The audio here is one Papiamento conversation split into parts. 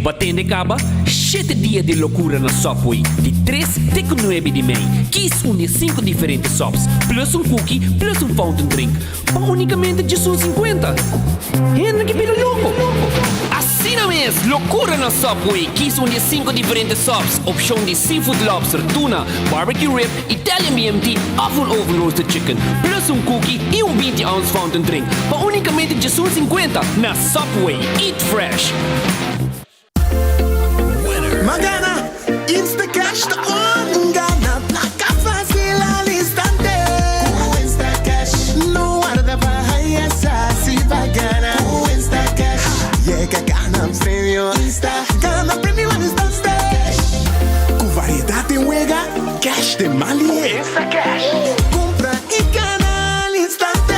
Bo a tende caba? Shete dia di locura na Subway, di tres te cu nuebe di mei. Kies un di e cinco diferente subs, plus un cookie, plus un fountain drink, pa unicamente djesun cincuenta. Hende ki bira loco! Asina mes, locura na Subway! Kies un di e cinco diferente subs, opcion di seafood lobster, tuna, barbecue rib, Italian BMT of un oven roasted chicken, plus un cookie y un 20 ounce fountain drink, pa unicamente djesun cincuenta na Subway. Eat fresh! Ma gana! Instacash ta on! Gana placa facil al instante! Cu Instacash no warda pa haya sa si pa gana. Cu Instacash yega gana premio. Insta gana premio al instante! Cu variedad den wega, cash den man lihe. Instacash cumpra y gana al instante.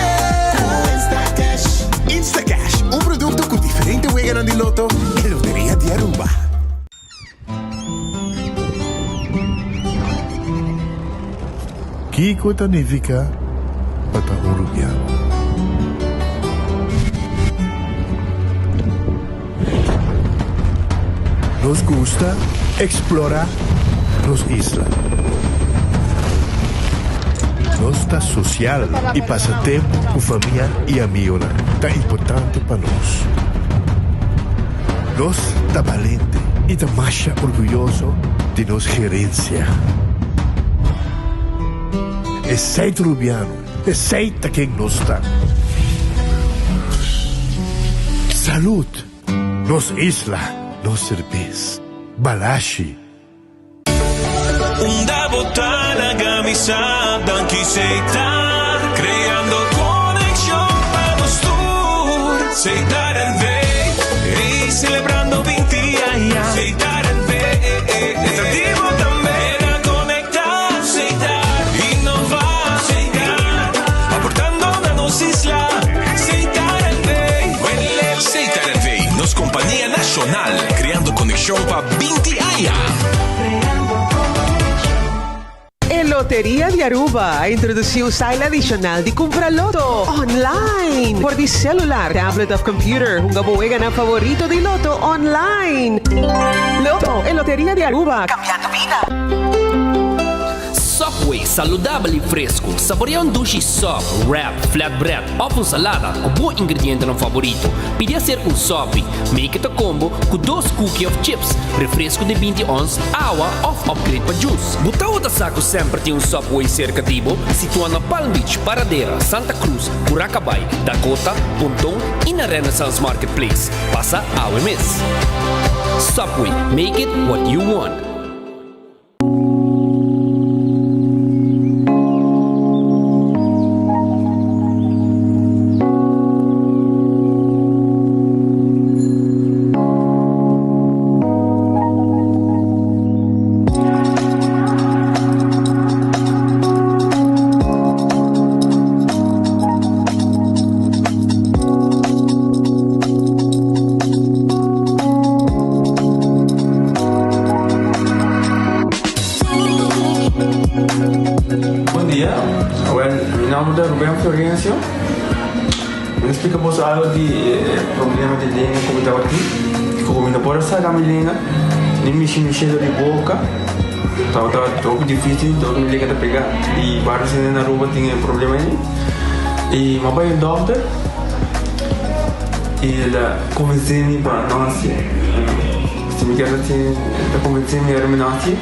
Cu Instacash. Instacash, un producto cu diferente weganan di loto e Loteria di Aruba. Kiko ta nifica pa ta un Rubiano? Nos gusta explora nos isla. Nos ta social y pasa tempo cu famia y amigonan ta importante pa nos. Nos ta balente y ta masha orguyoso di nos gerencia. Esey ta Rubiano, esey ta ken nos ta. Salud! Nos isla, nos serbes. Balashi. Unda bo ta laga mi sa danki Setar creando conexion pa nos tur Setar NV ey celebrando 20 aña Setar NV ta di bo tambe na conecta Setar innova Setar aportando na nos isla Setar NV Setar NV nos compania nacional creando conexion pa 20 aña. E Loteria di Aruba a introduci un style adicional di cumpra loto online for di celular, tablet of computer. Hunga bo weganan favorito di loto online. Lotto, e Loteria di Aruba, cambiando bida. Subway, saludabel y fresco. Saborea un dushi sub, wrap, flatbread of un salada cu bo ingredientenan favorito. Pidi hacer un sopi. Make it a combo cu dos cookie of chips, refresco di 20 ons, awa of upgrade pa juice. Bo tabata sa cu semper tin un Subway cerca di bo? Situa na Palm Beach, Paradera, Santa Cruz, Curacabai, Dakota, Ponton y na Renaissance Marketplace. Pasa awe mes. Subway, make it what you want. Bon dia, awel mi nomber ta Ruben Florencio. Mi ta splika boso algo di e problema di lenga ku mi tabatin. Ku mi no por a saka mi lenga, ni mishi mi shelo di boka. Tabata hopi dificil, dor mi lenga ta pega. I varios hende na Aruba tin e problema ei. I mi a bai un dokter i el a konvensé mi pa no hasié. Si mi kier hasié, el a konvensé mi ora mi no hasié.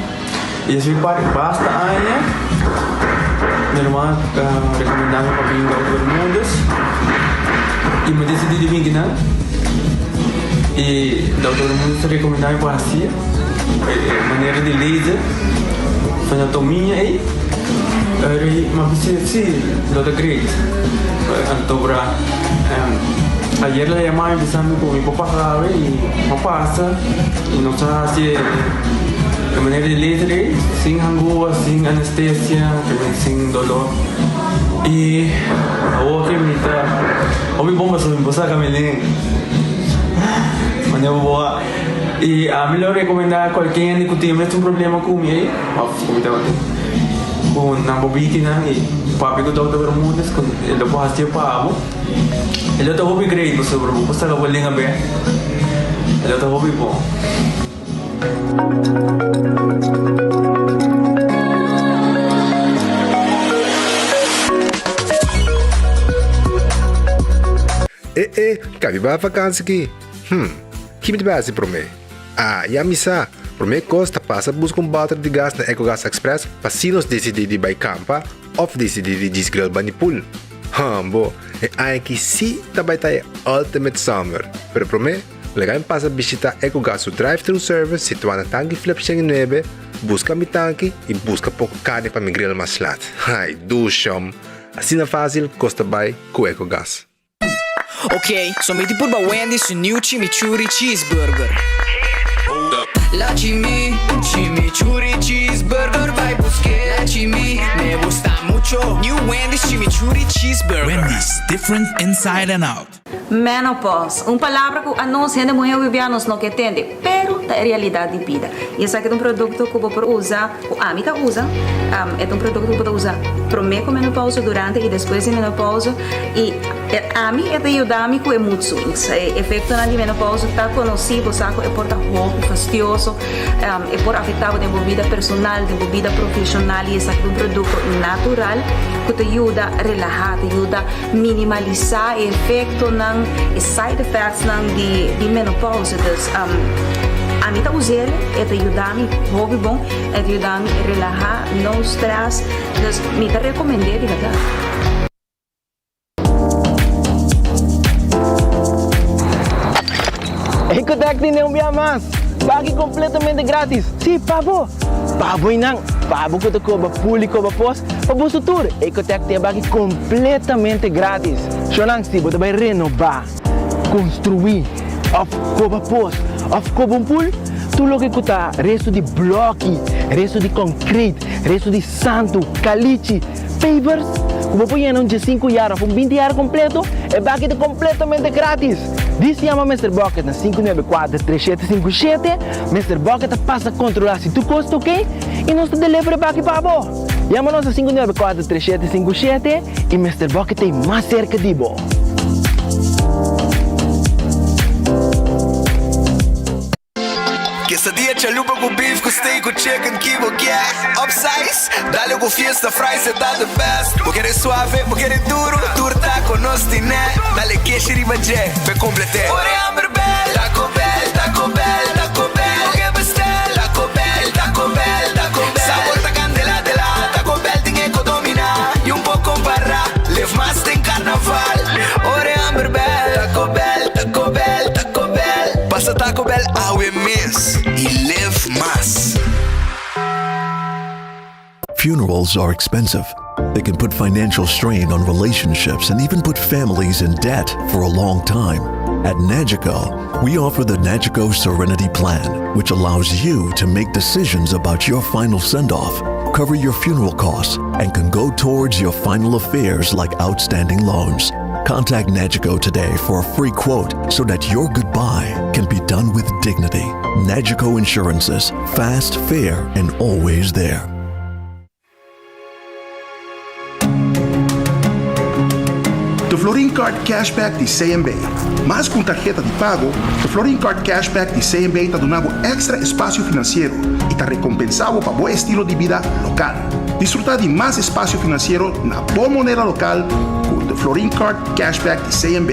I así pa basta aña mi ruman a rekomendá mi pa bin Dokter Bermudez i mi a disidí di bin kinan. I Dokter Bermudez a rekomendá mi pa hasié e manera di laser fenotomia ei. Mi a bisa si lo ta great. Anto bra ayer el a yama mi bisa mi ku mi por pasa awe i mi a pasa i nos a hasi e manera di laser ei sin hangua, sin anestesia, sin dolor. I awor ke mi ta hopi bon pasobra mi por saka mi lenga manera bo a i ami lo rekomendá kualke hende ku tin e mesun problema ku mi ei òf ku mi tabatin ku nan por biki nan i papia ku Dòkter Bermudez ku e lo por hasié pa bo e lo ta hopi great pasobra bo por saka bo lenga bèk. E lo ta hopi bon. E e, kabi bai vakansi ki? Hm, ki mi ta bai hasi promé? Ah, ya mi sa! Promé kos ta pasa buska un bòter di gas na Ecogas Express pa si nos disidí di bai kampa òf disidí di djis grill bani pool. Hambo, e aña aki sí ta bai ta e ultimate summer! Pero promé, laga mi pasa bishitá Ecogas su drive-thru service situá na Tanki Flip 109, buska mi tanki i buska poko karni pa mi grill mas lat. Ai, dushom! Asina fásil kos ta bai ku Ecogas. Ok, so mi tin purba Wendy's su new chimichurri cheeseburger. La chimi, chimichurri cheeseburger bai busk'é. La chimi, me gusta mucho. New Wendy's chimichurri cheeseburger. Wendy's, different inside and out. Menopause, un palabra ku anos hende muhé hopi bia nos no ke tende, pero ta e realidat di bida. I esaki ta un produkto ku bo por usa, ku ami ta usa, e ta un produkto ku bo ta usa promé ku menopause, durante i despues di menopause. I ami e ta yuda mi ku e mood swings. E efektonan di menopausa ta konosí, bo sa ku e por ta hopi fastioso, e por afektá bo den bo bida personal, den bo bida profeshonal i esaki ta un produkto natural ku ta yuda relahá, ta yuda minimalisá e efektonan, e side effectsnan di menopausa. Dus ami ta us'el, e ta yuda mi hopi bon, e ta yuda mi relahá, no stress, dus mi ta rekomend'é di bèrdat. Ecotec tene un bia mas! Pagi completamente gratis! Si, pa bo! Pa bo y nan! Pa bo cu ta coba pul y coba pos, pa boso tur! Ecotec tin e baki completamente gratis! Shownan, si bo ta bay renoba, construi, of coba pos, of coba un pul, tur loke cu ta resto di bloki, resto di concrete, resto di santu, calichi, Pavers ku bo por yena un diesinku yar òf un binti yar kompleto, e baki ta kompletamente gratis! Dis yama Mister Bucket na 594 3757, Mister Bucket ta pasa kontrolá si tur kos ta oke i nos ta deliver e baki pa bo! Yama nos na 594 3757 i Mister Bucket ta ei mas serka di bo! Quesadilla chalupa cu beef cu steak cu chicken ki bo kier Upsize, dale cu fiesta fries e ta the best Bo kere suave, bo kere duro, tur taco nos tine Dale keshi riba dje, p'e complete Ora e hamber bel, Taco Bell, Taco Bell, Taco Bell Bo ke bestel, Taco Bell, Taco Bell, Taco Bell Sabor ta candela de la, Taco Bell tin e co domina Y un por compara, live mas den carnaval Ora e hamber bel, Taco Bell, Taco Bell, Taco Bell Pasa Taco Bell awe mes y live mas. Funerals are expensive. They can put financial strain on relationships and even put families in debt for a long time. At Nagico, we offer the Nagico Serenity Plan, which allows you to make decisions about your final send off, cover your funeral costs, and can go towards your final affairs like outstanding loans. Contact Nagico today for a free quote so that your goodbye can be done with dignity. Nagico Insurances, fast, fair, and always there. The Florin Card Cashback di CMB. Mas ku un tarheta di pago, The Florin Card Cashback di CMB ta duna bo èkstra espasio finansiero i ta rekompensá bo pa bo estilo di bida lokal. Disfrutá di mas espasio finansiero na bo moneda lokal ku The Florin Card Cashback di CMB.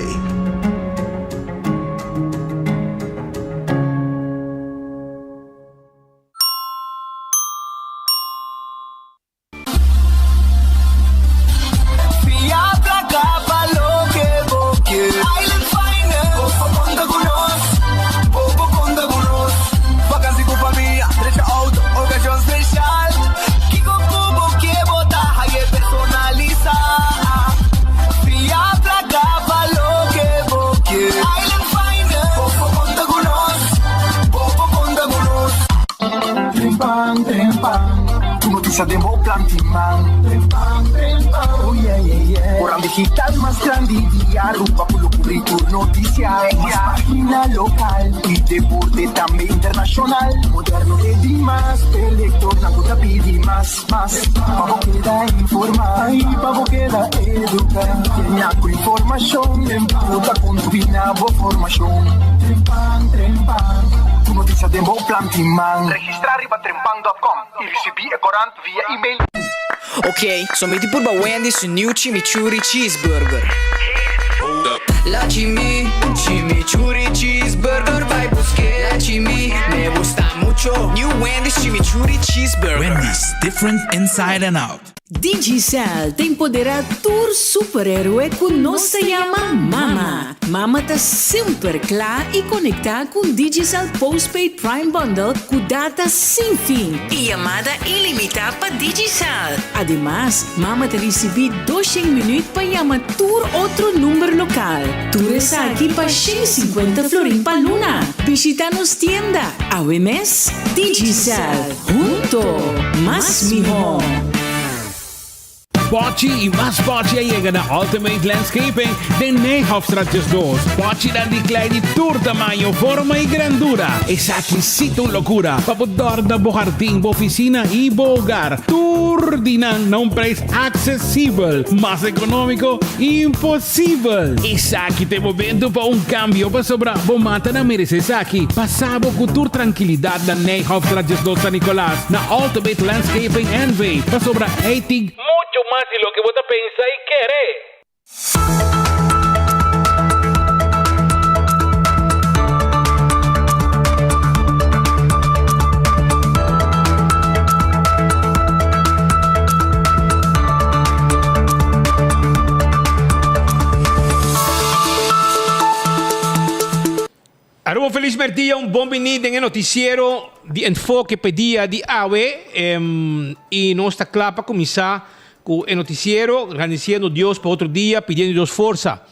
Fia plaka pa loke bo ke. Island Finance. Bo por konta ku nos. Bo por konta ku nos. Vakansi ku famia, drecha outo, okashon speshal. Kiko ku bo ke bo ta haye personalisá. Fia plaka pa loke. Noticia den bo planti man. Trempan, trempan, oh yeah, yeah, yeah. Corant digital mas grandi di Aruba cu lo cubri tur noticia. Mas pagina local y deporte tambe internacional. Moderno te di mas, e lectornan cu ta pidi mas, mas. Pa bo keda informa y pa bo keda educa. Llena cu informacion, Trempan ta contribui na bo formacion. Trempan, trempan, tur noticia den bo planti man. Registra riba trempan dot com y ricibi e corant via email. Ok, so mi di purba Wendy's su new chimichurri cheeseburger. La chimi, chimichurri cheeseburger bai buske. La chimi, me gusta mucho. New Wendy's chimichurri cheeseburger. Wendy's, different inside and out. Digicel ta empoderá tur superhéroe ku nos ta yama Mama. Mama ta semper kla i konektá ku un Digicel Postpaid Prime Bundle ku data sin fin i yamada ilimitá pa Digicel. Ademas, Mama ta risibí doshen minüt pa yama tur otro number lokal. Tur esaki pa 150 florin pa luna. Bishitá nos tienda awe mes. Digicel. Hunto, mas mihó! Pochi y mas pochi a yega na Ultimate Landscaping den Nijhofstraat 12. Pochinan di klei di tur tamaño, forma y grandura. Esaki sí ta un locura pa bo dorna bo hardin, bo oficina y bo hogar. Tur di nan na un prijs accesibel. Mas economico, imposibel! Esaki ta e momento pa un cambio pasobra bo matanan merece esaki. Pasa bo cu tur trankilidat na Nijhofstraat 12 San Nicolas na Ultimate Landscaping NV pasobra ey tin mucho mas di loke bo ta pensa y kere. Aruba un felis merdia, un bon bini den e noticiero di Enfoke p'e dia di awe. Y nos ta cla pa cuminsa cu e noticiero, grandiciendo Dios pa otro dia, pidiendo Dios forsa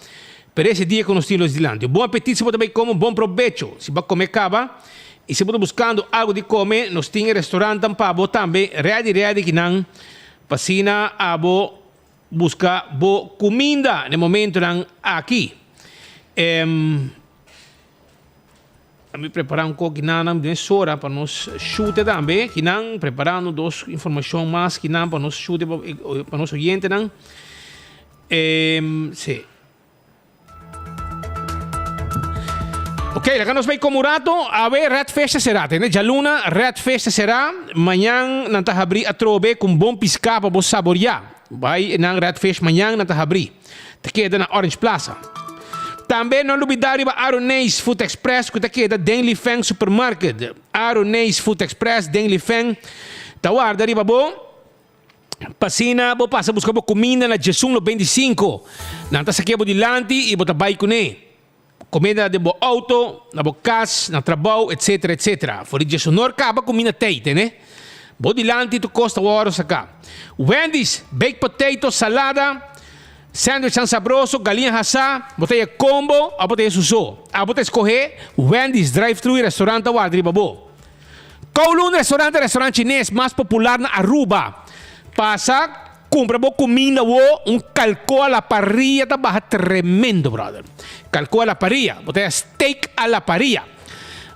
pa ese dia cu nos tin los dilanti. Un bon apetit si bo ta bay come, un bon probecho si bo a come caba. Y si bo ta buscando algo di come, nos tin e restaurantnan pa bo tambe ready ready kinan pa asina abo busca bo cuminda na e momentonan aki. A mi prepara un koki nan den sora pa nos shute tambe. Kinan preparando dos informacion mas kinan pa nos shute pa nos oyentenan. Si. Ok, laga nos bay como un rato. Awe Red Fish ta sera. Tende djaluna Red Fish ta sera. Mañan nan ta habri atrobe cu un bon pisca pa bo saboria. Bay nan Red Fish mañan nan ta habri. Ta keda na Orange Plaza. Tambe no lubida riba Aroneis Food Express cu ta keda den Li Feng Supermarket. Aroneis Food Express den Li Feng ta warda riba bo pa asina bo pasa busca bo cuminda na djesun 95. Nan ta sakia bo dilanti y bo ta bay cune. Comida den bo auto, na bo cas, na trabou, etc. Etc. For di djesunor caba cuminda tey, tene. Bo dilanti tur cos ta worde saca. Wendy's, baked potato, salada, sandwichnan sabroso, galiña hasa, bo ta e combo of bo ta e suso. Abo ta escoge, Wendy's drive-thru y restaurant ta warda riba bo. Kowloon Restaurant ta restaurant chines mas popular na Aruba. Pasa cumpra bo cuminda wo, un calco a la parrilla ta baha tremendo brother. Calco a la parrilla, bo ta haya steak a la parrilla.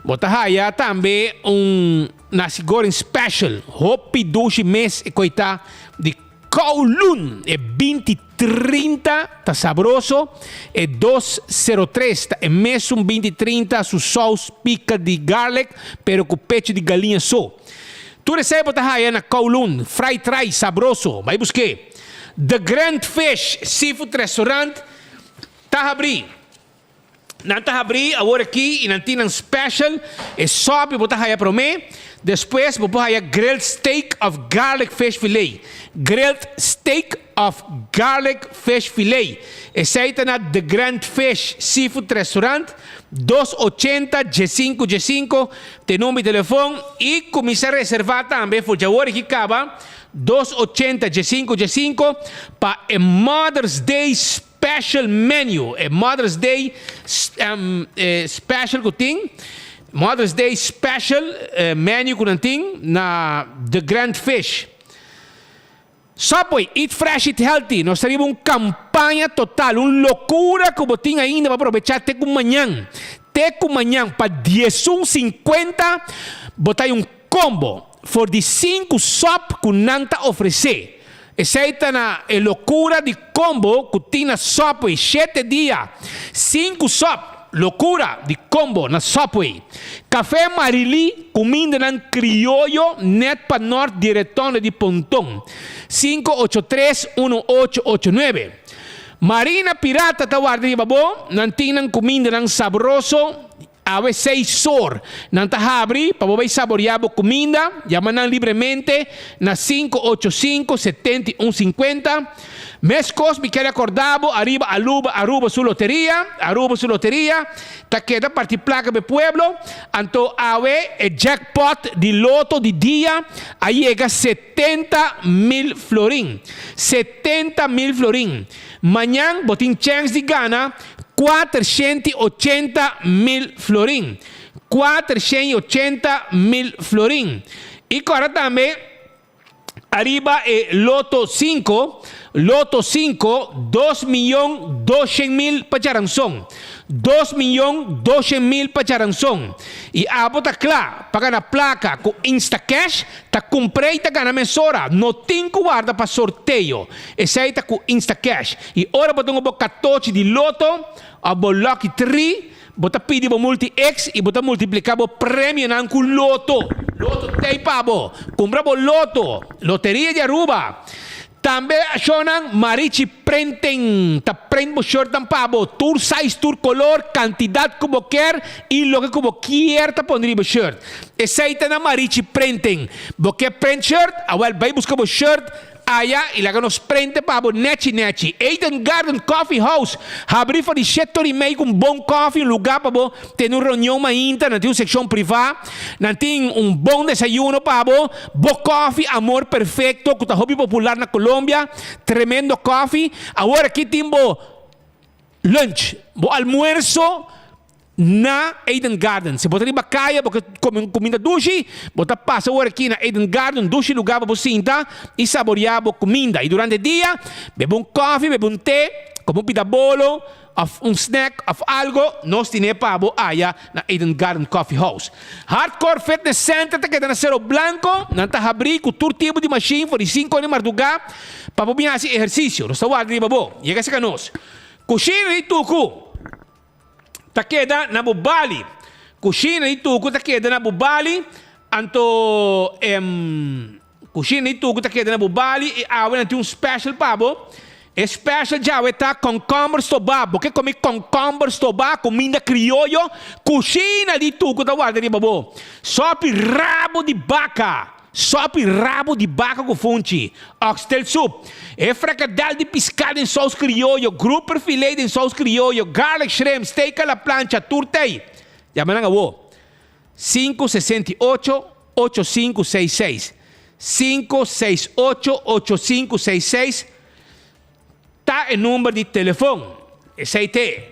Bo ta haya tambe un nasi goreng special, hopi dushi mes e koe ta di Kowloon. E binti 30 ta sabroso, e dos sero tres ta e mesun 20 30 su saus pica di garlic pero cu pecho di galiña so. Tur esey bo ta haya na Kowloon, fried rice sabroso, bay buske. The Grand Fish Seafood Restaurant ta habri. Nan ta habri awor aki y nan tin nan special, e sopi bo ta haya prome, despues bo por haya grilled steak of garlic fish fillet, grilled steak of garlic fish fillet. Esey ta na The Grand Fish Seafood Restaurant, dos ochenta diesinco diesinco, te number di telefon y cuminsa reserva tambe for dje awor aki caba, dos ochenta diesinco diesinco, pa e Mother's Day Special menu, e Mother's Day special ku tin, Mother's Day special menu ku nan tin na The Grand Fish. Subway, eat fresh, eat healthy. Nos ta riba un campaña total, un locura cu bo tin ainda pa probecha te cu mañan. Te cu mañan pa diesun cincuenta bo ta hay un combo for di cinco sop cu nan ta ofrece. Esey ta na e locura di combo cu tin na Subway shete dia, cinco sop. Locura di combo na Subway. Café Marily, cumindanan crioyo net pa nort di Retonde di Ponton. Cinco ocho tres, uno ocho ocho nuebe. Marina Pirata ta warda riba bo, nan tin nan cumindanan sabroso, awe seis or nan ta habri pa bo bay saborea bo cuminda, yama nan libremente na cinco ocho cinco, setenta i un cincuenta. Meskos mi kere akorda bo ariba Aluba Aruba su loteria, Aruba su loteria ta keda parti plaka pa e pueblo, anto awe e jackpot di loto di dia a yega 70,000 florin, 70,000 florin. Mañan bo tin chèns di gana 480,000 florin, 480,000 florin. I kòrda tambe. Ariba e loto cinco, loto cinco, dos miyon doshen mil pa djaranson. Dos miyon doshen mil pa djaranson. I abo ta kla pa gana plaka ku Instacash, ta kumpr'é i ta gana mesora. No tin ku warda pa sorteo. Esei ta ku Instacash. I ora bo dunga bo katochi di loto òf bo lucky tree, Bo ta pidi bo multi X i bo ta multipliká bo premionan ku loto. Loto t'ei pa bo. Kumpra bo loto. Loteria di Aruba. Tambe ashonnan Marichi Printing ta print bo shirtnan pa bo. Tur size, tur kolor, kantidat ku bo kier i loke ku bo kier ta pone riba shirt. Esei ta na Marichi Printing. Bo ke print shirt? Awel bai buska bo shirt Aya i laga nos prente pa bo nechi nechi. Eden Garden Coffee House habri for di shete ora i mei ku un bon kofi, un lugá pa bo tene un reunion mainta. Nan tin un sekshon privá. Nan tin un bon desayuno pa bo. Bo kofi Amor Perfecto ku ta hopi popular na Colombia. Tremendo kofi. Awor aki tin bo lunch, bo almuerso. Na Eden Garden. Si bo ta riba kaya bo ke kome un kuminda dushi, bo ta pasa ora aki na Eden Garden, un dushi lugá pa bo sinta i saboriá bo kuminda. I durante dia, bebe un kòfi, bebe un te, kome un pita bolo òf un snack òf algo, nos tine pa bo aya na Eden Garden Coffee House. Hardcore Fitness Center ta keda na Cerro Blanco. Nan ta habrí ku tur tipo di mashin for di sinku ora di mardugá pa bo bin hasi ehersisio. Nos ta warda riba bo. Yega serka nos. Kushina di Tuku. ta keda na bo bali. Kushina di tuku ta keda na bo bali, anto em kushina di tuku ta keda na bo bali i awe nan tin un special pa bo. E special djawe ta concomber stobá. Bo ke kome concomber stobá, kuminda krioyo? Kushina di tuku ta warda riba bo. Sopi rabo di baka. Sòpi rabo di baka ku funchi, oxtail soup, e frakadèl di piská den sous krioyo, grouper filet den sous krioyo, garlic shrimp, steak a la plancha, tur tei. Yama nan awo. Sinku sesenta i ocho, ocho sinku seis seis. Sinku seis ocho, ocho sinku seis seis ta e number di telefon. Esei t'e.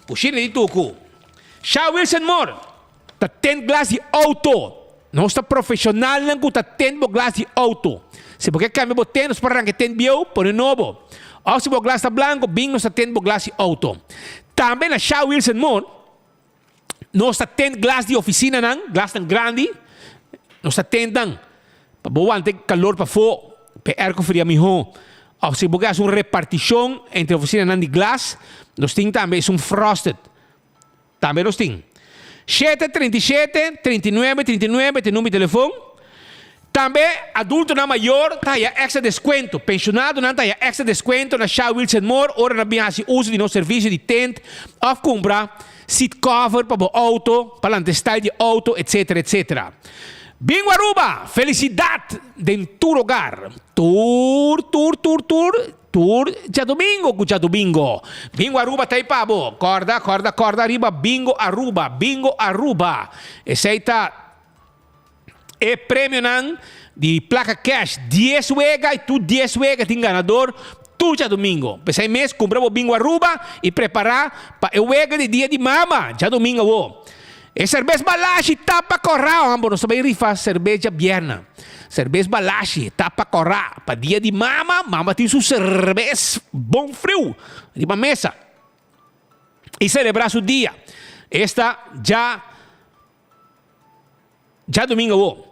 Kushina di tuku. Sha Wilson Moore. Ta tent glas di auto. Nos ta profesionalnan cu ta tent bo glas di auto. Si bo ke cambia bo tent, nos por ranca e tent bieu, pone nobo. Of si bo glas ta blanco, bin nos ta tent bo glas di auto. Tambe na Sha Wilson Mall, nos ta tent glas di oficinanan, glasnan grandi. Nos ta tent nan pa bo wanta e calor pafó, pa e airco fria mihó. Of si bo ke haci un reparticion entre oficinanan di glas, nos tin tambe esun frosted. Tambe nos tin. Shete, 37, 39, 39 ta e number di telefon. Tambe adultonan mayor ta haya extra descuento. Pensionadonan ta haya extra descuento na Sha Wilson Moore ora nan bin haci uso di nos servicio di tent of cumpra seat cover pa bo auto, pa lanta style di auto, etc. Etc. Bingo Aruba! Felicidad den tur hogar! Tur, tur, tur, tur. Tur djadumingo ku djadumingo. Bingo Aruba ta ei pa bo. Kòrda, kòrda, kòrda riba Bingo Aruba, Bingo Aruba. Esei ta e premionan di plaka cash. Dies wega i tur dies wega tin ganador tur djadumingo. P'esei mes kumpra bo Bingo Aruba i prepará pa e wega di dia di mama djadumingo awo. E serbes Balashi tapa kòrá, homber. Nos ta bai rifa serbes djabièrnè. Serbes Balashi, tapa kòrá. Pa dia di mama, mama tin su serbes bon friu riba mesa i selebrá su dia. Esta dja djadumingu awor.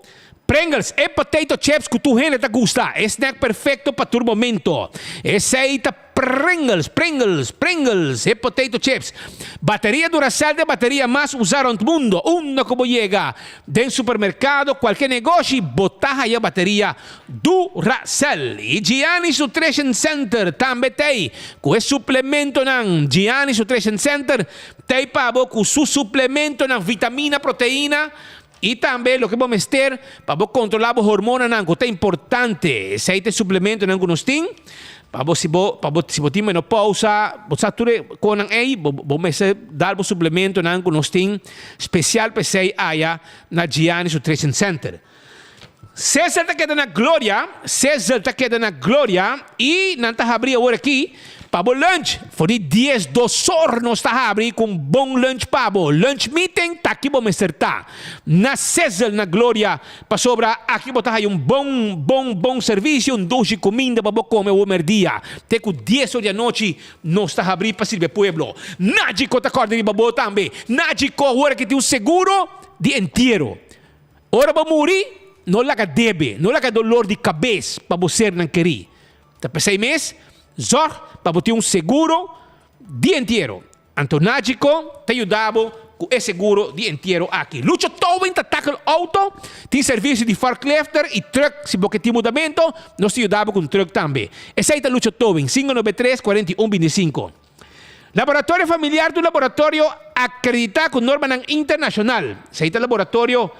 Pringles, e potato chips ku tur hende ta gusta, e snack perfekto pa tur momento. Esei ta Pringles, Pringles, Pringles, e potato chips. Bateria Duracell ta e bateria mas usá rònt mundo. Unda ku bo yega, den supermerkado, kualke negoshi, bo ta haya bateria Duracell. I Gianni's Nutrition Center tambe t'ei ku e suplementonan. Gianni's Nutrition Center t'ei pa bo ku su suplementonan, vitamina, proteina i tambe loke bo mester pa bo kontrolá bo hormonanan ku ta importante. Esei ta e suplementonan ku nos tin pa bo si bo pa bo si bo tin menopousa, bo sa tur e konan ei, bo bo mester dal bo suplementonan ku nos tin spesial pa esei aya na Gianni's Nutrition Center. Cesar ta keda na gloria, Cesar ta keda na gloria i nan ta habri awor aki pa bo lunch. For di dies dos or nos ta habri ku un bon lunch pa bo. Lunch meeting ta aki bo mester ta. Na Cesar na gloria pasobra aki bo ta haya un bon bon bon servisio, un dushi kuminda pa bo kome awor merdia. Te ku dies or di anochi nos ta habri pa sirbi e pueblo. Nagico ta kòrda riba bo tambe. Nagico awor aki tin un seguro di entiero. Ora bo muri, no laga debe, no laga dolor di kabes pa bo sernan kerí. Ta p'esei mes, zòrg pa bo tin un seguro di entiero. Anto Nagico ta yuda bo ku e seguro di entiero aki. Lucho Towing ta takel outo, tin servisio di forklifter i trùk si bo ke tin mudamentu, nos ta yuda bo ku un trùk tambe. Esei ta Lucho Towing, 593 41 25. Laboratorio Familiar ta un laboratorio akreditá ku normanan internashonal. Esei ta laboratorio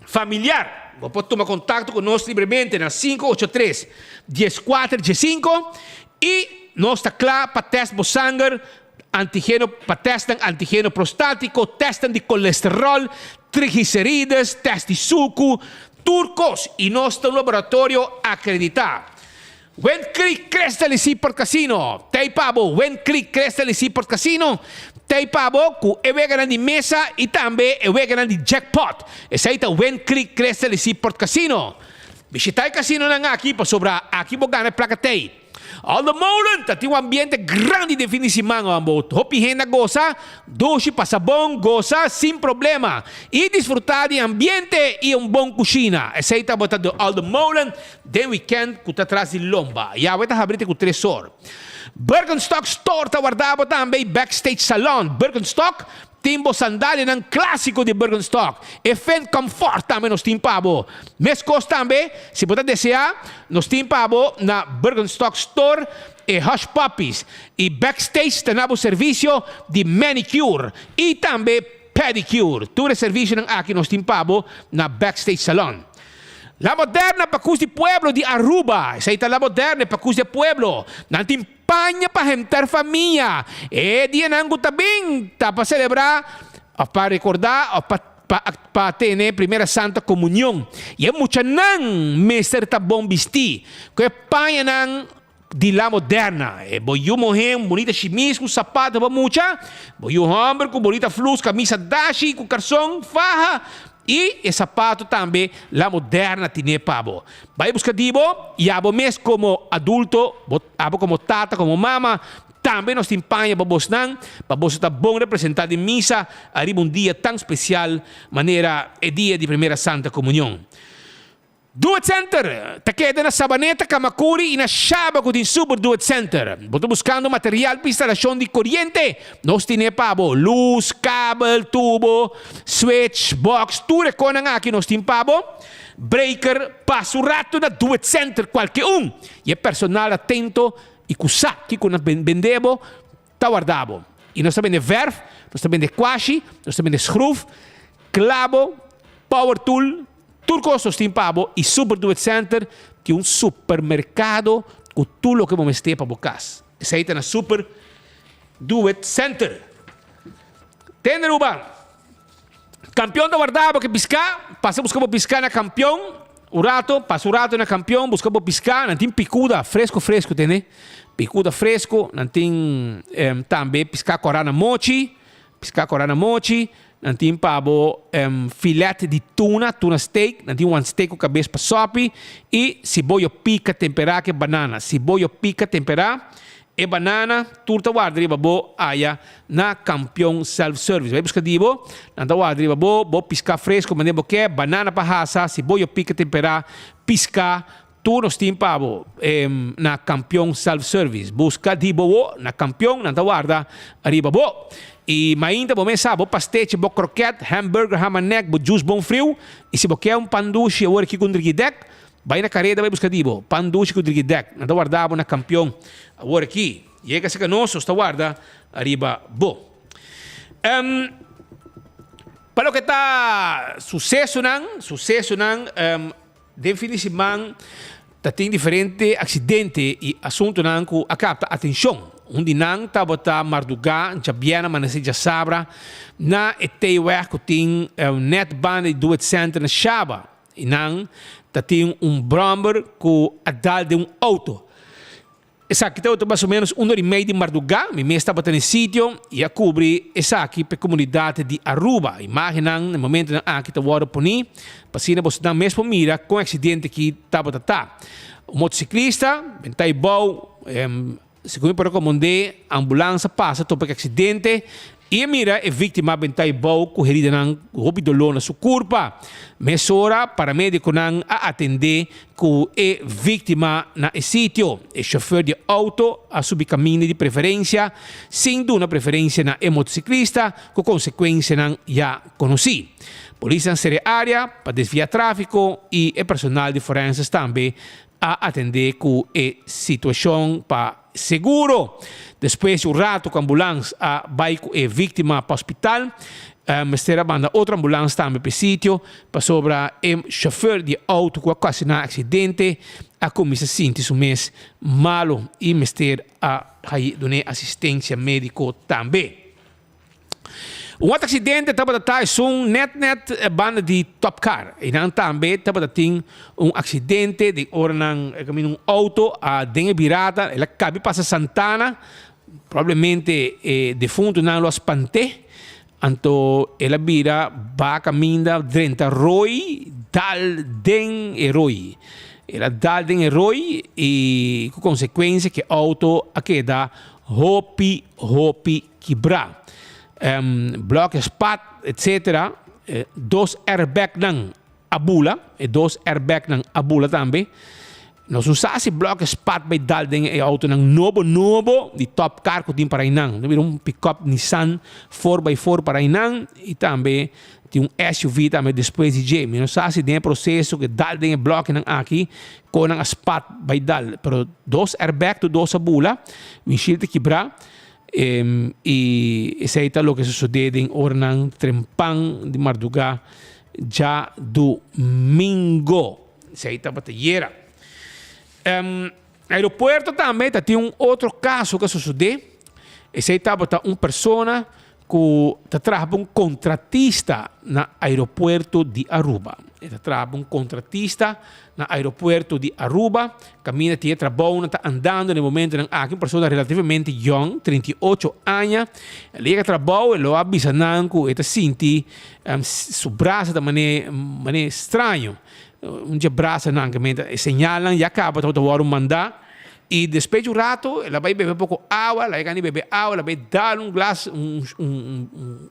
familiar. Bo por tuma kontakto ku nos libremente na 583 14 15 i nos ta kla pa tèst bo sanger antigeno, pa tèstnan antigeno prostátiko, tèstnan di kolesteròl, triglicerides, tèst di suku, tur kos. I nos ta un laboratorio akreditá. Wind Creek Crystal y Seaport Casino T'ei pa bo Wind Creek Crystal y Seaport Casino T'ei pa bo ku e weganan di mesa y tambe e weganan di jackpot. Esei ta Wind Creek Crystal y Seaport Casino. Bishita e casinonan aki pasobra aki bo gana e plaka t'ei. All the Molen ta tin un ambiente grandi den fin di siman wan bo hopi hende a gosa Dushi, pasa bon, gosa sin problema y disfruta di ambiente y un bon cushina. Esey tabata de Alde Molen den weekend cu ta tras di lomba. Yahweh ta habri te cu tres or. Birkenstock Store ta warda bo tambe y Backstage Salon. Birkenstock tin bo sandalianan clasico di Birkenstock. E Finn Comfort tambe nos tin pa bo. Mescos tambe, si bo ta desea, nos tin pa bo na Birkenstock Store E Hush Puppies y Backstage ta na bo servicio di manicure y tambe pedicure. Tur e servicionan aki nos tin pa bo na Backstage Salon. La Moderna Pacus di Pueblo di Aruba. Esey ta La Moderna, e Pacus di e Pueblo. Nan tin paña pa henter famia. E dianan cu ta bin ta pa celebra of pa recorda of pa pa pa tene Primera Santa Comunion. Y e muchanan mester ta bon bisti cu e pañanan Di la moderna. E bo yu muhé un bunita shimis ku sapato pa mucha, bo yu hòmber ku bunita flus, kamisa dashi ku karson, faha i e sapato tambe la moderna tine pa bo. Bai buska di bo i abo mes komo adulto, bo abo komo tata, komo mama, tambe nos tin paña pa bosnan, pa boso ta bon representá den misa ariba un dia tan spesial manera e dia di Primera Santa Komunion. Do It Center ta keda na Sabaneta, Camacuri y na Shaba cu tin Super Do It Center. Bo ta buscando material pa instalacion di coriente? Nos tine pa bo. Luz, kabel, tubo, switch, box, tur e conan aki nos tin pa bo. Breaker, pasa un rato na Do It Center cualke un y e personal atento y cu sa kico nan bende bo ta warda bo. Y nos ta bende verf, nos ta bende cuashi, nos ta bende schroef, clabo, power tool, Tur kos nos tin pa bo i Super Do It Center tin un supermerkado ku tur loke bo mester pa bo kas. Esei ta na Super Do It Center. Tende Aruba, Kampion ta warda bo ke piská, pasa buska bo piská na Kampion un rato, pasa un rato na Kampion buska bo piská, nan tin pikuda fresku fresku tende, pikuda fresku, nan tin tambe piská kòrá na mochi, piská kòrá na mochi. Nan tin pa bo filet di tuna, tuna steak. Nan tin wan steak ku kabes pa sopi. I siboyo pika temperá ku e banana. Siboyo pika temperá, e banana, tur ta warda riba bo aya na Kampion Self Service. Bai buska di bo, nan ta warda riba bo, bo piská fresko manera bo ke, banana pa hasa, siboyo pika temperá, piská, Tur nos tin pa bo na Kampion Self Service. Buska di bo wo na Kampion, nan ta warda riba bo. I mainta bo mes sa bo pastechi, bo kroket, hamburger, hamanek, bo juice bon friu. I si bo ke un pan dushi awor aki ku un drigidek, bai na kareda bai buska di bo pan dushi ku drigidek. Nan ta warda bo na Kampion awor aki. Yega serka nos, nos ta warda riba bo. Pa loke ta susesonan, susesonan. Den fin di siman ta tin diferente aksidente i asuntunan ku a kapta atenshon. Un di nan tabata mardugá djabièrnè amanesé djasabra na e T-weg ku tin nèt banda di Duet Center na Shaba. I nan ta tin un bròmber ku a dal den un outo. Esaki tabata mas o ménos un ora i mei di mardugá. Mi mes tabata na e sitio i a kubri esaki pa e komunidat di Aruba. Imágennan na e momentunan aki ta wòrdu poní pa asina bosonan mes por mira kon e aksidente aki tabata ta. Un motosiklista bentá i bou, segun mi por rekomend'é, ambulans a pasa topa ku e aksidente I a mira e víktima bentá ebou ku heridanan ku hopi doló na su kurpa. Mesora paramedikonan a atendé ku e víktima na e sitio. E shofèr di e outo a subi kaminda di preferensia sin duna preferensia na e motosiklista ku konsekuensianan ya konosí. Polisnan sera e área pa desviá tráfiko i e personal di forenses tambe a atendé ku e situashon pa seguro. Despues di un ratu ku ambulans a bai ku e víktima pa hospital, mester a manda otro ambulans tambe pa e sitio pasobra e shofèr di e outo ku a okashoná e aksidente a kuminsá sinti su mes malu i mester a dun'é asistensia médiko tambe. Un otro accidente tabata ta esun net net banda di Top Car. Einan tambe tabata tin un accidente den ora nan caminda un auto a den e birata el a cabi pasa Santana probablemente e defuntonan lo a spante anto el a bira ba caminda drenta rooi dal den e rooi. El a dal den e rooi y cu consecuencia cu e auto a keda hopi hopi Kibrá, blòk spat, etsetera. E dos airbagnan a bula, e dos airbagnan a bula tambe. Nos no sa si blòk spat bai dal den e outonan nobo nobo di Top Car ku tin para einan. No mira un pickup Nissan four by four para einan i tambe tin un SUV tambe despues di dje. Mi no sa si den e proseso ku e dal den e blòkinan aki kon nan a spat bai dal. Pero dos airbag tur dos a bula, windshield ta kibrá. I esei ta loke sosodé den oranan trempan di mardugá djadumingo. Esei tabata yera. Aeropuerto tambe ta tin un otro kaso ku a sosodé. Esei tabata un persona ku ta traha pa un kontratista na aeropuerto di Aruba. E ta traha pa un kontratista na aeropuerto di Aruba. Kaminda tin e trabounan ta andando na e momentonan aki. Un persona relativamente yòn, 38 aña, el a yega trabou, e lo a bisa nan ku e ta sinti su brasa ta mane mane straño. Un dje brasanan ke menta e señalnan ya kaba tabata wòrdu mandá. I despues di un rato el a bai bebe poko awa, el a yega di bebe awa, el a bai dal un glas, un un un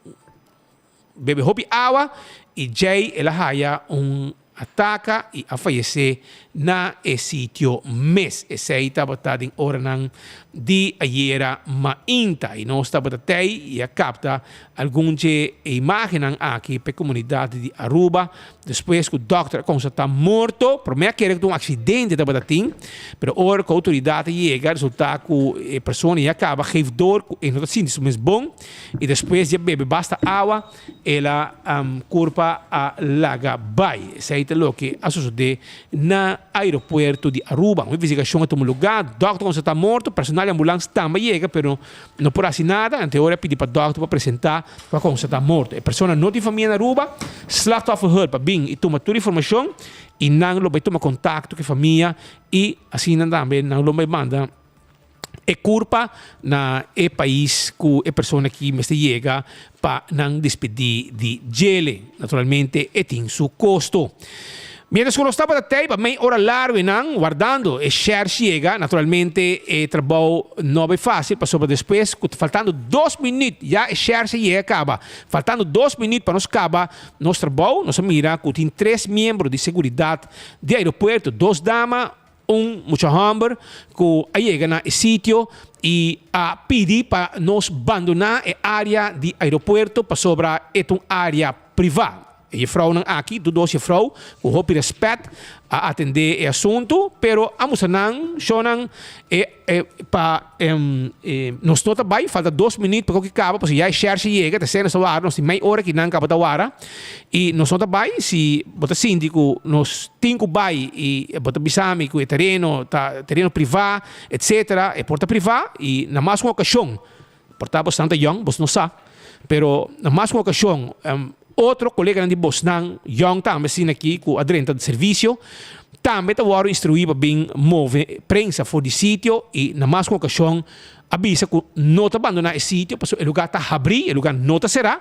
bebe hopi awa i djei el a haya un ataka i a fayesé na e sitio mes. Esei tabata den oranan di ayera mainta i nos tabata tei i a kapta algun dje e imágennan aki pa e komunidat di Aruba. Despues ku dòkter a konstatá morto, promé a kere ku ta un aksidente tabata tin, pero ora ku outoridat a yega a resultá ku e persona ya kaba geef door ku e no ta sinti su mes bon i despues di a bebe basta awa el a kurpa a laga bai. Esei ta loke a sosodé na aeropuerto di Aruba. Un investigashon a tuma lugá, dòkter a konstatá morto, personal di ambulans tambe a yega pero no por hasi nada, anto e ora a pidi pa dòkter pa presentá pa konstatá morto. E persona no tin famia na Aruba, Slachtofferhulp a bin i tuma tur informashon i nan lo bai tuma kontakto ku e famia i asina tambe nan lo bai manda. E kurpa na e pais ku e persona aki mester yega pa nan despedí di djele. Naturalmente e tin su kosto. Mientras ku nos tabata tei pa mei ora largu e nan wardando e shèrs yega, naturalmente e trabou no bai fásil pasobra despues ku ta faltando dos minüt ya e shèrs a yega kaba. Faltando dos minüt pa nos kaba nos trabou nos a mira ku tin tres miembro di seguridat di aeropuerto, dos dama, Un mucha hòmber ku a yega na e sitio i a pidi pa nos bandoná e área di aeropuerto pasobra e ta un área privá. E jefrounan aki, tur dos jefrou, ku hopi rèspèt a atendé e asuntu, pero a mustra nan, shownan, e e pa nos no ta bai, falta dos minüt pa koki kaba, pasobra ya e shèrshe yega, ta esei nos ta wara, nos tin mei ora ki nan kaba ta wara, i nos no ta bai si bo ta sinti ku nos tin ku bai i bo ta bisa mi ku e tereno ta tereno privá etcetera, e por ta privá i na mas un okashon por ta bosnan ta yòn bos no sa pero na mas un okashon otro koleganan di bosnan yòn tambe asina aki ku a drenta servisio tambe ta wòrdu instruí pa bin move prensa for di sitio i na mas un okashon a bisa ku no ta bandoná e sitio pasobra e lugá ta habrí e lugá no ta será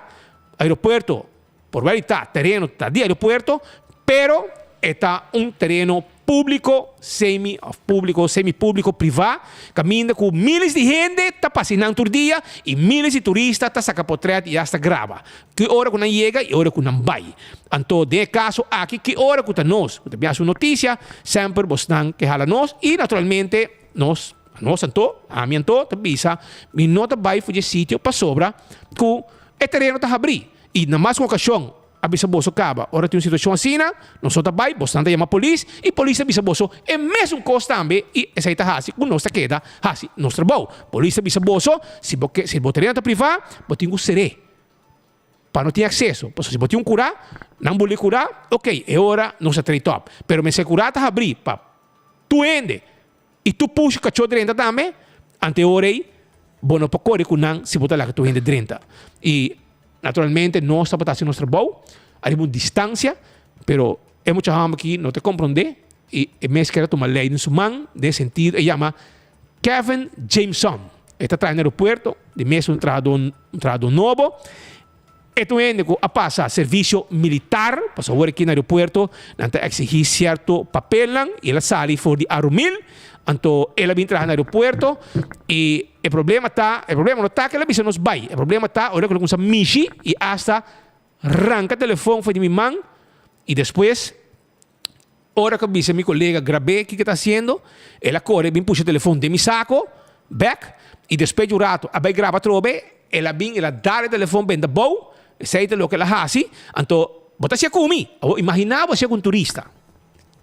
aeropuerto. Por wèl ta tereno ta di aeropuerto, pero e ta un tereno públiko, semi òf públiko, semi públiko privá, kaminda ku míles di hende ta pasa einan tur dia i míles di turista ta saka potrèt i asta graba. Ki ora ku nan yega i ora ku nan bai. Anto den e kaso aki ki ora ku ta nos ku ta biaha su notisia, semper bosnan ke hala nos i naturalmente nos, nos anto, ami anto ta bisa mi no ta bai for di e sitio pasobra ku e tereno ta habrí. I na mas un okashon a bisa boso kaba, ora tin un situashon asina, nos no ta bai, bosnan ta yama polis, i polis ta bisa boso e mesun kos tambe, i esei ta hasi ku nos ta keda hasi nos trabou. Polis ta bisa boso, si bo ke, si bo tereno ta privá, bo tin ku ser'é pa no tin akseso, pasobra si bo tin un kurá, nan buli kurá, okey, e ora nos ta trei tòp. Pero mester kurá ta habrí pa tur hende. I tur pushi kachó drenta tambe, ante e ora ei bo no por kore ku nan si bo ta laga tur hende drenta. I naturalmente nos tabata hasi nos trabou ariba un distansia, pero e mucha hòmber aki no ta komprondé i e mes kere tuma lei den su man den e sentido e yama Kevin Jameson. E ta traha na aeropuerto, di mes un trahadó un trahadó nobo. E ta un hende ku a pasa servisio militar, pasobra awor aki na aeropuerto nan ta eksigí sierto papelnan i el a sali for di Arumil, anto el a bin traha na aeropuerto i e problema ta, e problema no ta ku el a bisa nos bai, e problema ta ora ku el a kuminsá mishi i asta ranka telefon for di mi man i despues Ora ku a bisa mi kolega grab'é kiko e ta hasiendo, el a kore bin pusha e telefon den mi sako bèk i despues di un ratu a bai graba atrobe, el a bin el a dal e telefon benta bou, esei ta loke el a hasi, anto bo ta hasié ku mi. Awor imaginá bo hasié ku un turista,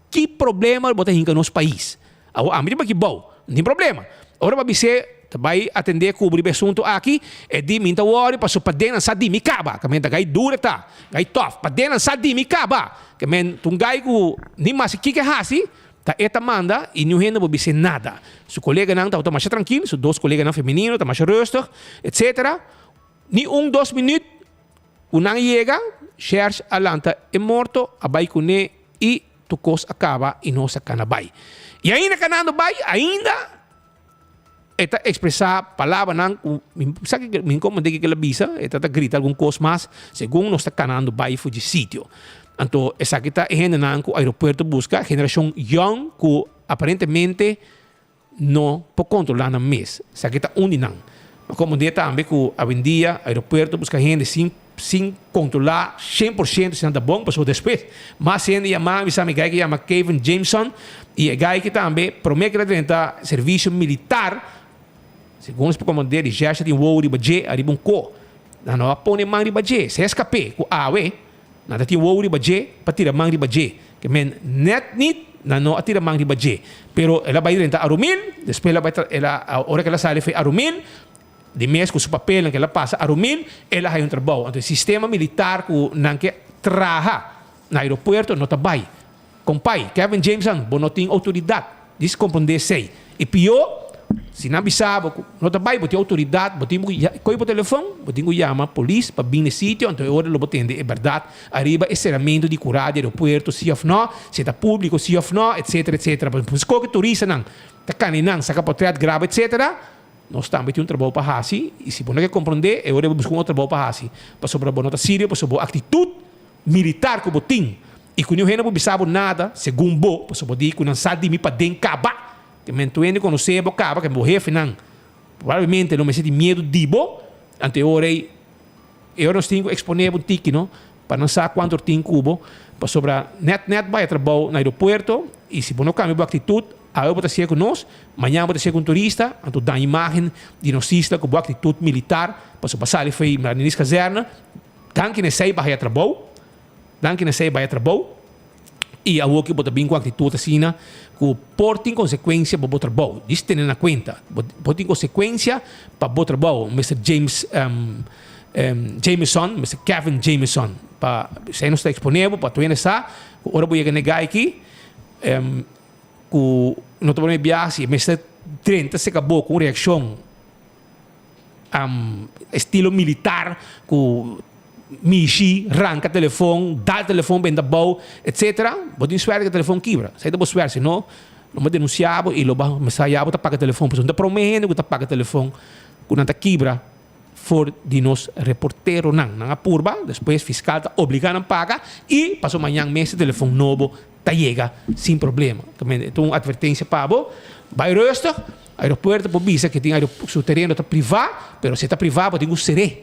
ki problema bo ta hinka nos pais? Awor ami ta baki bou, no tin problema. Ora bo a bis'é ta bai atendé ku riba e asuntu aki, e di mi ta wòri paso paden nan sa di mi kaba. Ke men ta gai duru e ta, gai tòf. Paden nan sa di mi kaba. Ke men ta un gai ku ni mas kiko e hasi, ta e ta manda i niun hende por bis'é nada. Su koleganan tabata masha trankil, su dos koleganan femenino ta masha rustig, etsetera. Ni un dos minüt ku nan yega, Shersh a lanta e morto, a bai kuné i tur kos a kaba i nos a kana bai. I ainda kanando bai, ainda e ta ekspresá palabranan ku mi sa ke mi komprendé kiko el a bisa, e ta ta grita algun kos mas segun nos ta kanando bai for dje sitio. Anto esaki ta e hendenan ku aeropuerto buska, generashon yòn ku aparentemente no por controla nan mes. Esaki ta un di nan. Ma como dia tambe cu awendia aeropuerto busca hende sin sin controla 100% si nan ta bon, pasobra despues mas hende yama, mi sa mi guy ke yama Kevin Jameson y e guy ke tambe prome ke ta drenta servicio militar, segun nos por comprende di Jersey tin wowo riba dje ariba un ko. Nan no a pone man riba dje, se escape cu awe. Nan ta tin wowo riba dje pa tira man riba dje. Ke men nèt nit nan no a tira man riba dje. Pero el a bai drenta Arumil, despues el a bai el a ora ku el a sali for Arumil, di mes ku su papelnan ku el a pasa Arumil, el a haña un trabou. Anto e sistema militar ku nan ke traha na aeropuerto no ta bai. Kompai, Kevin Jameson, bo no tin outoridat. Dis komprondé esei. I pió, si nan bisa bo ku no ta bai, bo tin outoridat, bo tin ku kohe bo telefon, bo tin ku yama polis pa bin na e sitio, anto e ora lo bo tende e bèrdat ariba e seramentu di kurá di aeropuerto, si òf nò, si e ta públiko, si òf nò, etsetera, etsetera. Pasobra koke turistanan ta kani nan, saka potrèt, graba, etsetera. Nos tambe tin un trabou pa hasi i si bo no ke komprondé e ora bo buska un otro trabou pa hasi pasobra bo no ta serio pasobra bo aktitut militar ku bo tin i ku niun hende por bisa bo nada segun bo pasobra bo di ku nan sa di mi paden kaba ke men tur hende konosé bo kaba ke bo hefenan probablemente lo mester tin miedu di bo anto e ora ei e ora nos tin ku eksponé bo un tiki no pa nan sa kuantu tin ku bo pasobra nèt nèt bai a trabou na aeropuerto i si bo no kambia bo aktitut Awe bo ta sier ku nos, mañan bo ta sier ku un turista, anto daña imagen di nos isla ku bo aktitut militar, pasobra bo a sali fo'i Mariniers Kazerne, danki na esei bo a haya trabou, danki na esei bo a haya trabou, i awoki bo ta bin ku aktitut asina ku por tin konsekuensia pa bo trabou, dis tene na kuenta, bo por tin konsekuensia pa bo trabou, Mister James Jameson, Mister Kevin Jameson, pa esei nos ta ekspone bo pa tur hende sa ku ora bo yega na e gai aki, Ku no ta prome biaha si e mester drenta seka bo ku un reakshon estilo militar ku mishi, ranka telefon, dal telefon benta bou etcetera, bo tin suerte ku e telefon kibra. Esei ta bo suerte, si no lo bo denunsia bo i lo bo mester haya bo ta paga telefon pasobra no ta prome hende ku ta paga telefon ku nan ta kibra for di nos reporteronan. Nan a purba, despues fiscal ta obliga nan paga y paso mañan mes e telefon nobo ta yega sin problema. E ta un advertencia pa bo, bay rustig, aeropuerto por bisa cu tin su tereno ta priva, pero si e ta priva bo tin cu cere.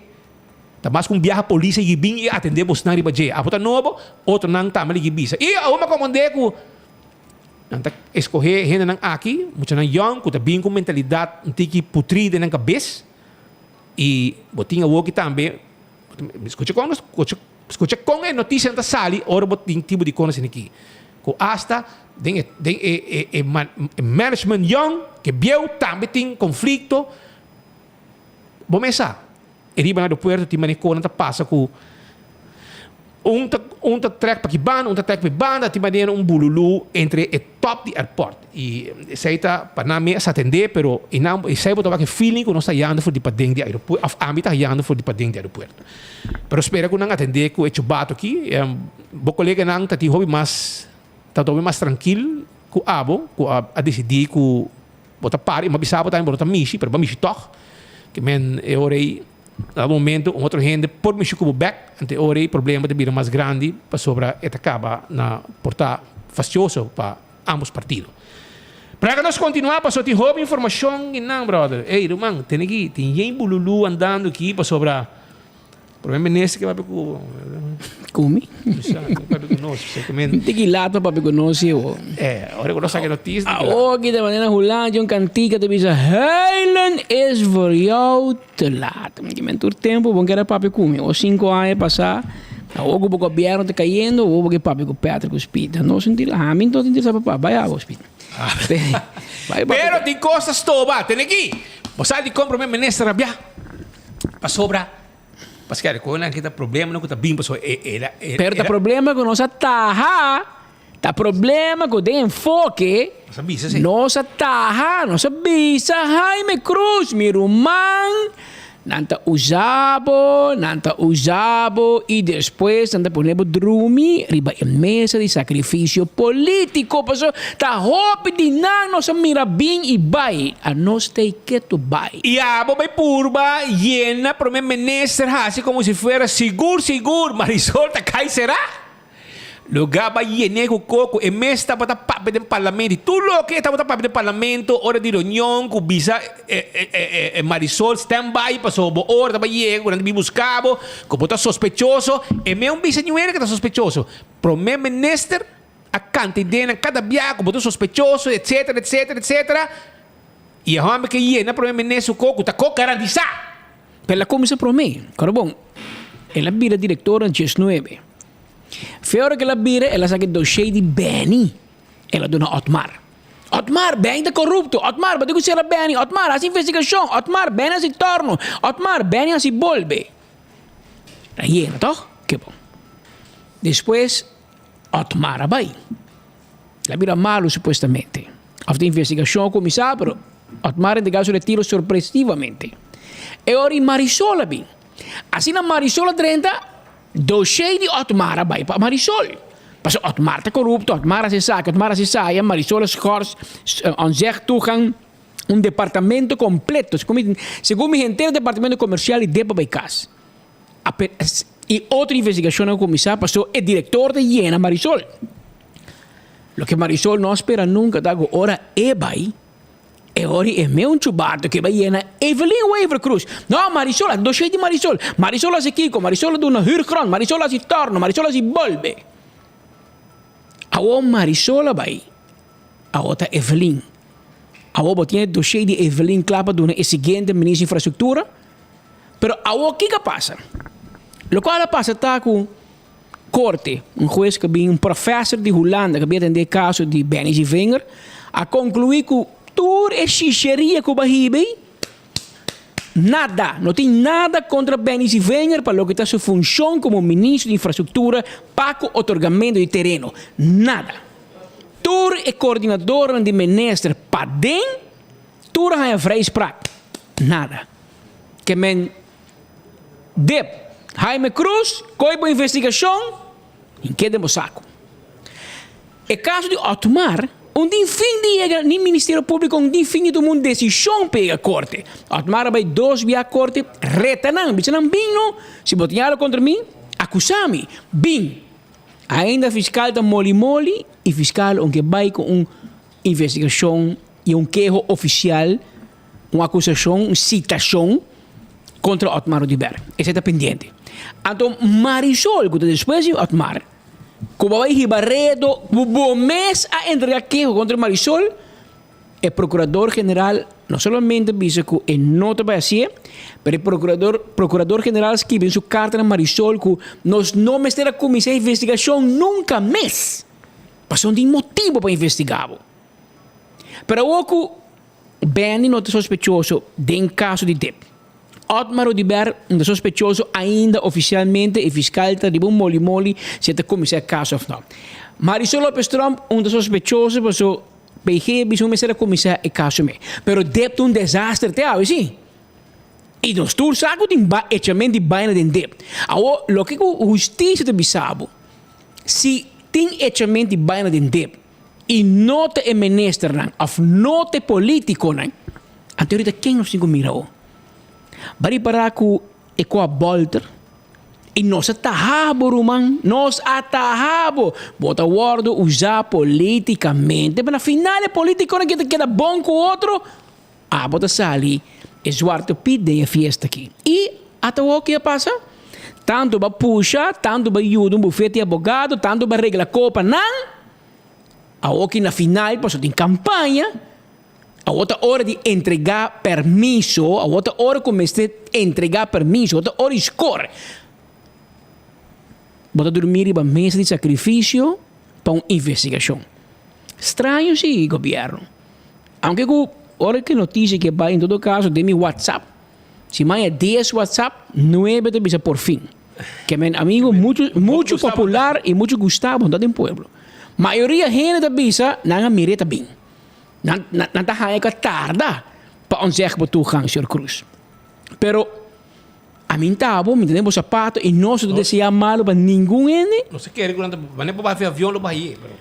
Ta mas cu un biaha polis a yigi bin y atende bosnan riba dje. Abo ta nobo, otronan tambe a yigi bisa. Y awor mi a comprende cu Nan ta escoge hendenan aki, muchanan yong cu ta bin cu mentalidad un tiki putri den nan cabes y bo tin awoki tambe, scucha con, scucha con e noticianan ta sali ora bo tin tipo di conoci aki, cu hasta den e den e e management yong ke bieu tambe tin conflicto, bo mes sa. E riba na aeropuerto tin manera konan ta pasa ku un ta un ta trek pa ki banda, un ta trek pa e banda, tin manera un bululu entre e top di airport. I esei ta pa nan mes atendé, pero e nan esei bo ta wak e feeling ku nos ta hayando for di paden di aeropuerto òf ami ta hayando for di paden di aeropuerto. Pero spera ku nan atendé ku e chubato aki. Bo koleganan ta tin hopi mas ta hopi mas trankil ku abo ku a a disidí ku Bo ta para i bo bisa bo tambe bo no ta mishi, pero bo a mishi tòg. Ke men e ora ei, na dado momento un otro hende por mishi ku bo bèk, anto e ora ei problema ta bira mas grandi pasobra e ta kaba na por ta fastioso pa ambos partido. Pero laga nos kontinuá pasobra tin hopi informashon kinan, bròder. Ey, ruman, tene aki, tin yen bululú andando aki pasobra. Prome minister ke papia ku Ku mi? Papia ku nos. Tiki laat pa papia ku nos si ho. Eh, ora ku nos saka noticia. Awoki ta manera Hulanda un kantika ta bisa huilen is voor jou te laat. Mi men tur tempo bon kere papia ku mi. O 5 aña pasa, awo ku bo gobierno ta cayendo, awo bo ke papia ku Patrick ku Speed. No sinti la, ami no sinti sa papa, bai abo Speed. Pero tin kos ta stoba, tene aki. Bo sa dikon prome minister rabia? Pasobra, paske ku nan kita problema ku ta bin pasobra e e e Pero ta problema ku nos a taha, ta problema ku den enfoke Nos a bisa si. Nos a taha, nos a bisa Jaime Cruz, mi ruman, nan ta usa bo, nan ta usa bo i despues nan ta pone bo drumi riba e mesa di sakrifisio politiko pasobra ta hopi di nan nos a mira bin i bai, anos ta e ketu bai. I abo bai purba yena prome minister hasi como si fuera sigur sigur Marisol ta kai sera? Lugar bai yene ku koko e mes tabata papia den parlamento i tur loke e tabata papia den parlamento ora di reunion ku bisa e Marisol stand by pasobra bo ora ta bai yega ku nan ta bin buska bo ku bo ta sospechoso e mes un bisa niun hende ku ta sospechoso prome minister a kanta idea nan kada biaha ku bo ta sospechoso etcetera etcetera etcetera. I e hòmber ke yena promé mené su koko ta kok garantisá. Pero el a kuminsá promé. Kòrda bon, el a bira direktor na diesnuebe. Fe ora ku el a bira, el a saka e doshé di Benny. El a duna Otmar. Otmar, Benny ta korupto. Otmar, bo tin ku sera Benny. Otmar, hasi investigashon. Otmar, Benny hasi tòrno. Otmar, Benny hasi bolbe. El a yena, tòg? Ke bon. Despues, Otmar a bai. El a bira malu supuestamente. Of de investigacion a cuminsa, pero Otmar a entrega su retiro sorpresivamente. E ora y Marisol a bin. Asina Marisol a drenta, dossier di Otmar a bay pa Marisol. Pasobra Otmar ta corupto, Otmar a haci esaki, Otmar a haci esaya, Marisol a schors, ontzeg toegang. Un departamento completo, segun mi henter departamento comercial di dep a bay cas. Y otro investigacionnan a cuminsa paso e director ta yena Marisol. Loke Marisol no a spera nunca ta cu ora e bay, e ora e meun chubato ke bay yena Evelyn Wever Croes. No, Marisol, a dossier di Marisol. Marisol a haci kico, Marisol a duna huurgrond, Marisol a haci torno, Marisol a haci bolbe. Awor Marisol a bay, awor ta Evelyn. Awor bo tin e dossier di Evelyn kla pa duna e siguiente minister di infrastructura. Pero awor kiko a pasa? Lokual a pasa ta ku korte, un hues ku bin, un professor di Hulanda ku a bin atendé e kaso di Benny Zievinger, a konkluí ku tur e shisheria ku bo a hiba ei, nada, no tin nada kontra Benny Zievinger pa loke ta su funshon komo ministro di infrastruktura pa ku otorgamentu di tereno. Nada. Tur e koordinadornan di minister paden, tur a haña vrijspraak. Nada. Ke men Dip. Jaime Cruz, koe bo investigashon i keda den bo saku. E kaso di Otmar, un tin fin di yega ni Ministerio Públiko un tin fin di tuma un desishon pa yega korte. Otmar a bai dos bia korte, reta nan, bisa nan bin no, si bo tin algu kontra mi, akusá mi, bin. Ainda fiskal ta moli moli i fiskal ounke bai ku un investigashon i un keho ofisial, Un akusashon, un sitashon kontra Otmar Oduber. Esei ta pendiente. Anto Marisol ku ta despues di Otmar, ku bo a bai hiba redo, ku bo mes a entrega keho kontra Marisol, e prokurador general no solamente a bisa ku e no ta bai hasié, pero e prokurador prokurador general skibi den su karta na Marisol ku nos no mester a kuminsá investigashon nunka mes, pasobra no tin motibu pa investigá bo. Pero awor ku Benny no ta sospechoso den kaso di dip. Otmar Oduber no ta sospechoso ainda ofisialmente e fiskal ta riba un moli moli si e ta kuminsá e kaso òf no. Marisol Lopez Tromp un ta sospechoso paso PG bisa un mester a kuminsá e kaso me. Pero dip ta un desaster te awe si. I nos tur sa ku tin ba echament di baina den dip. Awor loke ku hustisia ta bisa bo si tin echament di baina den dip. I no ta e ministernan of no ta e politiconan, anto ahorita ken nos tin cu mira awo? Ba ripara cu e cu a bolter i nos a taha bo ruman, nos a taha bo, bo ta wordo usa politicamente, pero na final e politiconan ke ta keda bon cu otro, abo ta sali e zwarte piet den e fiesta aki. I ata awo ke a pasa? Tanto ba pusha, tanto ba yuda un bufete di abogado, tanto ba regla copa nan, Awoki na final pasobra tin campaña, awo ta ora di entrega permiso, awo ta ora cu mester entrega permiso, awo ta ora di score. Bo ta durmi riba mesa di sacrificio pa un investigacion. Straño si, gobierno. Aunke cu ora cu e noticia ke bay en todo caso den mi WhatsApp, si maya dies WhatsApp, nuebe ta bisa por fin. Ke men amigo mucho mucho popular y mucho gustabo ta den pueblo. Mayoria hende ta bisa nan a mire ta bin. Nan nan ta haya ka tarda pa onzegbaar toegang señor Cruz. Pero a mi ta bo mi ta den bo sapato y nos no ta desea malo pa ningun hende. No se kere ku nan ta wanneer bo baha fi avion lo baha ye pero.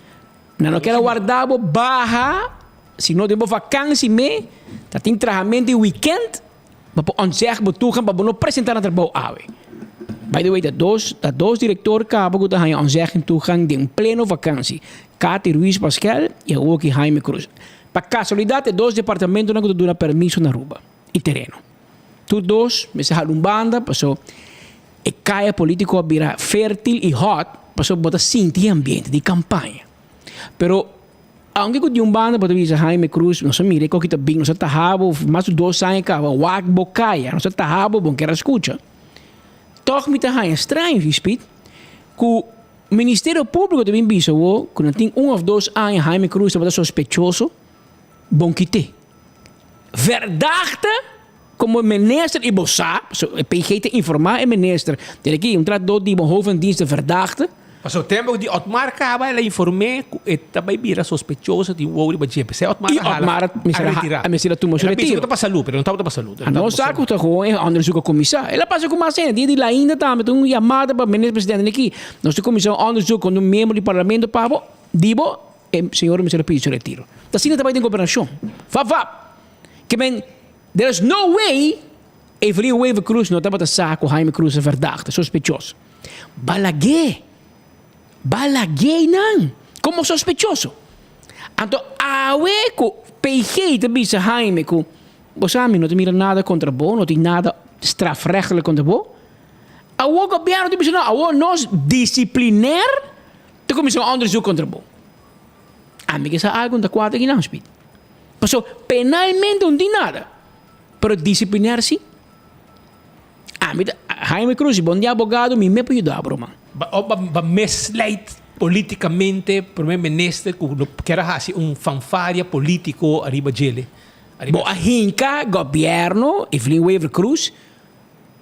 Nan no kier a warda bo baha si no den bo vakansi me ta tin trahamento di weekend. Bo por ontzeg bo toegang pa bo no presenta na trabou awe. By the way, ta dos, ta dos director caba cu ta haña ontzegging toegang den pleno vakantie. Katy Ruiz Paskel y awoki Jaime Cruz. Pa casualidad e dos departamentonan cu ta duna permiso na Aruba y tereno. Tur dos mester hala un banda paso e caya politico a bira fertil y hot paso bo ta sinti e ambiente di campaña. Pero Aunke ku di un banda bo ta bisa Jaime Cruz, nos a mira e koki ta bin, nos a taha bo mas di dos aña kaba, wak bo kaya, nos a taha bo, bo no kier a skucha. Tòg mi ta haña straño, Rispit, ku Ministerio Públiko ta bin bisa bo ku na tin un òf dos aña Jaime Cruz tabata sospechoso, bon kit'é. Verdachte komo minister i bo sa, pasobra e PG ta informá e minister, tin aki un trahadó di bo hoofdendienst ta verdachte. Pasobra tempo di Otmar kaba el a inform'é ku e ta bai bira sospechoso di un wou riba dje. P'esei Otmar I a hala Otmar a retirá. a mester a tuma su El a bisa retiro. ku ta pa salú, pero no tabata pa salú. A no sa ku ta gewoon e onderzoek a kuminsá. El a pasa ku mas hende. Dia di Lainda tambe ta un yamada pa minister presidente aki. Nos ta kuminsá un onderzoek kontra un miembro di parlamento pa bo, di bo. E señor mester a pidi su retiro. Ta asina ta bai den gobernashon. Vap vap! Ke men, there is no way Evelyn Wever Croes no tabata sa ku Jaime Croes ta verdachte, sospechoso. Balag'é. Balag'é nan komo sospechoso. Anto awe ku PG ta bisa Jaime ku bo sa mi no ta mira nada kontra bo, no tin nada strafrechtelijk kontra bo. Awor gobièrnu ta bisa no, awor nos disiplinair ta kuminsá un onderzoek kontra bo. Ami ke sa algu ta kuadra aki nan, Speed. Paso penalmente no tin nada, pero disiplinair si. Ami ta, Jaime Cruz, si bo no tin abogado mi me por yuda bo ruman. Ba o ba misleid politicamente primer minister cu lo kier a haci un fanfaria politico ariba djele. Bo a hinca gobierno Evelyn Wever Croes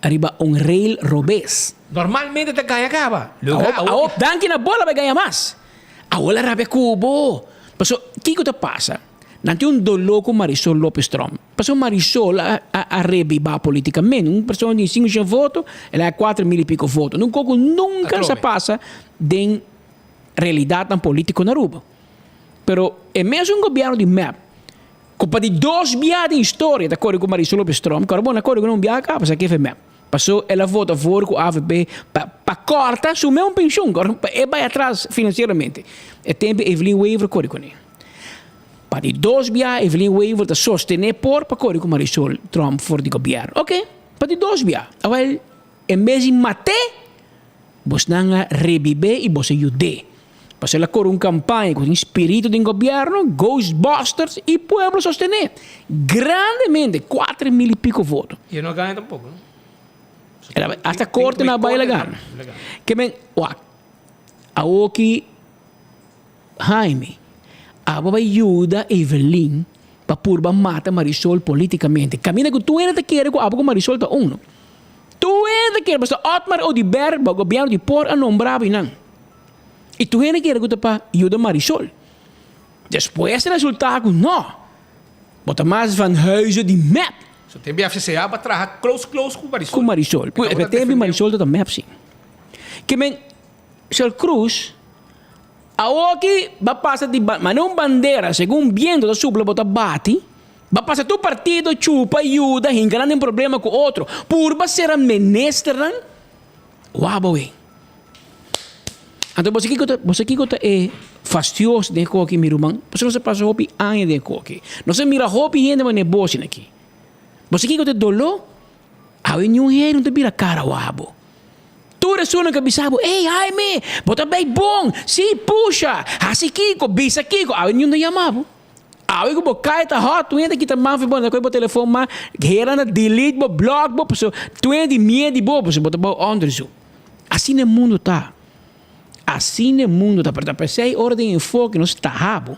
ariba un rail robes. Normalmente ta gaña caba. Awor danki na bo la bay gaña mas. Awor la rabia cu bo. Paso kico ta pasa? Nan tin un dolor cu Marisol Lopez Tromp. Paso Marisol a a rebiba politicamente. Un persona tin cinco shen voto, el a haya cuatro mil y pico voto. Un coco nunca sa pasa den realidadnan politico na Aruba. Pero e mesun gobierno di mep Ku pa di dos bia den historia ta kore ku Marisol Lopez Tromp, kòrda bo na kore ku nan un bia kaba sa kefe mep. Paso el a vota voor ku avp pa pa kòrta su meun penshun, kòrda pa e bai atras finansieramente. E tempu Evelyn Wever kore kuné. Pa di dos bia Evelyn Wever ta sostené por pa kore ku Marisol Tromp for di gobièrnu. Oke, pa di dos bia. Awèl en bes di mat'é, Bosnan a rebibé i bos a yud'é. Pasobra el a kore un kampaña ku tin spiritu den gobièrnu, Ghostbusters, i pueblo sostené. Grandemente, 4000 i piko voto. I e no a gana tampoko, no? El a bai, hasta korte nan a bai el a gana. Ke men, wak, awoki Jaime, abo bai yuda Evelyn pa purba mata Marisol politikamente. Kaminda ku tur hende ta kere ku abo ku Marisol ta uno. Tur hende ta kere, pasobra Otmar Oduber, bo gobièrnu di por a nombra bo einan. I tur hende kere ku ta pa yuda Marisol. Despues ta resultá ku no, bo ta mas van huize di mep. So tempu FCCA pa traha close close ku Marisol. Ku Marisol. E tempu Marisol ta ta mep si. Ke men, Shel Cruz, Awoki ba pasa di mane un bandera segun biento ta supla bo ta bati, ba pasa tur partido chupa yuda hinka nan den problema ku otro purba sera ministernan wak bo wen. Anto bo sa kiko ta bo sa kiko ta e fastios den e koki mi ruman? Pasobra nos a pasa hopi aña den e koki. Nos a mira hopi hende mane bo asina aki. Bo sa kiko ta e dolo? Awe niun hende no ta bira kara wak bo. Tur esunnan ku a bisa bo, Ey, Jaime, bo ta bay bon! Sí, pusha! Hasi kiko, bisa kiko! Awe niun ta yama bo. Awe ku bo kai ta hot, tur hende ta kita man for bo, nan ta kohe bo telefon man, hera nan ta delete bo, block bo, pasobra tur hende tin miedu di bo, pasobra bo ta bou onderzoek. Asina e mundu ta. Asina e mundu ta. Pero ta p'esei ora den enfoke nos taha bo,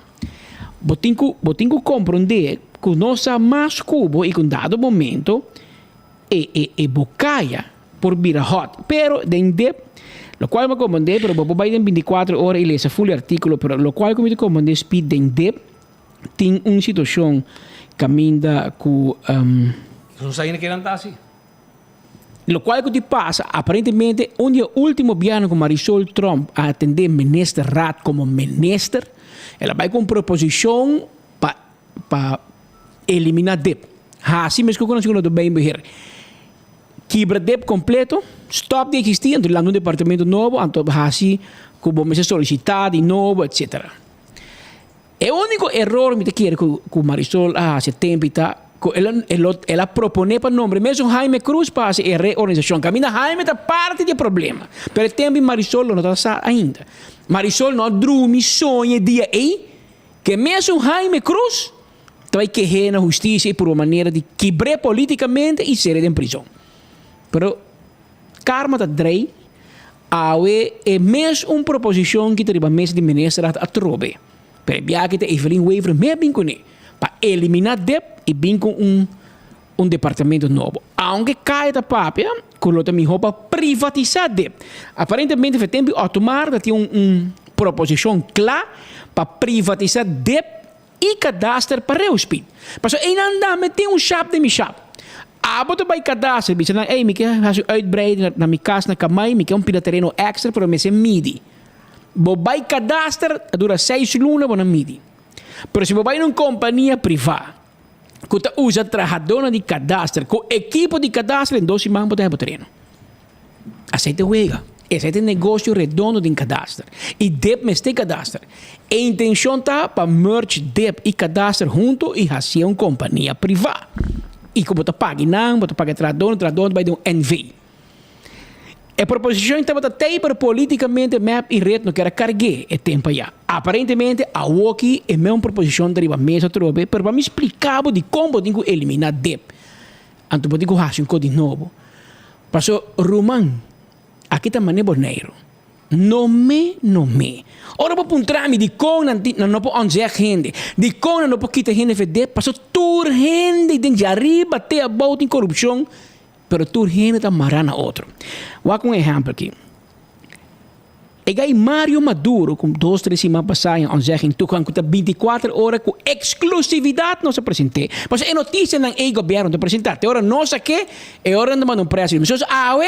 bo tin ku, bo tin ku komprondé ku nos sa mas ku bo i ku un dado momento e, e, e bo kaya por bira hot. Pero den dip, locual mi a comprende, pero bo por bay den 24 ora y lesa full e articulo, pero locual cu mi ta comprende speed den dip tin un situacion caminda cu um, No sa hende kinan ta haci. Locual cu tin pasa, aparentemente un di e ultimo bianan cu Marisol Tromp a atende Minister Raad como Minister, el a bay cu un proposicion pa pa elimina dip. Haci mescos cu nan sigur no ta bay beheer. Kibra dep kompleto, stòp di eksistí, anto lanta un departamento nobo, anto hasi ku bo mester solisitá di nobo, etsetera. E úniko eror mi ta kere ku ku Marisol a hasi e tempu ta ku el a el lo el a proponé pa nombra mesun Jaime Cruz pa hasi e reorganisashon. Kaminda Jaime ta parti di e problema, pero e tempu Marisol lo no ta sa ainda. Marisol no a drumi soña e dia ei ku e mesun Jaime Cruz Ta bai keh'é na hustisia i purba manera di kibr'é politikamente i ser'é den prizon. Pero karma ta drei, awe e mes un proposishon ki ta riba mesa di ministerraad atrobe. Pero e biaha ki ta Evelyn Wever me a bin kuné pa eliminá dep i bin ku un un departamento nobo. Aunke Kaya ta papia ku lo ta mihó pa privatisá dep. Aparentemente fe tempu Otmar ta tin un un proposishon kla pa privatisá dep I kadaster pa reuspit. Pasobra einan dame tin un shap den mi shap. Abo ta bai kadaster bisa nan, ey mi ke hasi un uitbreiding na mi kas na Kamay, mi ke un pida tereno extra pero mester midi. Bo bai kadaster ta dura seis luna bo na midi. Pero si bo bai na un kompania privá. ku ta usa trahadónan di kadaster ku ekipo di kadaster den dos siman bo ta heba tereno. Asei ta wega. Esei ta e negocio redondo den kadaster. I dip mester kadaster. E intencion ta pa merge dip i kadaster hunto i hacié un compania priva. I ku bo ta paga nan, bo ta paga e trahadónan, trahadónan ta bai den un NV. E proposicion tabata tei pero politicamente mep i red no kier a cargué e tempo aya. Aparentemente awoki e meun proposicion ta riba mesa atrobe pero pa mi splica bo dicon bo tin cu elimina dip. Anto bo tin cu haci un cos di nobo. Paso ruman, aki ta mane Boneiru. No me, no me. Ora bo puntra mi dikon nan tin, nan no por ontzeg hende, dikon nan no por kita hende vd, paso tur hende den djariba te abou tin korupshon, pero tur hende ta mará na otro. Wak un ehèmpel aki. E gai Mario Maduro ku dos tres siman pasá en ontzegging toegang ku ta bintikuater ora ku eksklusividat nos a present'é. Pasobra e notisianan ei gobièrnu ta presentá. Te ora nos a ke, e ora nan ta manda un press release. Mescos awe,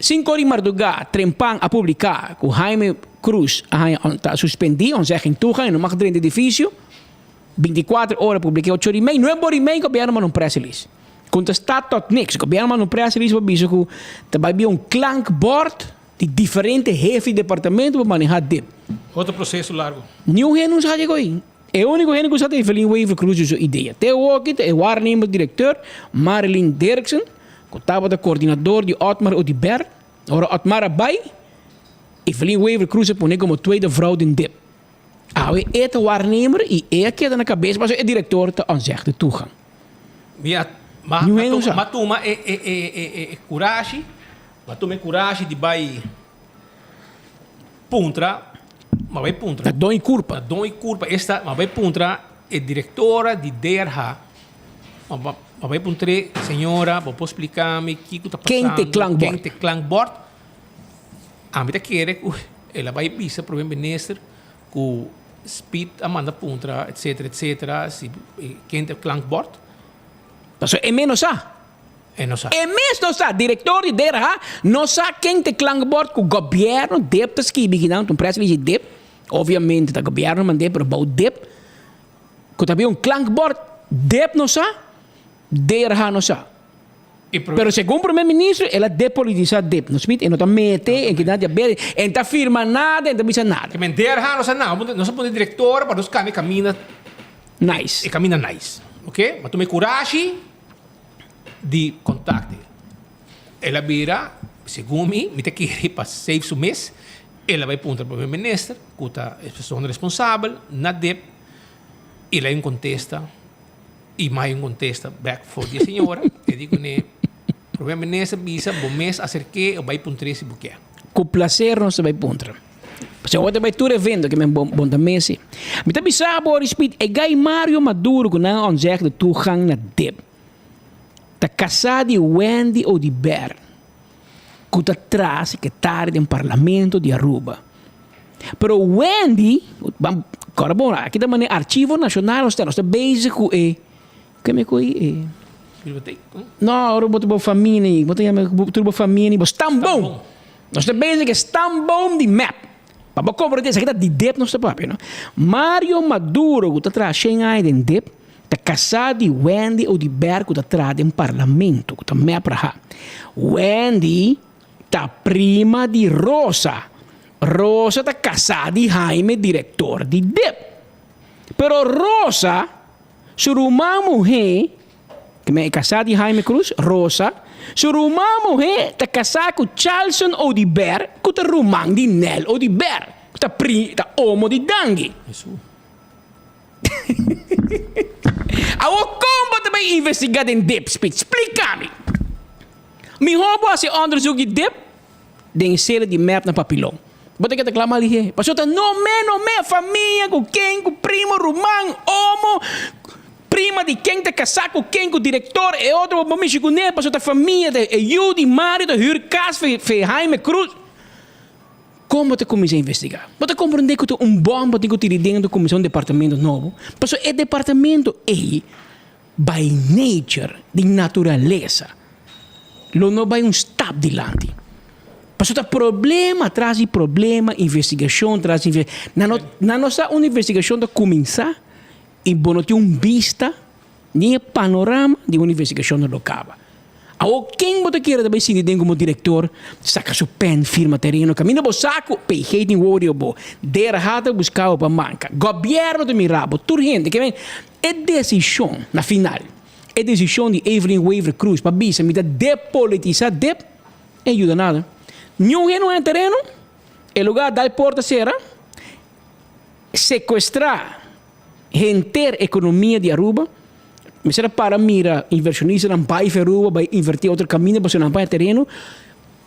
sinku ora di mardugá, Trempan a publiká ku Jaime Cruz a haña ta suspendí ontzegging toegang, e no mag drenta edifisio. Bintikuater ora publik'é ocho ora i mei, nuebe ora i mei gobièrnu manda un press release. Kontestá tot niks. Gobièrnu manda un press release pa bisa ku ta bai bia un klankbord. Di diferente hefe di departamento pa maneha dip. Otro proceso largo. Niun hende no sa dje koe. E unico hende cu sa ta Evelyn Wever Croes di su idea. Te awoki ta e waarnemer directeur Marilyn Derksen cu tabata coordinador di Otmar Oduber. Ora Otmar a bay, Evelyn Wever Croes a pone como tweede vrouw den dip. Awe e ta waarnemer y e a keda na cabes pasobra e director ta ontzegde toegang. Mi a Niun hende no sa. ma tuma e e e e curashi. M'a tuma e kurashi di bai puntra, m'a bai puntra. Na don i kurpa. Na don i kurpa esta, m'a bai puntra e direktora di DRH, m'a bai puntr'é, señora bo por splika mi kiko ta Ken pasando, te klankbord? ken te klankbord? Ami ta kere ku el a bai bisa prome minister ku Speed a manda puntra etcetera etcetera si ken te klankbord. Pasobra e mes no sa. E no sa. E mes no sa. Director di DRH no sa ken ta e klankbord ku gobierno dep ta skibi kinan. Un press release di dep. Obviamente ta gobierno mand'é pero bou dep ku ta bin un klankbord dep no sa, DRH no sa. Pero segun primer ministro el a depolitisa dep. No smit e no ta mete en kinan di aber e no ta firma nada e no ta bisa nada. Ke men DRH no sa nada. Nos a pone director pa nos kambia kaminda. Nice. E kaminda nice. Ok. Ma tuma e kurashi. di contacte. El a bira, segun mi, mi ta kere pa save su mes, el a bai puntra primer minister, cu ta e persona responsabel, na dip, y el a un contesta, y mai un contesta back for di e señora, e di cune, primer minister bisa bo mes acerke o bai puntr'e si bo kier. Cu placer nos ta bai puntra. Pasobra bo ta bai tur evento ke men bon ta mesi. Mi ta bisa bo, Rispit, e gai Mario Maduro cu nan a ontzeg de toegang na dip. Ta kasá di Wendy Oduber ku ta traha sekretaria den parlamento di Aruba. Pero Wendy, ban kòrda bon, aki ta manera Archivo Nashonal nos ta, nos ta bezig ku e, keme ku e, no, ora bo ta bo famia ni, bo ta yama tur bo famia ni bo stamboom. Nos ta bezig ku e stamboom di mep. Pa bo komprondé esaki ta di dep nos ta papia, no. Mario Maduro ku ta traha shen aña den dep, Ta kasá di Wendy Oduber ku ta traha den parlamento, ku ta mep-raha. Wendy ta prima di Rosa. Rosa ta kasá di Jaime, direktor di dip. Pero Rosa, su ruman muhé, ke men e kasá di Jaime Cruz, Rosa, su ruman muhé ta kasá ku Charlson Oduber, ku ta ruman di Nel Oduber, ku ta pri, ta omo di Dangui. Awor kon bo ta bai investiga den dip, Speed? Splika mi. Mihó bo hasi onderzoek di dip den e sele di mep na Papilon. Bo ta keda klama lihé. Pasobra ta no me, no me, famia ku ken, ku primo, ruman, omo, prima di ken ta kasá ku ken, ku direktor, e otro bo mishi kuné, pasobra ta famia, ta e yu di Mario ta hür kas fe Jaime Cruz. Kon bo ta kuminsá investigá? Bo ta komprondé ku ta un bòm bo tin ku tira den ta kuminsá un departamento nobo? Pasobra e departamento ei, by nature, di naturalesa, lo no bai un stap dilanti. Pasobra ta problema tras di problema, investigashon tras di investigashon. Nan no nan no sa unda investigashon ta kuminsá i bo no tin un bista. Ni e panorama di un investigashon no lo kaba. Awor ken bo ta kere ta bai sinti den komo direktor saka su pen firma tereno kaminda bo sa ku PG tin worio bo der hata buska bo pa manka. Gobièrnu ta mira bo tur hende ke men e desishon na final e desishon di Evelyn Wever Croes pa bisa mi ta depolitisa dep e yuda nada. Niun hende no haña tereno e lugar dal porta sera sekuestra. Henter economia di Aruba mester a para mira inversionistanan bay fi Aruba bay inverti otro caminda pasobra nan paña tereno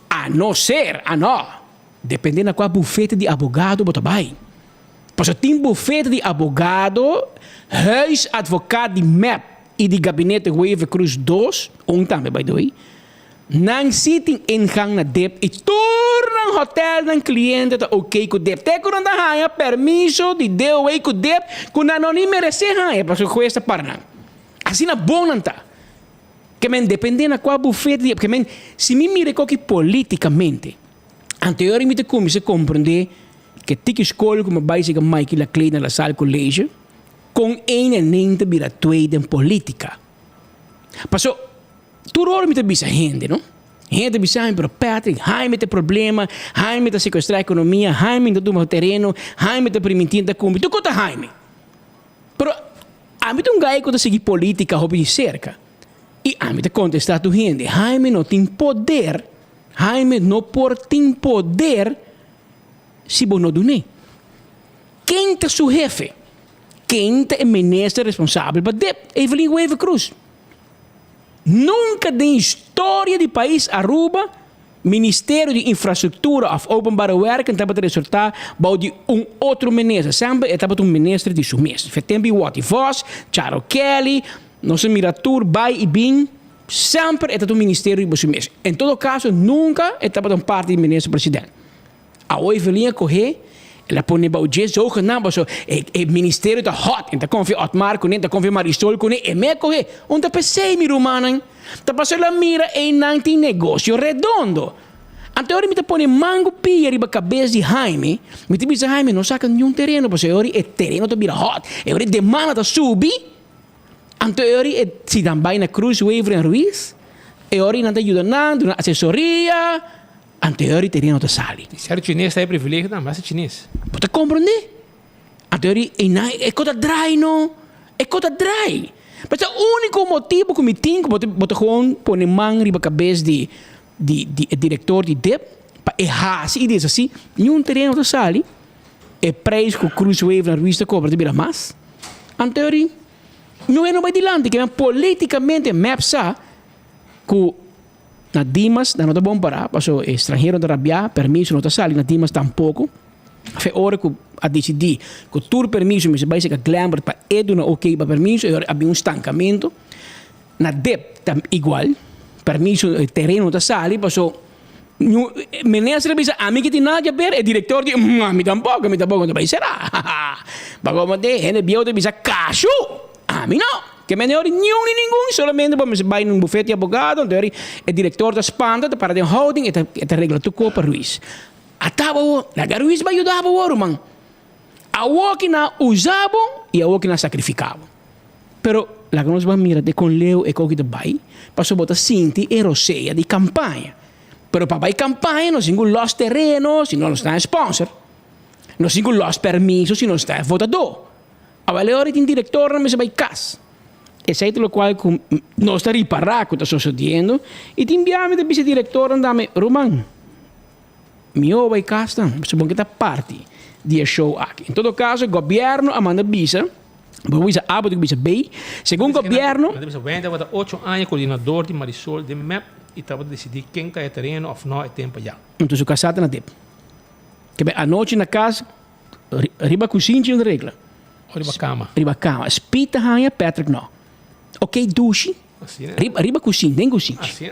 a no ser, a no, depende na cua bufete di abogado bo ta bay. Pasobra tin bufete di abogado, huisadvocaat di mep y di gabinete Wever Croes dos, un tambe by the way, Nan si tin ingang na dip i tur nan hotelnan kliente ta oké ku dip. Te ku nan ta haña permiso di DOW ku dip ku nan no ni meresé haña pasobra hues ta para nan. Asina bon nan ta. Ke men dependé na kua bufete di ke men si mi mira e koki politikamente anteor mi ta kuminsá komprendé ke tiki skol ku mi a bai siga Maiky Laclé na La Salle College kon ein en ein ta bira twee den politika. Paso tur ora mi ta bisa hende no, hende ta bisa mi pero Patrick Jaime ta e problema, Jaime ta secuestra economia, Jaime ta tuma tereno, Jaime ta priminti ta cumpli, tur cos ta Jaime. Pero ami ta un guy cu ta sigui politica hopi di cerca y ami ta contesta tur hende, Jaime no tin poder, Jaime no por tin poder si bo no dun'e. Ken ta su hefe? Ken ta e minister responsabel pa dip? Evelyn Wever Croes. Nunca den historia di pais Aruba Ministerio di Infrastructura of Openbare Werken tabata resulta bou di un otro minister. Semper e tabata un minister di su mes. Fetempi Watty Vos, Charo Kelly, nos a mira tur bay y bin, semper e tabata un ministerio riba su mes. En todo caso nunca e tabata un parti di minister president. Awo Evelyn a kohe, el a pone bou dje zogenaamd paso e e ministerio ta hot, en ta konfia Otmar kuné, ta konfia Marisol kuné, e me a kohe. Un ta p'esei mi rumannan, ta paso el a mira einan tin negocio redondo. Anto e ora mi ta pone mango pia riba kabes di Jaime, mi ta bisa Jaime no saka niun tereno paso e ora e tereno ta bira hot, e ora e demanda ta subi, anto e ora e si nan bai na Cruz Wever en Ruiz, e ora nan ta yuda nan, duna asesoria. Anterior tereno ta sali. Ser chines ta e privilegio tambe, hasta chines. Bo ta comprende? Anterior e nan e ko ta draai no, e ko ta draai. Pero ta unico motibo cu mi tin cu bo ta bo ta gewoon pone man riba cabes di di di e director di dip pa e haci y deshaci, niun tereno ta sali, e prijs cu Cruz Wave na Ruiz ta cobra ta bira mas. Anterior no e no bay dilanti, kimen politicamente mep sa cu. Na Dimas nan no ta bon pará, paso e stranhero ta rabiá, permiso no ta sali na Dimas tampoko. Fe ora ku a disidí ku tur permiso mester bai seka Glembert pa e duna oké pa permiso, e ora a bin un stankamentu. Na dep ta igual, permiso e tereno no ta sali paso minister a bisa ami ke tin nada di aber, e direktor di ami tampoko, ami tampoko no ta bai será. Pasobra hende bieu ta bisa kashu, ami no. Ke mende ori niun ni ningun, solamente bo mester bai na un bufete di abogado, anto ori e direktor ta spanta, ta para den houding, e ta e ta regla tur kos pa Ruiz. Ata bo awor, laga Ruiz bai yuda bo awor, ruman. Awor ki nan a usa bo i awor ki nan a sakrifika bo. Pero laga nos ban mira te kon leu e koki ta bai, pasobra bo ta sinti e rosea di kampaña. Pero pa bai kampaña nos tin ku lòs tereno si no nos ta sponsor, nos tin ku lòs permiso si nos ta votadó. Awel e ora tin directornan mester bay cas. Esey ta locual cu nos ta ripara cu ta sosodiendo y tin bia mi ta bisa directornan dame, Ruman, miho bay cas nan, pasobra bo ke ta parti di e show aki. En todo caso gobierno a manda bisa, bo bisa A, bo tin cu bisa B, segun gobierno. Nan ta bisa Wendy tabata ocho aña coordinador di Marisol den mep y tabata dicidi ken ta e tereno of no e tempo ya. Enton su casa ta na dip. Kebe anochi na cas. Riba kusinchi un regla. Riba kama. Riba kama. Speed ta haña, Patrick no. Ok dushi. Riba, riba kusin, den kusinchi.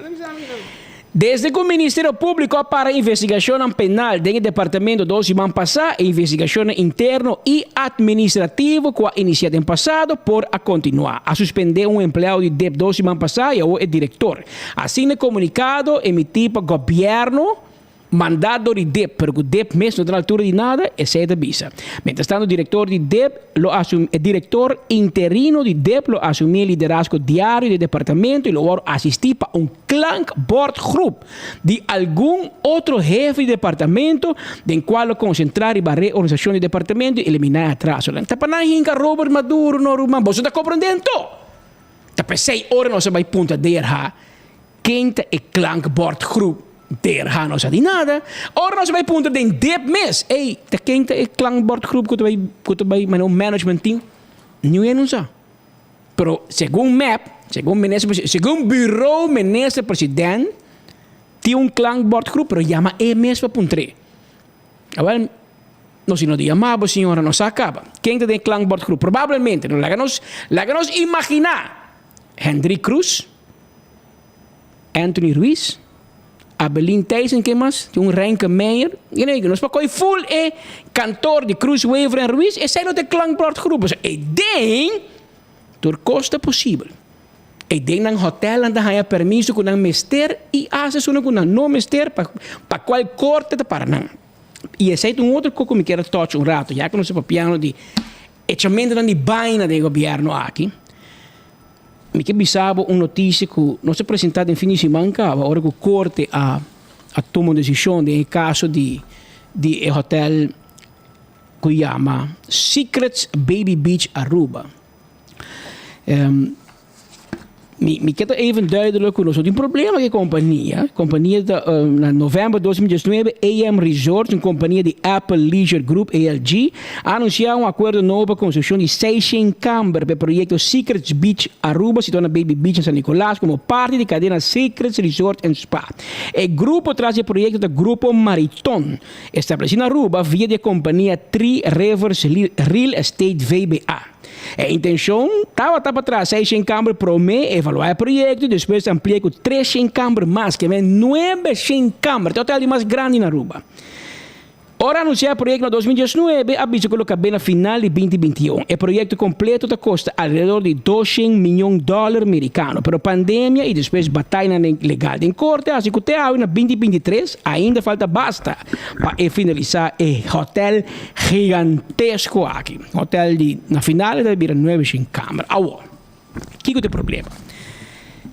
Desde ku Ministerio Públiko a para investigashonnan penal den e departamento dos siman pasá, e investigashonnan interno i atministrativo ku a inisiá den pasado por a kontinuá. A suspendé un empleado di dep dos siman pasá i awor e direktor. Asina e komunikado emití pa gobièrnu. Mandá dor di dip, pero ku dip mes no ta na altura di nada, esei ta bisa. Mientrastanto direktor di dip lo asumi e direktor interino di dip lo asumi e liderazgo diario di e departamento i lo wòrdu asistí pa un klankbordgroep di algun otro hefe di departamento den kual lo konsentrá riba reorganisashon di departamento i eliminá e atrasonan. Ta pa nan hinka Robert Maduro no ruman, boso ta komprondé anto? Ta p'esei ora nos a bai puntra DRH Ken ta e klankbordgroep? DRH no sa di nada. Ora nos a bai puntra den dip mes, ey, ta ken ta e klankbordgroep ku ta bai ku ta bai manda un management team? Niun hende no sa. Pero segun mep, segun minister presidente, segun bureau minister president tin un klankbordgroep pero yama e mes pa puntr'é. Awel, nos si no di yama bo señora no sa kaba. Ken ta den e klankbordgroep? Probablemente, no laga nos laga nos imaginá Hendrik Cruz. Anthony Ruiz, Abelin Thijssen ken mas? Tin un Reinke Meijer. Nos por koe full e kantoor di Cruz, Wever en Ruiz, esei no ta e klankbordgroep. Pasobra e den tur kos ta posibel. E den nan hotelnan ta haña permiso ku nan mester i hasta esunnan ku nan no mester pa pa kual korte ta para nan. I esei ta un otro kos ku mi kier a touch un rato, ya ku nos ta papiando di echamentonan di baina den e gobièrnu aki. Mi ke bisa bo un notisia ku nos a presentá den fin di siman kaba ora ku korte a a tuma un desishon den e kaso di di e hotèl ku yama Secrets Baby Beach Aruba. Mi mi ke ta even duidelijk ku nos no tin problema ku e kompania. Kompania ta na novèmber 2019 AM Resorts, un kompania di Apple Leisure Group, ALG, a anunsiá un akuerdo nobo pa konstrukshon di seishent kamber pa e proyekto Secrets Beach Aruba, situá na Baby Beach na San Nicolas, komo parti di kadena Secrets Resort and Spa. E grupo tras di e proyekto ta Grupo Mariton, establesí na Aruba via di e kompania Three Rivers Real Estate VBA. E intenshon tabata pa traha seishent kamber promé, evaluá e proyekto i despues ampli'é ku treshent kamber mas, ke men nuebeshent kamber. Ta e hotel di mas grandi na Aruba. Ora anunsiá e proyekto na 2019, a bisa ku lo kab'é na final di 2021. E proyekto kompleto ta kosta alrededor di 200 miyon dòler merikano, pero pandemia i despues bataynan legal den korte hasi ku te awe na 2023 ainda falta basta pa e finalisá e hotel gigantesko aki. Hotel di na final e ta bira 900 kamer. Awor, kiko ta e problema?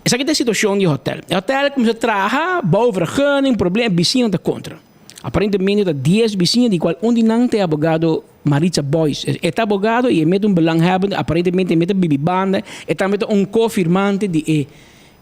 Esaki ta e situashon di e hotel. E hotel kuminsá traha, bouwvergunning, problema, bisinan ta kontra. Aparentemente ta dies bisiña di cual un di nan ta e abogado Maritza Boyce. E ta abogado y e mete un belanghebbende, aparentemente e mete bibi banda, e tambe ta un co-firmante di e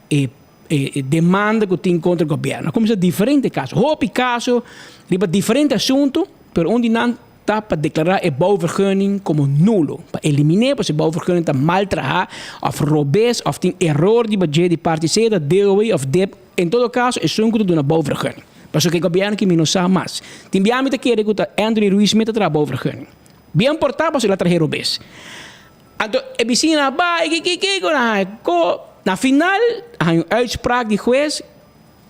e e demanda cu tin contra gobierno. A cuminsa diferente caso, hopi caso riba diferente asunto, pero un di nan ta pa declara e bouwvergunning como nulo, pa elimine pasobra e bouwvergunning ta mal traha of robes of tin eror riba dje di parti sea ta DOW of dip. En todo caso esun cu ta duna bouwvergunning. Pasobra cu e gobierno aki mi no sa mas. Tin bia mi ta kere cu ta Anthony Ruiz mi ta traha bouwvergunning. Bien por ta pasobra el a trahe robes. Anto e bisiña a bai ki ki ki cu nan haña co. Na final a haña un uitspraak di huez.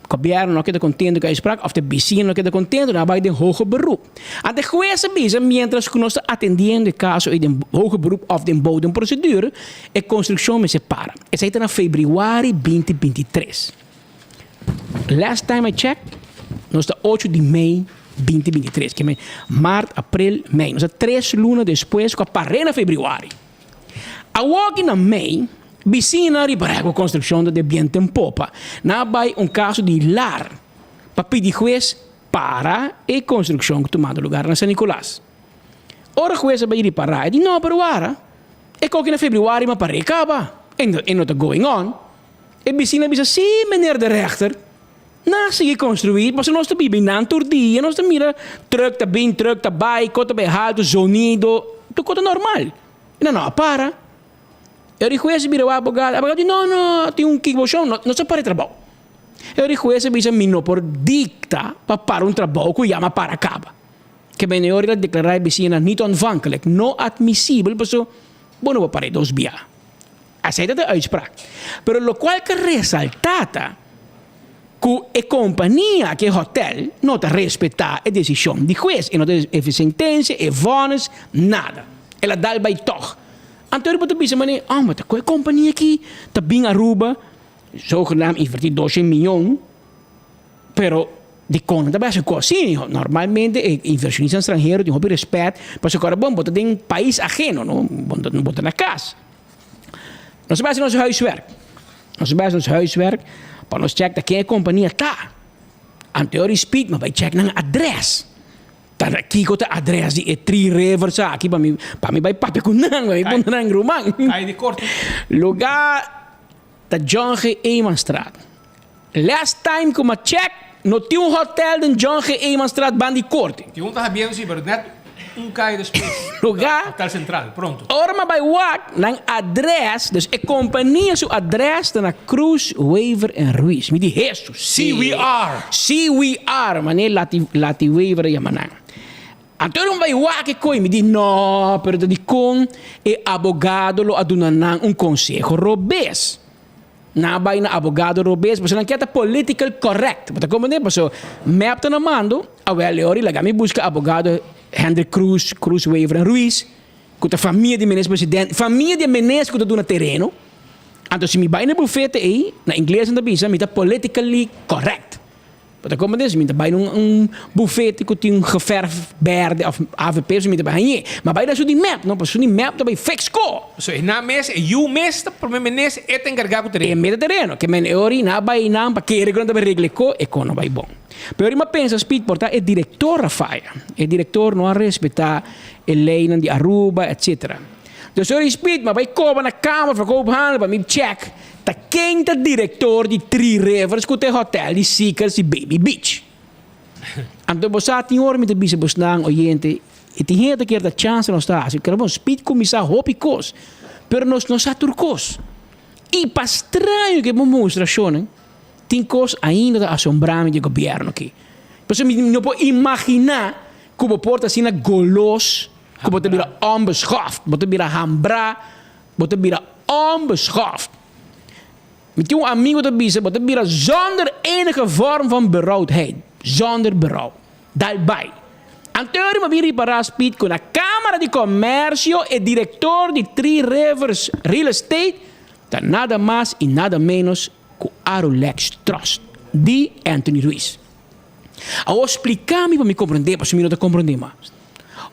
Gobierno no keda contento cu e uitspraak of ta e bisiña no keda contento nan a bai den hoger beroep. Anto e huez a bisa mientras cu nos ta atendiendo e caso ey den hoger beroep of den bodemprocedure e construccion mester para. Esei ta na februari 2023. Last time I checked, nos ta ocho di mei 2023. Ke men mart, april, mei. Nos ta tres luna despues ku a par'é na februari. Awor ki na mei, bisiñanan riba ku konstrukshon ta den biento en popa. Nan a bai un kaso di lar pa pidi hues para e konstrukshon ku tumando lugar na San Nicolas. Ora hues a bai ripará, e di no, pero wara, e koki na februari ma par'é kaba. E no ta going on. E bisiña a bisa, Sí, meneer de rechter, nan a sigui construí, pasobra nos ta biba einan tur dia, nos ta mira truck ta bin, truck ta bai, kos ta bai haltu, zonido, tur kos ta normal. I nan no a para. E ora e hues a bira wak abogado, e abogado di, No, no, tin un kikboshon, no, no sa para e trabou. E ora e hues a bisa, Mi no por dicta pa para un trabou ku yama para kaba. Ke men e ora el a declará e bisiñanan niet ontvankelijk, no admisibel, pasobra bo no por para e dos bia. Esei ta de uitspraak. Pero lokual ke resaltá ta ku e kompania ku e hotèl no ta respetá e desishon di hues, e no ta e sentensia, e vònis, nada. El a dal bai tòg. Anto bo ta bisa manera, oh ma ta ku e kompania aki ta bin Aruba, zogenaamd invertí doshen mion, pero. Dikon nan ta bai hasi kos asina? Normalmente e invershonista stranhero tin hopi respèt pasobra kòrda bon bo ta den pais aheno no, bo ta na kas. Nos a bai hasi nos huiswerk, nos a bai hasi nos huiswerk pa nos chèk ta ken e kompania ta. Anto ora Speed mi a bai chèk nan adrès. Ta kiko ta adrès di e Three Rivers aki pa mi pa mi bai papia ku nan, pa mi puntra nan ruman. Lugá ta John G. Emanstraat. Last time ku m'a check, no tin un hotel den John G. Emanstraat banda di korte. Tin un ta habiendo si, pero net un kai despues. Lugá. Hotel Central, pronto. Ora m'a bai wak nan adres, dus e kompania su adres ta na Cruz, Wever en Ruiz. Mi di, Hesus! Si we are! Si we are, manera Lati, Lati Wever a yama nan. Anto ora mi bai wak e koi, mi di, No, pero ta dikon e abogado lo a duna nan un konseho robes? Nan a bai na abogado robes pasobra nan kier ta political correct. Bo ta comprende? Pasobra mep ta na mando, awel e ora i laga mi busca abogado Hendrik Croes, Croes Wever en Ruiz, cu ta famia di minister president, famia di e minister cu ta duna tereno. Anto si mi bai na e bufete ei, na ingles nan ta bisa mi ta politically correct. Bo ta comprende? Si mi ta bai na un bufete cu tin geverf berde of avp, so mi ta bai hañ'é. Ma bai na su di mep, no, pasobra su di mep ta bai fix ko. So e nan mes, e yu mes ta prome menes, e ta encarga cu tereno. E mes ta tereno. Ke men e ori nan a bai nan pa kere cu nan ta bai regla e ko, e ko no bai bon. Pero ori mi a pensa, Speed, por ta e director a faya. E director no a respeta e leynan di Aruba, etcetera. Dus ori Speed, mi a bai koba na Kamer van Koophandel pa mi check. Ta ken ta director di Three Rivers cu ta e hotel di Seekers di Baby Beach? Anto bo sa tin ora mi ta bisa bosnan oyente y tin hende ta kier ta chance nos ta haci kere bon Speed cuminsa hopi cos pero nos no sa tur cos y pa straño ke bo mustra shownan tin cos ainda ta asombra mi di e gobierno aki pasobra mi no por imagina cu bo por ta asina golos cu bo ta bira onbeschoft bo ta bira hambra. Bo ta bira onbeschoft. Mi tin un amigo ta bisa bo ta bira zonder enige vorm van berouwdheid. Zonder berouw. Dal bai. Anterior mi a bin ripará Speed ku na Kamara di Komersio e direktor di Three Rivers Real Estate ta nada mas i nada menos ku Arulex Trust di Anthony Ruiz. Awor splika mi pa mi komprendé pasobra mi no ta komprendé mas.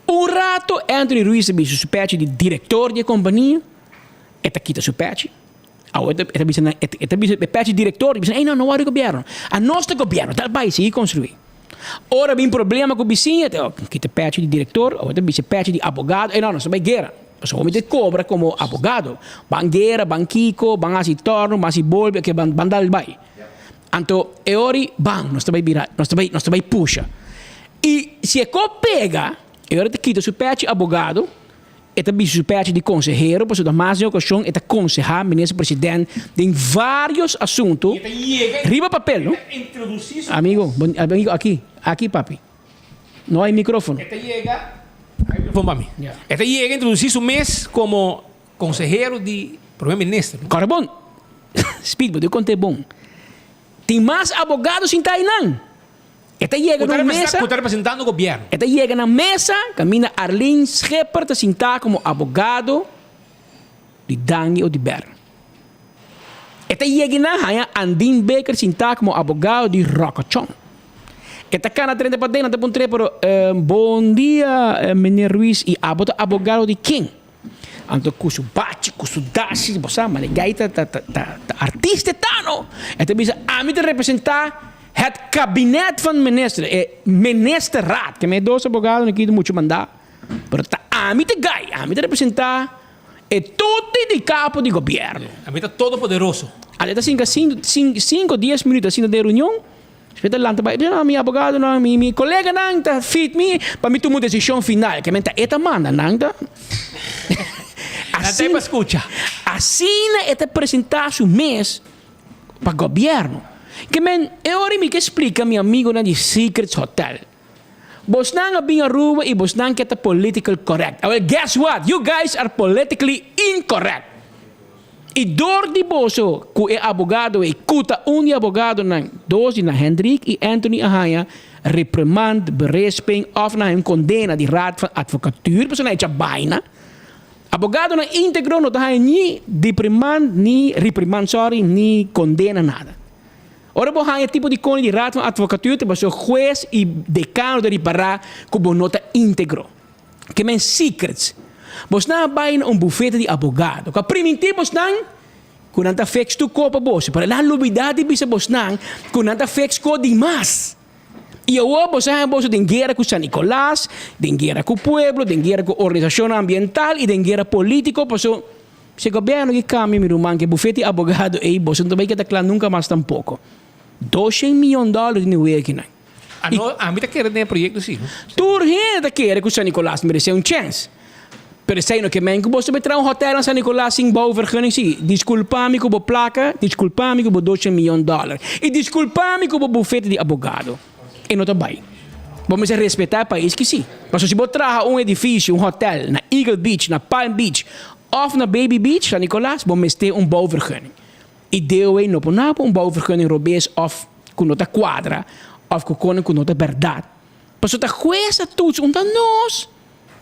Un rato Anthony Ruiz a bisa su pechi di director di e compania, e ta kita su pechi. Awo e ta bisa nan, e ta bisa e pechi director, e bisa nan, ey no, no wòri gobierno. Anos ta gobierno, tal bai, sigui construi. Ora bin problema ku bisiña, e ta kita e pechi di director, awo e ta bisa e pechi di abogado, ey no, nos ta bai guera. Pasobra hopi ta cobra como abogado. Ban guera, ban kiko, ban hasi torno, ban hasi bolbe, oke, ban dal bai. Anto e ora ban, nos ta bai bira, nos ta bai, nos ta bai pusha. I si e ko pega, e ora ta kita su pechi abogado, e ta bisti su pechi di konsehero, pasobra mas di un okashon e ta konsehá minister president den vários asuntu riba papel, no? Amigo, bon, amigo, aki, aki papi. No hay micrófono. E ta yega, hay micrófono pa mi. E ta yega introdusí su mes komo konsehero di prome minister. Kòrda bon, Speed, bo debe kont'é bon. Tin mas abogado sintá einan. E ta yega na un mesa. Ku ta representando gobièrnu. E ta yega na mesa kaminda Arlene Schipper ta sintá komo abogado di Dangui Oduber. E ta yega na haña Andin Baker sintá komo abogado di Ròkòchòn. E ta kana drenta paden, nan ta puntr'é, pero bon dia meneer Ruiz i abo ta abogado di ken? Anto ku su bachi, ku su dashi, bo sa, manera ta ta ta ta artista e ta no. E ta bisa, ami ta representá het kabinet van minister, e ministerraad. Ke mi dos abogado no kita muchu mandá, pero ta ami ta gai, ami ta representá e tuti di kapo di gobièrnu. Ami ta todopoderoso. Anto e ta sinka sinku, dies minuut asina den reunion. Despues ta lanta bai, no, mi abogadonan, mi mi koleganan ta fit mi pa mi tuma un desishon final. Ke men ta e ta manda, nan ta Nan ta e pa skucha. Asina e ta presentá su mes pa gobièrnu. Ke men e ora mi ke splika mi amigonan di Secrets Hotel. Bosnan a bin Aruba i bosnan ke ta political correct. Awel guess what? You guys are politically incorrect. I dor di boso ku e abogado ei ku ta un di abogadonan, dos di nan Hendrik i Anthony a haña reprimand, beresping òf nan haña un kondena di Raad van Advocatuur pasobra nan a echa baina. Abogadonan íntegro no ta haña ni deprimand ni reprimand sorry ni kondena nada. Ora bo haña tipo di koni di Raad van Advocatuur ta pasobra hues i dekano ta ripará ku bo no ta íntegro. Ke men secrets. Bosnan a bai na un bufete di abogado ku a primintí bosnan ku nan ta fix tur ko pa boso, pero nan a lubidá di bisa bosnan ku nan ta fix ko dimas. I awor boso a haña boso den guera ku San Nicolas, den guera ku pueblo, den guera ku organisashonnan ambiental i den guera polítiko pasobra si gobièrnu ki kambia mi ruman ku e bufete di abogado ei boso no ta bai keda kla nunka mas tampoko. Doshen miyon dòler tin di wekinan. Ano, ami ta kere den e proyecto si. Tur hende ta kere ku San Nicolas merece un chens. Pero esei no ke men ku bo ta traha un hotel na San Nicolas sin bouwvergunning si. Disculpa mi ku bo placa, disculpa mi ku bo doce miyon dollar y disculpa mi ku bo bufete di abogado. E no ta bai. Bo mester respeta e pais ki si. Pasobra si bo traha un edificio, un hotel na Eagle Beach, na Palm Beach of na Baby Beach, San Nicolas, bo mester un bouwvergunning. E DOA no por naba un bouwvergunning robes of ku no ta kuadra of ku konen ku no ta bèrdat. Pasobra ta hues a toets un ta nos.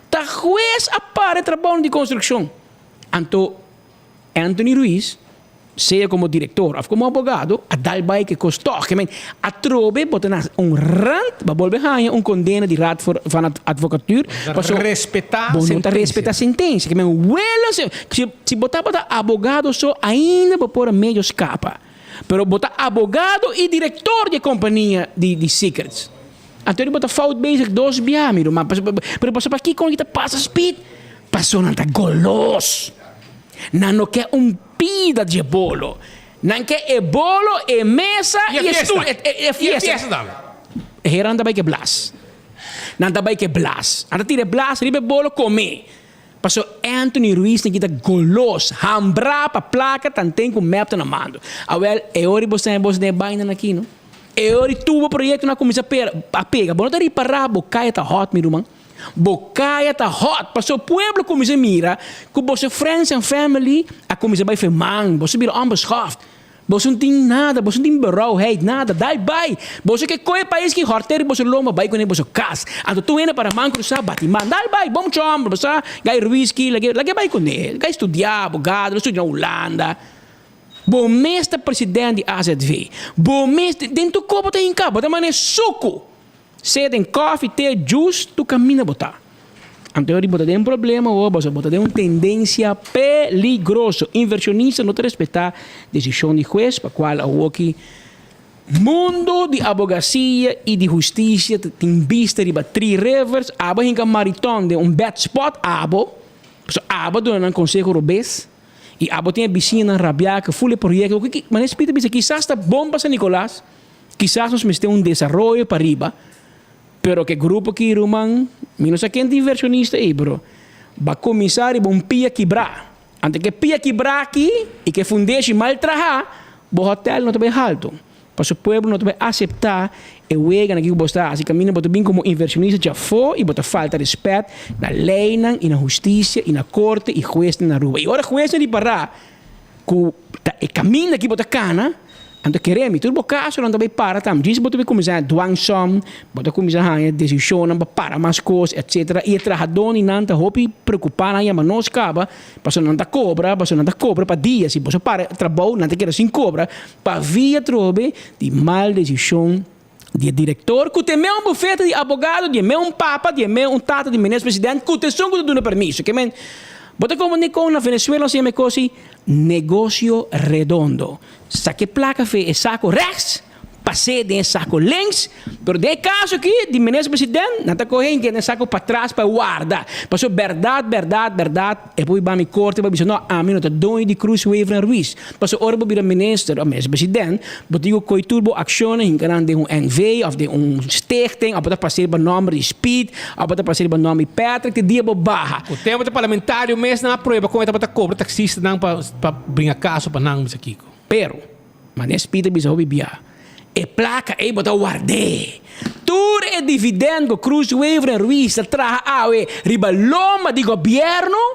Ta hues a para e trabounan di konstrukshon. Anto Anthony Ruiz, sea komo direktor of komo abogado, a dal bai ku e kos tòg. Ke men, atrobe bo ta na un rant pa bolbe haña un kondena di Raad voor van Advocatuur. Pasobra respetá bo no ta respetá sentensia. Ke men, wela si Si bo tabata abogado so ainda bo por a medio scapa. Pero bo ta abogado y director di e compania di di secrets. Anto bo ta fout bezig dos bia mi ruman. Pero pasobra pakiko nan ta pasa speed? Pasobra nan ta golos. Nan no ke un pida dje bolo. Nan ke e bolo, e mesa y e stoel. E fiesta. E hera nan ta bay ke blas. Nan ta bay ke blas. Nan ta tira e blas riba e bolo come. Paso Anthony Ruiz tin kita golos, hambrá pa plaka tanten ku mep ta na mando. Awel, e ora bo sa bos den e bainan aki no. E ora tur bo proyektonan a kuminsá pera a pega. Bo no ta ripará bo kaya ta hot mi ruman. Bo kaya ta hot paso pueblo kuminsá mira ku boso friends and family a kuminsá bai feman. Boso bira onbeschoft. Boso no tin nada, boso no tin berouwheid, nada. Dai bai! Boso ke koe pais ki hòrter boso lomba bai kuné boso kas. Anto tur hende para man krusá bati man. Dai bai! Bon mucha hòmber, bo sa, gai Ruiz ki, lag'é, lag'é bai kuné. Gai studiá, abogado, lo studia na Hulanda. Bo mes ta president di AZV. Bo mes, den tur kos bo ta hinká, bo ta manera suku. Sea den kòfi, te, djus, tur kaminda bo ta. Anto yori bo ta den problema awor pasobra bo ta den un tendensia peligroso. Inversionista no ta respetá desishon di hues pa kual awoki mundo di abogasia i di hustisia ta tin bista riba Three Rivers. Abo hinka Mariton den un bad spot abo pasobra abo duna nan konseho robes i abo tin e bisiñanan rabiá ku ful e proyekto. Manera Speed ta bisa kisas ta bon pa San Nicolas. Kisas nos mester un desaroyo pa riba, pero ke grupo ki ruman, mi no sa ken ta inversionista ei, pero ba kuminsá riba un pia kibrá. Anto ke pia kibrá aki i ke fundeshi mal trahá, bo hotel no ta bai haltu. Pasobra pueblo no ta bai aseptá e weganan aki ku bo sta hasi kaminda bo ta bin komo inversionista djafó i bo ta falta rèspèt na leinan i na hustisia i na korte i huesnan na Aruba. I ora huesnan ripará ku ta e kaminda ki bo ta kana, anto kere mi tur bo kasonan ta bai para tambe. Djis bo ta bai kuminsá dwangsom, bo ta kuminsá haña desishonnan pa para mas kos etsetera i e trahadónan ta hopi preokupá, nan yama nos kaba pasobra nan ta kobra, pasobra nan ta kobra pa dia, si boso para trabou nan ta keda sin kobra pa via atrobe di mal desishon di e direktor ku te me un bufete di abogado, di e me un papa, di e me un tata di minister president ku ta esun ku ta duna permiso. Ke men, bo ta komprende kon na Venezuela nos ta yama e kos ei negocio redondo. Saka e plaka fe e sako rechts, pas'é den e sako links, pero den e kaso aki di minister president nan ta kohe hende den e sako patras pa e warda. Pasobra bèrdat, bèrdat, bèrdat e por bai mi korte pa bisa no ami no ta doño di Cruz Wever en Ruiz. Pasobra ora bo bira minister of minister president, bo tin ku koy tur bo akshonnan hinka nan den un NV of den un stichting of bo ta pas'é riba nòmber di Speed of bo ta pas'é riba nòmber di Patrick te dia bo baha. Ku tempu ta parlamentario mes nan a prueba kon e tabata kobra taksistanan pa pa bringa kaso pa nan bisa kiko. Pero, manera Speed a bisa hopi bia, e plaka ei bo ta ward'é. Tur e dividend ku Cruz Wever en Ruiz ta traha awe riba lomba di gobièrnu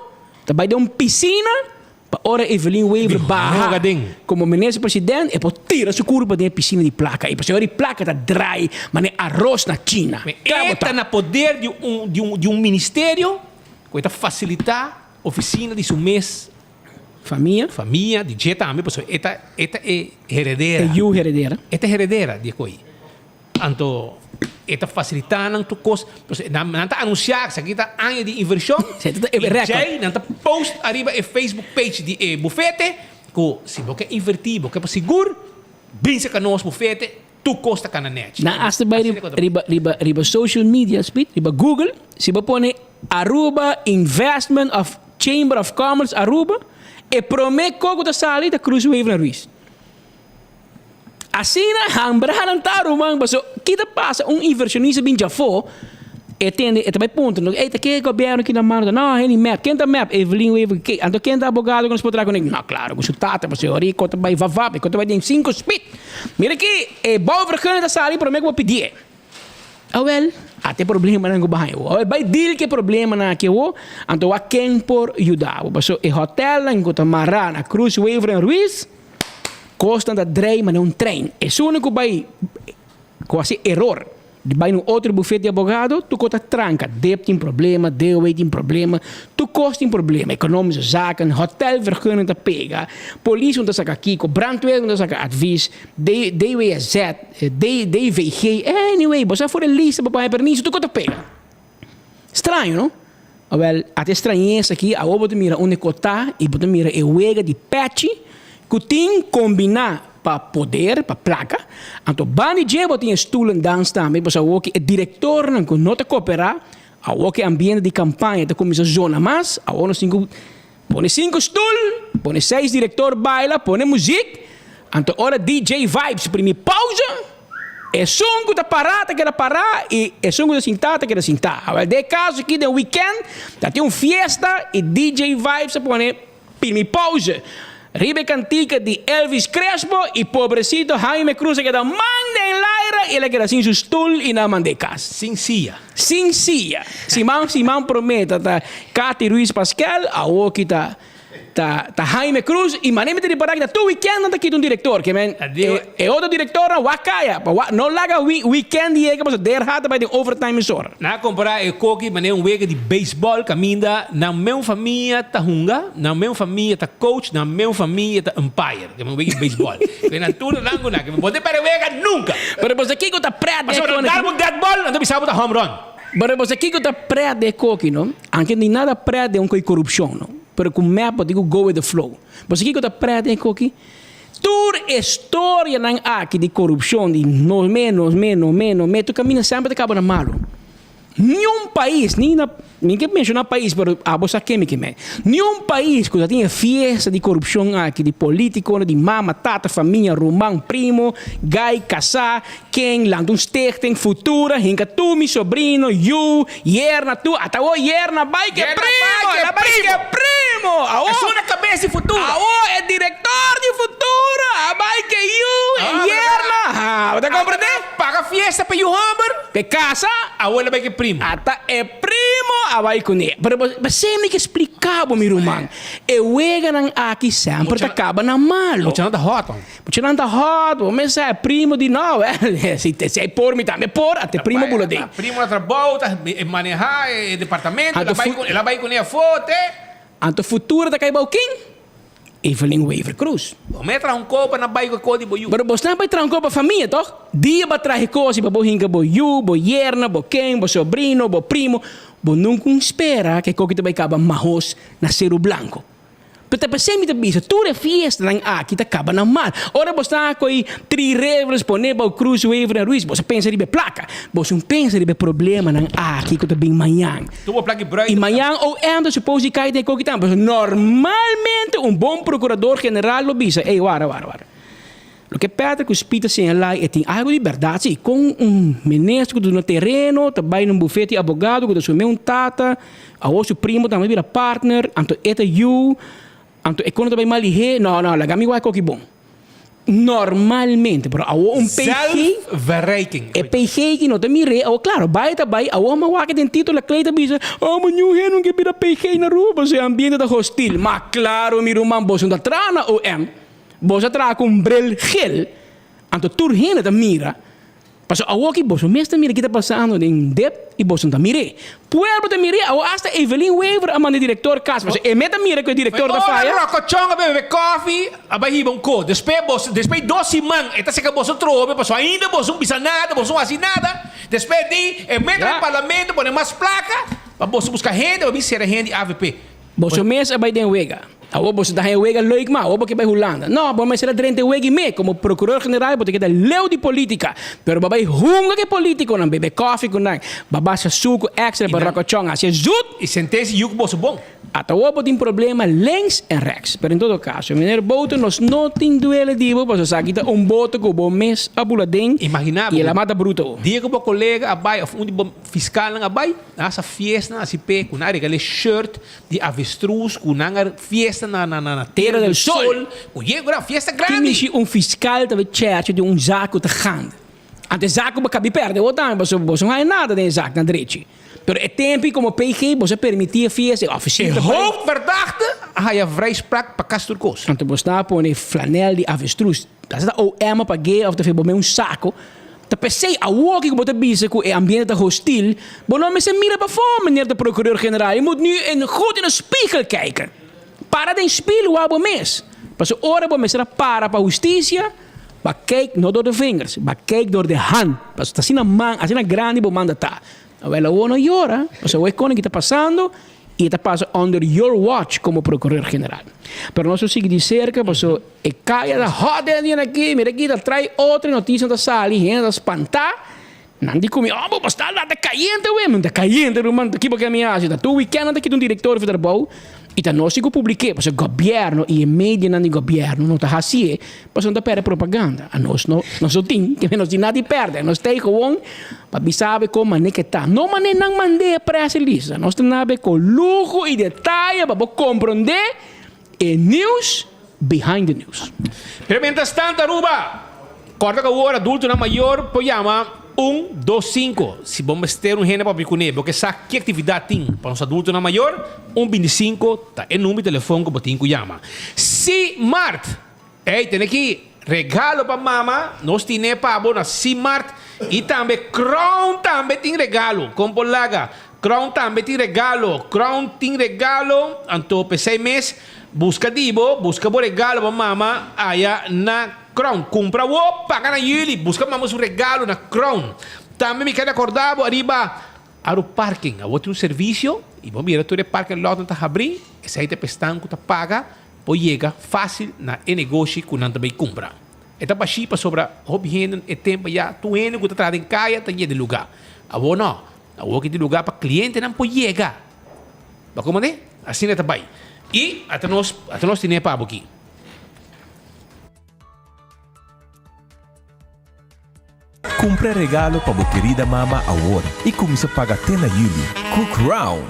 ta bai den un pisina Pa ora Evelyn Wever baha como minister president e por tira su curpa den e piscina di placa y pasobra di placa ta draai manera arroz na China. E ta na poder di un di un di un ministerio cu e ta facilita oficina di su mes. Famia. Famia di dje tambe pasobra e ta e ta e heredera. E yu heredera. E ta heredera di e ko'i. Anto e ta fasilitá nan tur kos. Pasobra nan nan ta anunsiá esaki ta aña di invershon. Esei ta e I rèkòrt. djei nan ta post ariba e Facebook page di e bufete ku si bo ke invertí bo ke pa sigur bin serka nos bufete tur kos ta kana nèchi. Nan hasta bai riba riba riba social media speed riba Google si bo pone Aruba Investment of Chamber of Commerce Aruba e prome ko ku ta sali ta Cruz Wever na Ruiz. Asina hambra nan ta ruman paso ki ta pasa un inversionista bin djafo e tende e ta bai puntra no ey ta ke gobierno ki na manda no hende mep ken ta mep Evelyn Wever ke anto ken ta abogado ku nos por traha kuné no klaro ku su tata paso ora e ko ta bai vavap e ko ta bai den sinku speed mira aki e bouwvergunning ta sali prome ku bo pidié awel ata e problemanan ku bo haña awor awel bai deal ku e problemanan aki awor anto wak ken por yuda bo paso e hotelnan ku ta mara na Cruz Wever en Ruiz kosnan ta drei manera un trein esun ku bai ku hasi eror di bai na un otro bufet di abogado, tur kos ta tranka. Dep tin problema, DOW tin problema, tur kos tin problema. Economische zaken, hotelvergunning ta pega, polis no ta saka kiko, brandweer no ta saka advies, DWZ, DVG, anyway, bo sa for e lista pa paña permiso, tur kos ta pega. Straño, no? Awel, ata e strañesa aki, awor bo ta mira unda e kos ta i bo ta mira e wega di pechi ku tin kombiná pa poder, pa plaka. Anto banda di dje bo tin e stoelendans tambe, pasobra awor ki e direktornan ku no ta koperá, awor ki e ambiente di kampaña ta kuminsá zona mas, awor nos tin ku pone sinku stul, pone seis direktor baila, pone muzik, anto ora DJ Vibes primi pausa, Esun ku ta pará ta keda pará i esun ku ta sintá ta keda sintá. Awel den e kaso aki den weekend ta tin un fiesta i DJ Vibes a pone primi pauze riba e kantika di Elvis Crespo i pobrecito Jaime Cruz a keda man den laira i el a keda sin su stul i nan a mand'é kas. Sin siya. Sin siya. Siman siman promé ta ta Katy Ruiz Paskel, awoki ta. Ta ta Jaime Cruz y mane mi ta ripara ki ta tur weekend nan ta kita un director ke men e e otro directornan wak kaya pa wak no laga weekend yega pasobra der hat ta bai den overtime mesora. Nan a compara e koki manera un wega di baseball caminda nan meun famia ta hunga, nan meun famia ta coach, nan meun famia ta umpire. Ke men wega di baseball. Ke nan tur nan ku nan ke men bo ta perde wega nunca. Pero boso kiko ta pret den e Pasobra nan koki? dar bo dead ball nan ta bisa bo ta home run. Pero boso kiko ta pret den e koki no? Anke ni nada pret den un koe korupshon no, pero ku mep bo tin ku go with the flow. Bo sa kiko ta pret den e koki? Tur e storianan aki di korupshon di nos me, nos me, no me, no me, tur kaminda semper ta kaba na malu. Niun pais, ni na, mi ke menshoná pais pero abo sa ken mi ke men. Niun pais ku ta tin e fiesta di korupshon aki di politikonan, di mama, tata, famia, ruman, primo, gai, kasá, Ken lanta un stichting futura hinka tur mi sobrino, yu, yerna tur ata awor yerna bai ke primo el a bai ke primo awor Esun na kabes di futura awor e direktor di futura a bai ke yu e yerna ha bo ta komprende Paga fiesta pa yu homber Pe kasa awor el a bai ke primo ata e primo a bai kuné pero bo esei mi ke splika bo mi ruman e weganan aki semper ta kaba na malo. Muchanan ta hot man. Muchanan ta hot, bo mester sa e primo di no, wel, si si ei por mi tambe por, ate primo bula den. Primo na trabou, ta maneha e departamento, el a bai el a bai kuné afó te. Anto futuro ta kai bou ken? Evelyn Wever Croes. Bo mester traha un kopa na bai ku e ko di bo yu. Pero bosnan bai traha un kopa famia toch? Dia bo a traha e kos i pa bo hinka bo yu, bo yerna, bo ken, bo sobrino, bo primo, bo nunca un spera ku e koki ta bai kaba mahos na Seru Blanco. Pero ta p'esei mi ta bisa, tur e fiestanan aki ta kaba na mal. Ora bo sta ku e Three Rivers pone bou Cruz Wever en Ruiz, bo sa pensa riba e plaka. Bo sun pensa riba e problemanan aki ku ta bin mañan. Tur bo plaka I mañan OM ta supos di kai den e koki tambe. Pasobra normalmente un bon prokurador general lo bisa, ey wara, wara, wara. Loke Patrick ku Speed ta señalá e tin algu di bèrdat si. Kon un minister ku ta duna tereno ta bai na un bufete di abogado ku ta sumé un tata, awor su primo tambe bira partner, anto e ta yu, anto e kono ta bai malihé. No, no, laga mi wak koki bon. Normalmente, pero awor un PG. Zelfverrijking. E PG ki no ta mir'é, awor klaro, bai ta bai, awor mi a wak den título la Clay ta bisa, Oh, ma niun hende no ke bira PG na Aruba, pasobra e ambiente ta hostil. Ma klaro mi ruman, boso no ta traha na OM. Bo sa traha ku un bril gel, anto tur hende ta mira. Pasobra awor ki boso mes ta mira ki ta pasando den dep y boso no ta mir'é. Pueblo ta mir'é, awor hasta Evelyn Wever a manda e director cas, pasobra e mes ta mira cu e director ta faya. Ora Rocochon a bebe koffie, a bai hiba un ko. Despues boso, despues di dos siman e ta seca boso trobe, pasobra ainda boso no bisa nada, boso no haci nada. Despues di e meta den parlamento pone mas placa pa boso busca hende pa bin cera hende di avp. Boso mes a bai den wega. Awor boso ta haña wega leuk mas, awor bo ke bai Hulanda. No, bo mester a drenta e wega i me. Komo prokuror general bo ta keda leu di politika. Pero bo bai hunga ku e politikonan, bebe kòfi ku nan, bo basha suku èkstra pa rokochòn hasi e zut. I sentensia yu ku boso bon. Ata awor bo tin problema links en rechts. Pero en todo kaso, meneer Bouter, nos no tin duele di bo pasobra esaki ta un boto ku bo mes a bula den Imagina i el a mata bruto. Dia ku bo kolega a bai òf un di bo Fiskalnan a bai na asa fiesta na Asipé ku nan a regal'é shirt di avestruz ku nan a fiesta na na na Tierra del Sol ku ye gran fiesta Ki grandi. mishi un fiskal ta bai chèrchi di un zak ku ta gand. Anto e zak ku bo kabi pèrdè bo tambe pasobra bo no haña nada den e zak na drechi. Pero e tempu komo PG bo sa permití e fiesta e òfisir E ta bai. hoofdverdachte a haya vrijspraak pa kas tur kos. Anto bo sta pone flanèl di avestruz. Ta sa ta OM a pag'é òf ta fe bo me un sako. Ta p'esei awoki ku bo ta bisa ku e ambiente ta hostil, bo no mester mira pafó, meneer de procureur generaal. Je moet nu in goed in de spiegel kijken. Para den spiel wak bo mes. Pasobra ora bo mester a para pa hustisia, bo a kijk no door de vingers, bo a kijk door de hand. Pasobra ta asina man, asina grandi bo manda ta. Awel awor no yora, pasobra awor e koning ki ta pasando i e ta pasa under your watch komo procureur generaal. Pero nos lo sigui di serka pasobra E kaya ta hot den dia aki, mira aki ta trai otro noticia ta sali, hende ta spanta, nan di ku mi, oh bo sta la ta kayente we, mi ta kayente ruman, ta kibo ke mi hasi, ta tur weekend nan ta kita un directorio for trabou, i ta nos tin ku publike, pasobra gobierno i e medianan di gobierno no ta hasié, pasobra nan ta perde propaganda, anos no, nos no tin, ke nos tin nada di perde, nos ta ei gewoon pa bisa bo kon mane ke ta, no mane nan mand'é press release, nos ta nabe ku luho i detaye pa bo komprondé e news behind the news. Pero mientras tanto Aruba, corda cu awor adultonan mayor por yama un, dos, cinco. Si bo mester un hende pa papia cune, bo ke sa ki actividad tin pa nos adultonan mayor, un binticinco ta e number di telefon cu bo tin cu yama. Si mart, ey tene aki regalo pa mama, nos tine pa bo na si mart y tambe Crown tambe tin regalo, con por laga Crown tambe tin regalo. Crown tin regalo, anto p'esei mes buska di bo, buska bo regalo pa mama aya na Crown. Kumpra awo, paga na yuli, buska mama su regalo na Crown. Tambe mi keda korda bo ariba Aru Parking. Awo tin un servisio i bo mira tur e parking lotnan ta habrí, esei ta p'esnan ku ta paga por yega fásil na e negoshi ku nan ta bai kumpra. E ta bashí pasobra hopi hende e tempu ya tur hende ku ta traha den kaya ta yega di lugá. Awo no, Awor ki tin lugar pa clientenan por yega. Bo comprende? Asina ta bay. Y ata nos, ata nos tine pa bo aki. Cumpra regalo pa bo kerida mama awor y cuminsa paga te na juli cu Crown!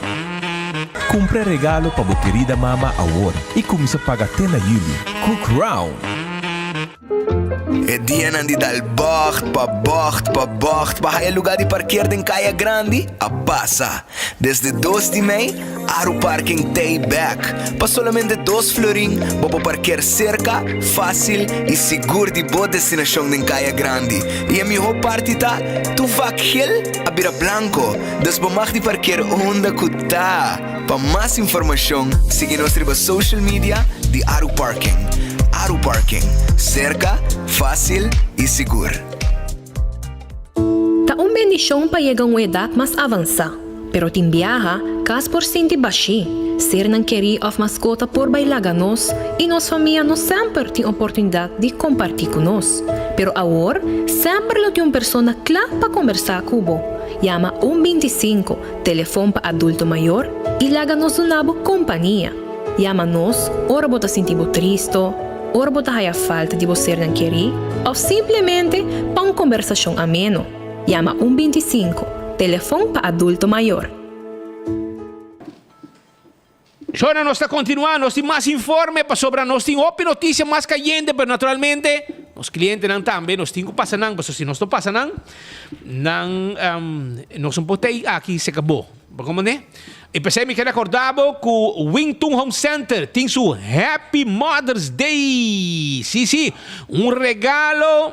Cumpra regalo pa bo kerida mama awor y cuminsa paga te na juli cu Crown! E dianan di dal bògt pa bògt pa bògt pa haya lugá di parkeer den Kaya Grandi a pasa. Desde dos di mei, Aru Parking t'ei bèk. Pa solamente dos florin bo por parkeer serka, fásil i sigur di bo destinashon den Kaya Grandi. I e mihó parti ta, tur vak gel a bira blanko, dus bo mag di parkeer unda ku ta. Pa mas informashon, sigui nos riba social media di Aru Parking. Aru Parking, serka, fásil i sigur. Ta un bendishon pa yega un edat mas avansá, pero tin biaha kas por sinti bashí, sernan kerí òf maskota por bai laga nos i nos famia no semper tin oportunidat di kompartí ku nos. Pero awor semper lo tin un persona kla pa kombersá ku bo. Yama un 25, telefon pa adulto mayor, i laga nos duna bo kompania. Yama nos ora bo ta sinti bo tristo, ora bo ta haya falta di bo sernan kerí òf simplemente pa un kombersashon ameno. Yama un 25, telefon pa adulto mayor. Shona nos ta continua, nos tin mas informe pasobra nos tin hopi noticia mas cayente pero naturalmente nos clientenan tambe nos tin cu pasa nan pasobra si nos no pasa nan, nan nos no por ta aki se cabo. Bo comprende? Y p'esey mi kere acorda bo cu Wingtun Home Center tin su Happy Mother's Day! Si si, un regalo.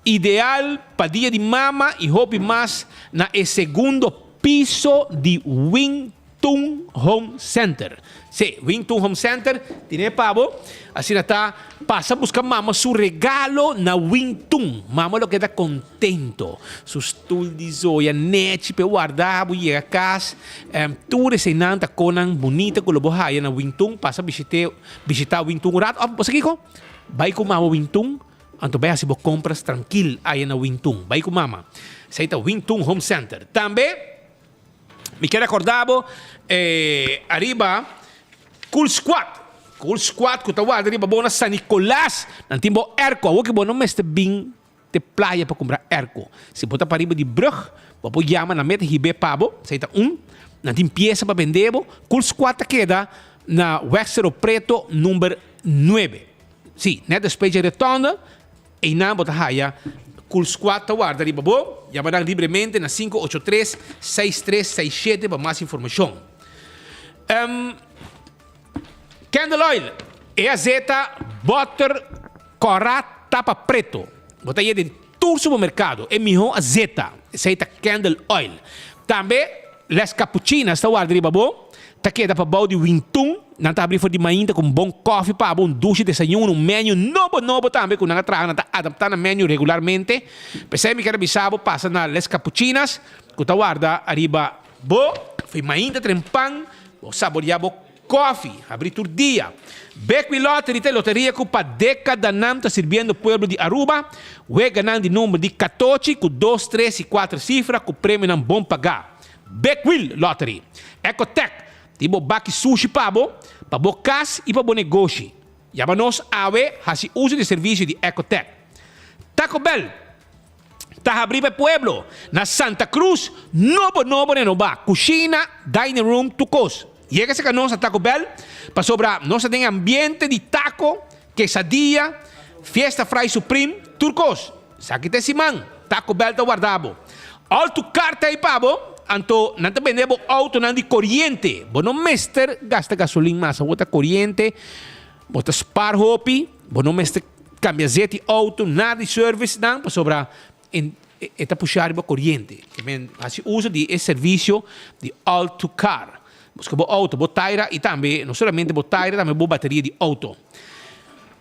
Ideal pa dia di mama y hopi mas na e segundo piso di Wing Tun Home Center. Sí, Wing Tun Home Center tine pa bo. Asina ta, pasa busca mama su regalo na Wing Tun. Mama lo keda contento. Su stoel di zoya nechi p'e warda bo yega cas. Tur eseinan ta conan bunita cu lo bo haya na Wing Tun. Pasa bishite, bishita Wing Tun un rato. Of, bo sa kico? Bay cu mama Wing Tun. Anto bai hasi bo compras trankil aya na Wing Tun. Bai ku mama. Esei ta Wing Tun Home Center. Tambe mi kier acorda bo ariba Cool Squad. Cool Squad ku ta warda riba bo na San Nicolas. Nan tin bo airco. Awor ki bo no mester bin te playa pa cumpra airco. Si bo ta pariba di brug, bo por yama nan meta hib'é pa bo. Esei ta un. Nan tin piesa pa bende bo. Cool Squad ta keda na Weg Cerro Preto number nuebe. Sí, net despues dje rotonde, einan bo ta haya Cool Squad ta warda riba bo. Yama nan libremente na 583 6367 pa mas informashon. Um, Candle oil, e azeta boter kòrá tapa preto. Bo ta haye den tur supermerkado. E mihó azeta, esei ta candle oil. Tambe Les Capuchinas ta warda riba bo. Ta keda pa bou di Wintun. Nan ta habri for di mainta ku un bon kòfi pa bo, un dushi desayuno, un menu nobo nobo tambe ku nan a traha, nan ta adaptá nan menu regularmente. P'esei mi ker a bisa bo pasa na Les Capuchinas ku ta warda ariba bo for mainta trempan, bo saboreá bo kòfi, habri tur dia. Bekwin Lottery ta e loteria ku pa dékadanan ta sirbiendo pueblo di Aruba. Weganan di number di katochi ku dos, tres i kuater sifra ku premionan bon pagá. Big Wheel Lottery. Ecotec tin bo baki sushi pa bo, pa bo kas i pa bo negoshi. Yama nos awe hasi uso di servisio di Ecotec. Taco Bell ta habri pa e pueblo na Santa Cruz nobo nobo renobá. Kushina, dining room, tur kos. Yega serka nos na Taco Bell pasobra nos ta den ambiente di taco, quesadilla, fiesta fry supreme, tur kos. Esaki ta e siman, Taco Bell ta warda bo. Al tu kar ta ei pa bo, anto nan ta bende bo autonan di koriente. Bo no mester gasta gasolin mas, awor ta koriente, bo ta spar hopi, bo no mester kambia zet di auto, nada di service nan, pasobra e ta pusha riba koriente. Ke men hasi uso di e servisio di All to Car. Buska bo auto, bo taira i tambe no solamente bo taira, tambe bo bateria di auto.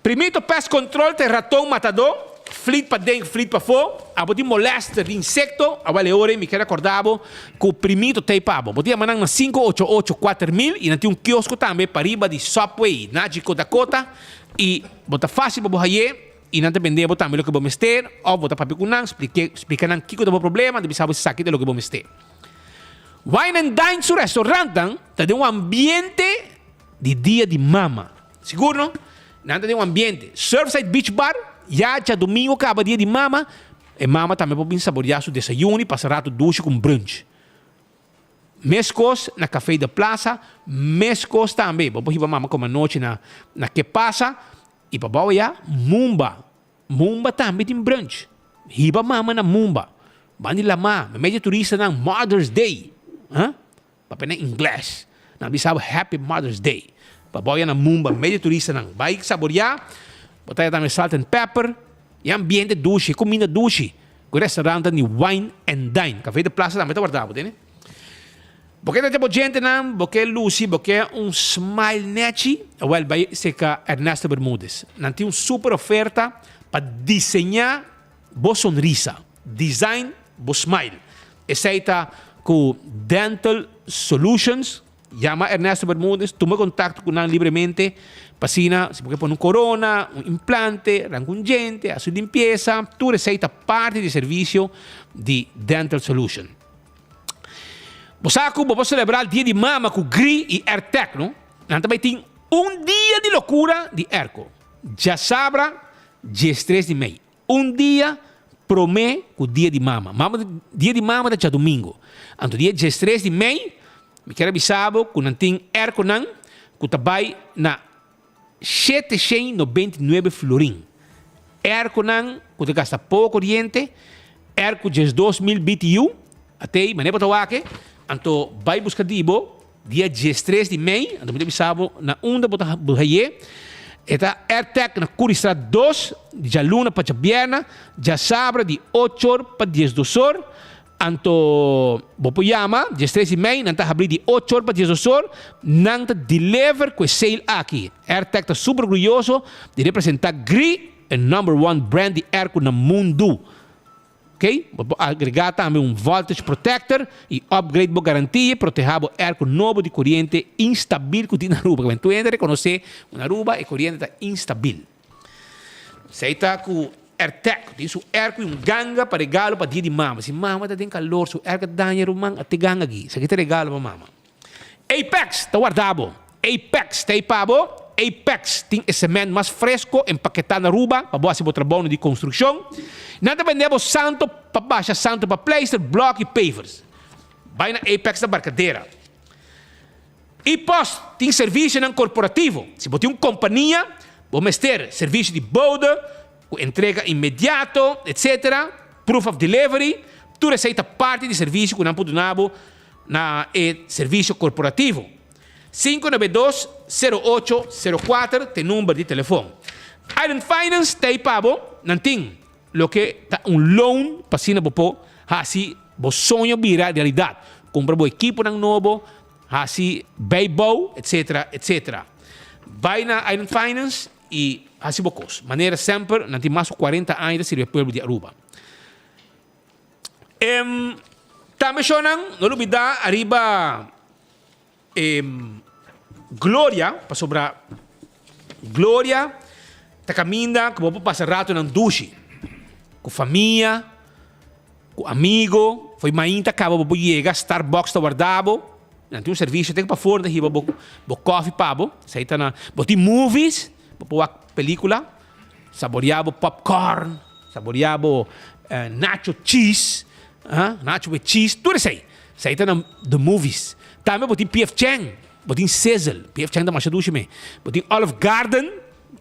Primito pest control ta e raton matadó, flit paden, flit pafó. Abo tin molester di insecto, awel e ora ei mi ker acorda bo cu Primito ta ei pa bo. Bo tin yama nan na 588 4000 y nan tin un kiosko tambe pariba di Subway, Nagico Dakota y bo ta facil pa bo haye y nan ta bende bo tambe loke bo mester of bo ta papia cu nan, splica nan kico ta bo problema, nan ta bisa bo esaki ta loke bo mester. Wine and Dine su restaurantnan ta den un ambiente di dia di mama. Sigur no? Nan ta den un ambiente. Surfside Beach Bar, ya djadumingo kaba dia di mama, e mama tambe por bin saboreá su desayuno i pasa rato dushi ku un brunch. Meskos na Café de Plaza, meskos tambe. Bo por hiba mama kome anochi na na Ke Pasa i pa bou ya Mumba. Mumba tambe tin brunch. Hiba mama na Mumba. Ban di lamá, meimei di turistanan Mother's Day. Ha? Papia na ingles. Nan bisa bo Happy Mother's Day. Pa bo ya na Mumba, medio turistanan. Bai saboreá, bo ta ya tambe salt and pepper. E ambiente dushi, e kuminda dushi. Ku e restaurantnan di wine and dine. Café de Plaza tambe ta warda bo, tende. Bo ke trata bo djentenan, bo ke lusi, bo ke un smile nechi, awel bai serka Ernesto Bermudez. Nan tin un super oferta pa diseñá bo sonrisa. Design bo smile. Esei ta ku Dental Solutions. Yama Ernesto Bermudez, tuma kontakto ku nan libremente pa asina si bo ke pone un korona, un implante, ranka un djente, hasi un limpiesa, tur esei ta parti di e servisio di Dental Solution. Bo sa ku bo por selebrá Dia di Mama ku Gri i Airtec, no? Nan ta bai tin un dia di lokura di airco djasabra diestres di mei. Un dia promé ku Dia di Mama. Mama Dia di Mama ta djadumingu. Anto dia diestres di mei, mi kier a bisa bo ku nan tin erkonan ku ta bai na 799 florin. Erkonan ku ta gasta poko koriente, erko 12000 BTU, atei manera bo ta wak e, anto bai buska di bo dia diestres di mei, anto mi ta bisa bo na unda bo ta haye. E ta Airtec na Curiestraat dos, djaluna pa djabierna, djasabra di ocho or pa diesdos or. Anto bo por yama diestres i mei, nan ta habri di ocho or pa diesdos or. Nan ta deliver ku e sale aki. Airtec ta super orguyoso di representa Gree, e number one brand di airco na mundu. Ok, bo por agrega tambe un voltage protector y upgrade bo garantia y proteha bo airco nobo di coriente instabil cu tin na Aruba. Kimen tur hende reconoce cu na Aruba e coriente ta instabil. Esey ta cu Airtec tin su airco y un ganga pa regalo pa dia di mama. Si mama ta den calor su airco ta daña ruman a te ganga aki. Esaki ta regalo pa mama. Apex ta warda bo. Apex ta ei pa bo. Apex tin e cement mas fresco empaketá na Aruba pa bo hasi bo trabounan di construccion. Nan ta bende bo santo pa basha santo pa pleister, blok y pavers. Bai na Apex na Barcadera. E-post tin servicionan corporativo. Si bo tin un compania, bo mester servicio di bode, cu entrega inmediato, etc. Proof of delivery, tur esey ta parti di servicio cu nan por duna bo na e servisio korporativo. 592 08 04 ta e number di telefon. Island Finance ta ei pa bo, nan tin loke ta un loan pa asina bo por hasi bo soño bira realidat, kumpra bo ekiponan nobo, hasi bijbouw, etcetera, etcetera. Bai na Island Finance i hasi bo kos. Manera semper nan tin mas ku cuarenta aña ta sirbi e pueblo di Aruba. Em, tambe shownan, no lubida ariba em, Gloria, pasobra Gloria ta caminda cu bo por pasa ratonan dushi, cu famia, cu amigo, fo'i mainta caba bo por yega, Starbucks ta warda bo, nan tin un servicio te pafor ta hiba bo bo coffee pa bo, esey ta na, bo tin movies, bo por wak pelicula. Saboreá bo popcorn, saboreá bo nacho cheese, nacho with cheese, tur esei. Esei ta na the movies. Tambe bo tin PF Chang, bo tin Sizzle, PF Chang ta masha dushi me. Bo tin Olive Garden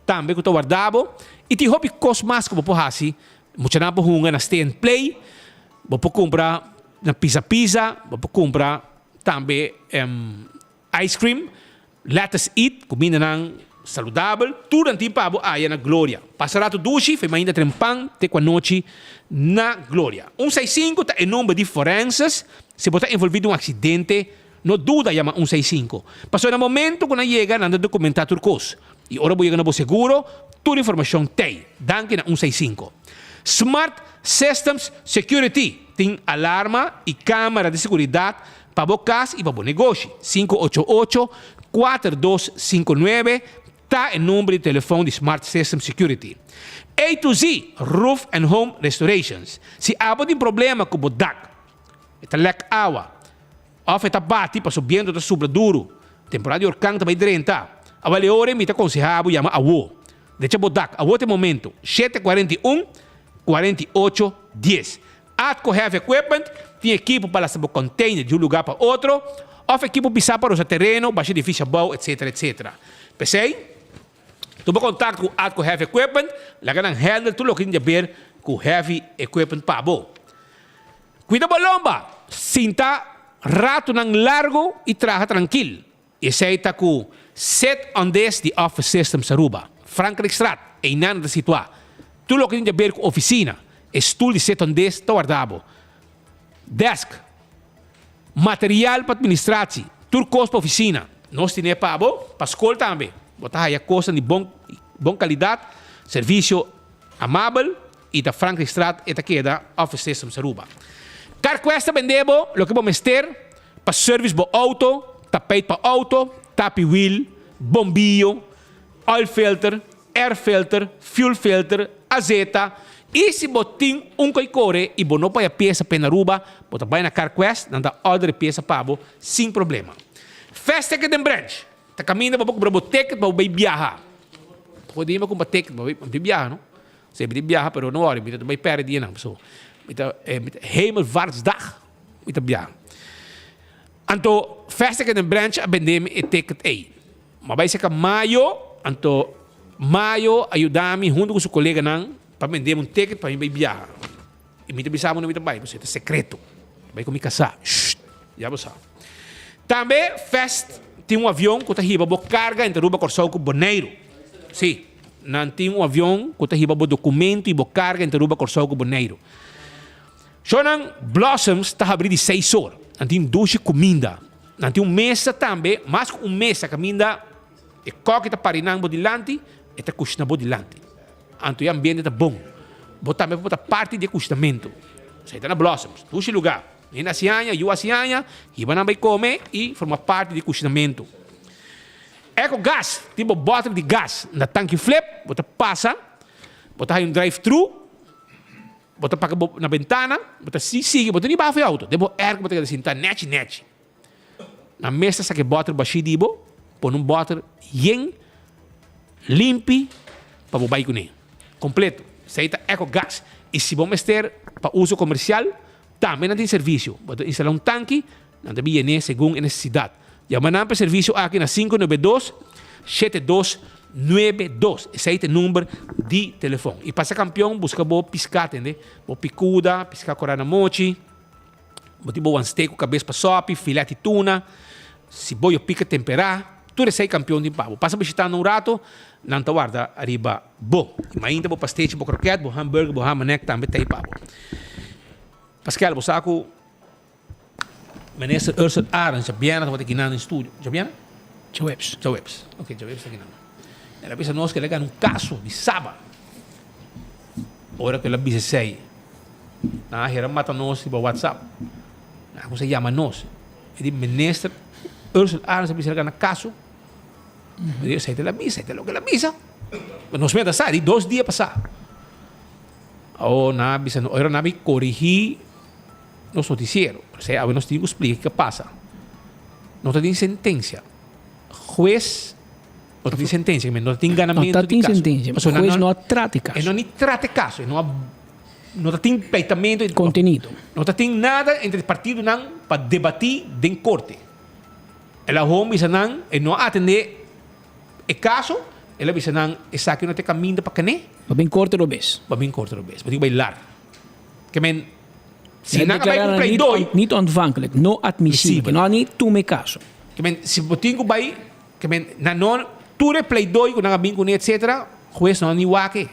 tambe ku ta warda bo. I tin hopi kos mas ku bo por hasi. Muchanan por hunga na Stay and Play, bo por kumpra na Pizza Pizza, bo por kumpra tambe Ice cream, let us eat, kumindanan saludabel, tur nan tin pa bo aya na Gloria. Pasa rato dushi, fe mainta tren pan te ku anochi na Gloria. Un seis sinku ta e nomber di forenses, si bo ta envolvi den un aksidente, no duda yama un seis sinku. Pasobra na momento ku nan yega nan ta dokumenta tur kos. I ora bo yega na bo seguro, tur informashon t'ei. Danki na un seis sinku. Smart Systems Security tin alarma i kamera di seguridat Pa bo kas i pa bo negoshi, 588 4259 ta e number di telefon di Smart System Security. A to Z Roof and Home Restorations Si abo tin problema ku bo dak, e ta lèk awa, òf e ta bati pasobra bientu ta supla duru, temporada di orkan ta bai drenta, awel e ora mi ta konsehá bo yama awo. Drecha bo dak, awo ta e momento, 741 48 dies. Atco Heavy Equipment tin ekipo pa lasta bo container di un lugar pa otro, of ekipo pisá pa rosa tereno, basha edificio abou, etc. Etc. P'esei, tuma contacto cu Atco Heavy Equipment, laga nan handle tur loke tin di haber cu heavy equipment pa bo. Cuida bo lomba! Sinta ratonan largo y traha trankil. Esei ta ku Sit on This di Office Systems Aruba, Frankrijkstraat, einan ta situá. Tur loke tin di aber ku ofisina, e stul di Sit on This ta warda bo. Desk, material pa administratie, tur kos pa ofisina, nos tine pa bo, pa skol tambe. Bo ta haya kosnan di bon bon kalidat, servisio amabel i ta Frankrijkstraat e ta keda Office Systems Aruba. CarQuest ta bende bo loke bo mester. Pa service bo auto, tapijt pa auto, tapi wiel, bombillo, oil filter, air filter, fuel filter, azeta y si bo tin un coy core y bo no por haya pieza p'e na Aruba, bo ta bay na CarQuest, nan ta order e pieza pa bo sin problema. Fast Ticket den Branch ta caminda pa bo cumpra bo ticket pa bo bay biaha. Bo tin pa cumpra ticket pa bo bay biaha no. Si mi tin biaha pero no worry mi ta bay perde dianan pasobra mi ta Hemelvaartsdag. Mi ta biaha. Anto Festa Garden Branch a bende mi e ticket ei. Mi a bai serka Mayo, anto Mayo a yuda mi huntu ku su koleganan pa bende mi un ticket pa mi bai biaha. I mi ta bisa bo no mi ta bai, pasobra e ta sekreto. Mi bai ku mi kasá. Shht! Ya bo sa. Tambe Fest tin un avion ku ta hiba bo karga entre Aruba, Kòrsou ku Boneiru. Sí, nan tin un avion ku ta hiba bo dokumento i bo karga entre Aruba, Kòrsou ku Boneiru. Shownan Blossoms ta habrí di seis or. Nan tin dushi kuminda. Nan tin un mesa tambe, mas ku un mesa kaminda e kòki ta pari nan bo dilanti, e ta kushina bo dilanti. Anto e ambiente ta bon. Bo tambe por ta parti di e kushinamentu. Esei ta na Blossoms. Dushi lugá. Hende hasi aña, yu hasi aña, hiba nan bai kome i forma parti di e kushinamentu. Eco Gas tin bo bòter di gas na tanki flip, bo ta pasa, bo ta haña un drive thru, bo ta paka bo na bentana, bo ta si sigui, bo ta ni baha for e outo, den bo airco bo ta keda sinta nechi nechi. Nan mes ta saka e bòter bashí di bo, pone un bòter yen, limpi pa bo bai kuné. Kompleto. Esei ta Eco Gas. I si bo mester pa uso komersial, tambe nan tin servisio. Bo ta instalá un tanki, Nan ta biene segun e nesesidat. Yama nan pa e servisio aki na 592 7292. Esei ta e number di telefon. I pasa kampion buska bo piská tende. Bo pikuda, piská korá na mochi. Bo tin bo wan steak ku kabes pa sòpi, filet di tuna, siboyo pika temperá. Tur esei kampion tin pa bo. Pasa bishita nan un rato, nan ta warda ariba bo. I mainta bo pastechi, bo kroket, bo hamburger, bo hamanek tambe ta ei pa bo. Paskel, bo sa ku. Minister Ursel Arends djabièrnè tabata kinan den studio. Djabièrnè? Djaweps. Djaweps. Ok, djaweps ta kinan. El a bisa nos ku el a gana un kaso di Saba. Ora ku el a bisa esei, nan a hera mata nos riba WhatsApp. Nan a kuminsá yama nos. E di Minister Ursel Arends a bisa el a gana kaso. Mi di, esei ta el a bisa, esei ta loke el a bisa. Nos mester sa, di dos dia pasá. Awor nan a bisa, ora nan a bin korigí. Nos noticiero. P'esei awe nos tin ku splika kiko a pasa. No ta tin sentensia. Hues no ta tin sentensia, no ta tin ganamentu di kaso. No ta tin sentensia. Pasobra Hues no a trata e kaso. E no ni trata e kaso. E no a no ta tin pleitamentu. Kontenido. No ta tin nada entre partidonan pa debatí den korte. El a hon bisa nan, e no a atendé e kaso, el a bisa nan esaki no ta e kaminda pa kané. Ba bin korte robes. Ba bin korte robes. Bo tin ku bai largu. Ke men, si nan a bai ku pleidoi. Niet ontvankelijk, no admisibel. No a ni tuma e kaso. Ke men, si bo tin ku bai, ke men, nan no, tur e pleidoi ku nan a bin kuné etsetera, hues no a ni wak e.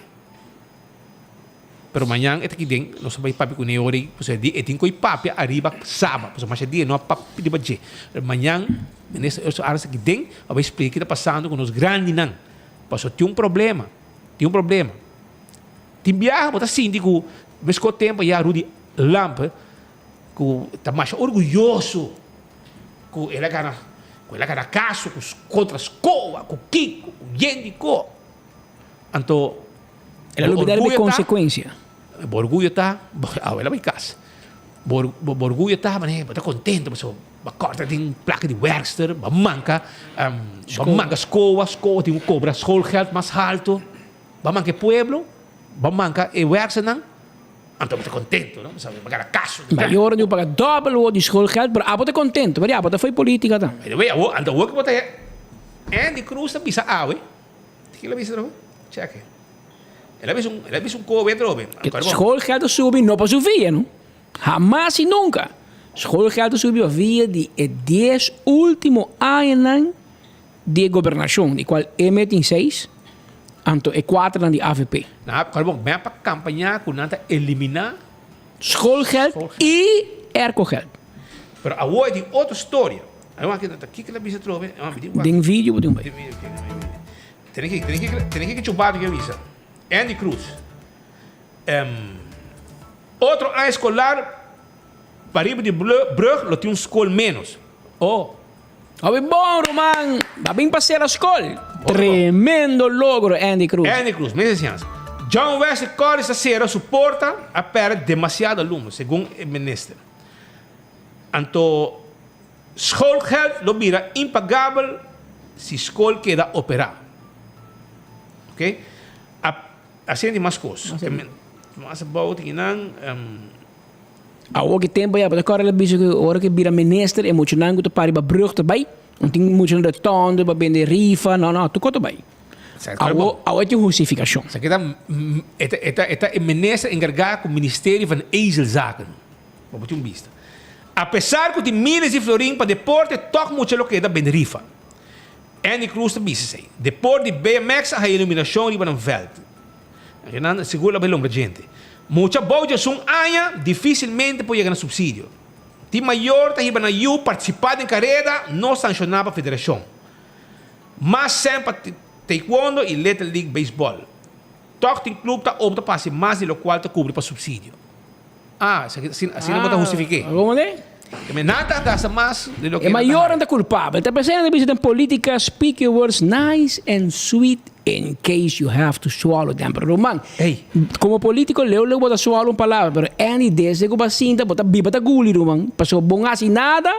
Pero mañan e ta aki den, nos a bai papia kuné ora ei, pasobra e di e tin ku e papia ariba Saba, pasobra masha dia no a papia riba dje. Pero mañan Minister Ursula Arends ta aki den, a bai splika ki ta pasando ku nos grandinan. Pasobra tin un problema, tin un problema. Tin biaha bo ta sinti ku meskos tempu ya Rudy Lampe ku ta masha orguyoso ku el a gana ku el a gana kaso ku kontra Skoa ku Kiko ku yen di ko. Anto El a bo lubida riba e orguyo ta konsekuensia. bo orguyo ta awe el a bai kas. Bo bo orguyo ta manera bo ta kontento pasobra bo a kòrta den plaka di wèrkster bo a manka bo a manka Skoa Skoa tin ku kobra schoolgeld mas haltu. Bo a manka e pueblo, bo a manka e werksternan, anto bo ta contento, no? Pasobra bo a gana caso. Mayor di bo paga dobel wou di schoolgeld, pero abo ta contento, pasobra abo ta fo'i politica ta. By the way, awor, anto awor ki bo ta Andy Cruz ta bisa awe, ki el a bisa atrobe? Check. El a bisa un, el a bisa un kobe atrobe. Schoolgeld a subi no pa su via, no. Hamas y nunca. Schoolgeld a subi pa via di e dies ultimo añanan Di e gobernashon, di kual e tin seis, anto e kuaternan di avp. Nan a kòrda bon, mep a kampañá ku nan ta eliminá. Schoolgeld i aircogeld. Pero awor e tin otro storia. Awor aki ta kiko el a bisa atrobe? Den video bo tin bai. Tene ki, tene ki, tene ki chubatu ki a bisa. Andy Cruz. Otro aña eskolar pariba di brug lo tin un skol ménos. Oh. Hopi bon ruman, ba bin pa sera skol. Tremendo logro Andy Cruz. Andy Cruz, mes enseñansa. John Wesley College ta sera su porta a perde demasiado alumno, segun e minister. Anto schoolgeld lo bira impagabel si skol keda opera. Ok, asina tin mas kos. Mas abou tin nan. Awor ki tempo ya, bo ta kòrda el a bisa ku ora ku e bira minister e muchanan ku ta para riba brug ta bai. No tin muchanan rotonde pa bende rifa, no no, tur kos ta bai. Awor awor e tin hustifikashon. Esaki ta e ta e ta e ta e minister enkargá ku Ministerio van Ezelzaken. Bo por tin un bista. Apesar ku tin miles di florin pa deporte tòg mucha lo keda bende rifa. Andy Cruz ta bisa esei. Depor di BMX a haya iluminacion riba nan veld. Nan sigur lo bay lombra djente. Mucha bou djesun aña dificilmente por yega na subsidio. Tin mayor ta hiba nan yu participa den careda no sanciona pa federacion. Mas sen pa taekwondo y Little League Baseball. Toch tin club ta opta pa haci mas di locual ta cubri pa subsidio. Ah, esaki asina, asina bo ta hustifiké. Como de? Ke nan ta gasta mas di loke E mayornan ta culpabel. Ta pensando ta bisa den politica speak your words nice and sweet in case you have to swallow them. Pero ruman, como politico leu leu bo ta swallow un palabra, pero Andy desde cu bo a sinta bo ta biba ta guli ruman. Pasobra bo no haci nada,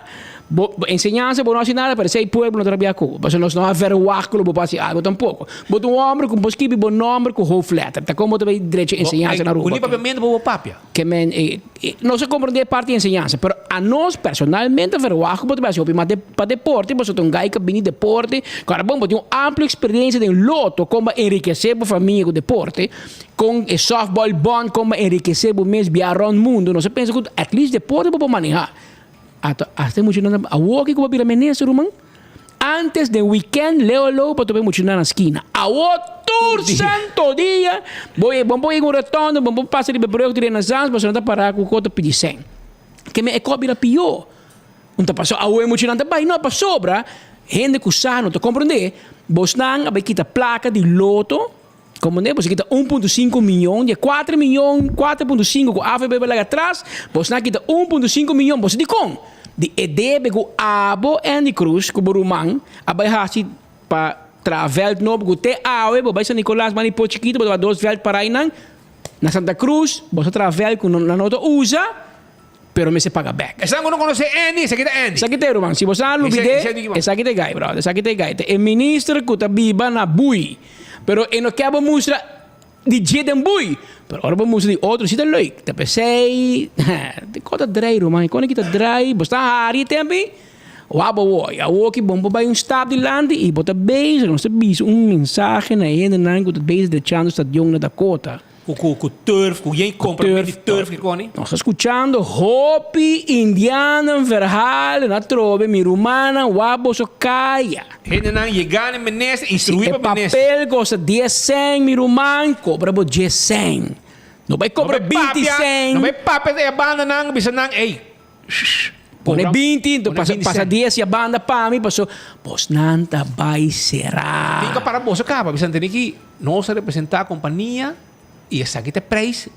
bo enseñansa bo no haci nada, pero esey pueblo no ta rabia cu bo. Pasobra nos no a verwacht cu lo bo por haci algo tampoco. Bo ta un homber cu bo skibi bo nomber cu hoofdletter. Ta con bo ta bay drecha enseñansa na Aruba? Cu ni papiamento bo por papia. Ke men, nos a comprende e parti di enseñansa, pero anos personalmente verwacht cu bo ta bay haci hopi mas pa deporte, pasobra ta un guy cu a bini deporte, cu ora bon bo tin un amplio experiencia den loto con bo a enriquece bo famia cu deporte, con e softball bond con bo a enriquece bo mes bia rond mundo, nos a pensa cu at least deporte bo por maneha. Ato hasta e muchanan ta awor ki ku bo bira minister ruman? Antes den weekend leo lou pa topa e muchanan na skina. Awor tur santo dia bo e bo por yega un rotonde bo por pasa riba e brug di Renaissance pasobra nan ta para ku koto pidi sèn. Ke men e kos bira pió. Un ta paso awor e muchanan ta bai no pasobra hende ku sa no ta komprondé bosnan a bai kita plaka di loto. Como ne, boso kita 1.5 miyon, di e 4 miyon, 4.5 ku AVB a laga atras, boso na kita 1.5 miyon, boso dikon? Di e debe ku abo Andy Cruz ku bo ruman a bai hasi pa traha veld nobo ku te awe bo bai San Nicolas banda di Pos Chikito bo ta wak dos veld para einan, na Santa Cruz boso a traha veld ku nan no ta usa, pero mester paga bek. Esnan ku no konosé Andy, esaki ta Andy. Esaki ta e ruman. Si bo sa lubid'é, esaki ta e guy, brother. Esaki ta e guy. Ta e minister ku ta biba na Bui. Pero e no ke bo mustra di dje den Bui. Pero ora bo mustra di otro, si ta leuk. Ta p'esei, e kos ta drai, ruman. E kos aki ta drai. Bo sta hari e tempu ei, wak bo wou. Awor ki bon bo bai un stap dilanti i bo ta bezig. Nos ta bisa un mensahe na e hendenan ku ta bezig drechando stadion na Dakota. Ku ku ku turf, ku yen compra men di turf ki koni. Nos ta skuchando hopi indianan verhalen atrobe mi rumannan wak boso kaya. Hendenan yega na minister, instrui pa minister. E papel kosta dies sèn mi ruman, kobra bo dies sèn. No bai kobra binti sèn. No bai papia ta e bandanan bisa nan ey. Pone 20, enton pasa, pasa 10 y a banda pa mi, paso bosnan ta bai será. Tin ka para boso kaba, bisa tene ki nos a representa kompania y esaki ta e prijs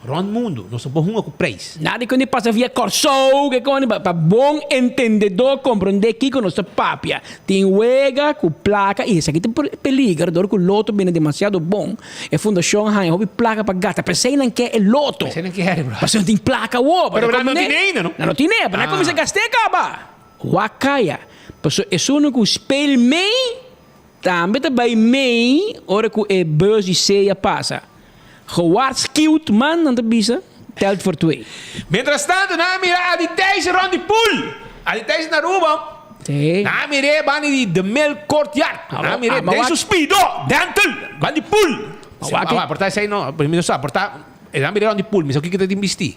rond mundo, nos no por hunga ku prijs. Nada di pasa via Kòrsou, ke koni, pa bon entendedó komprondé kiko nos ta papia. Tin wega ku plaka y esaki ta peliger dor ku loto bini demasiado bon. E fundashon haña hopi plaka pa gasta. P'esei nan ke e loto. P'esei nan kere, bro. Pasobra nan tin plaka awor. Pero nan no tine ainda, no? Nan no tine, pero nan kuminsá gast'é kaba. Wak kaya. Pasobra esun ku speel mee, tambe ta bai mee ora ku e bus di sea pasa. Gewaarschuwd man, nan ta bisa, telt voor twee. Mientras tanto, nan a mira Adi Thijs rond di pool. Adi Thijs na Aruba. Sí. Nan a mir'é banda di The Mill Courtyard. Nan a mir'é den su speedo, dental, banda di pool. Ma por ta esei no, mi no sa, por ta, nan a mir'é rond di pool, mi sa kiko ta tin bistí.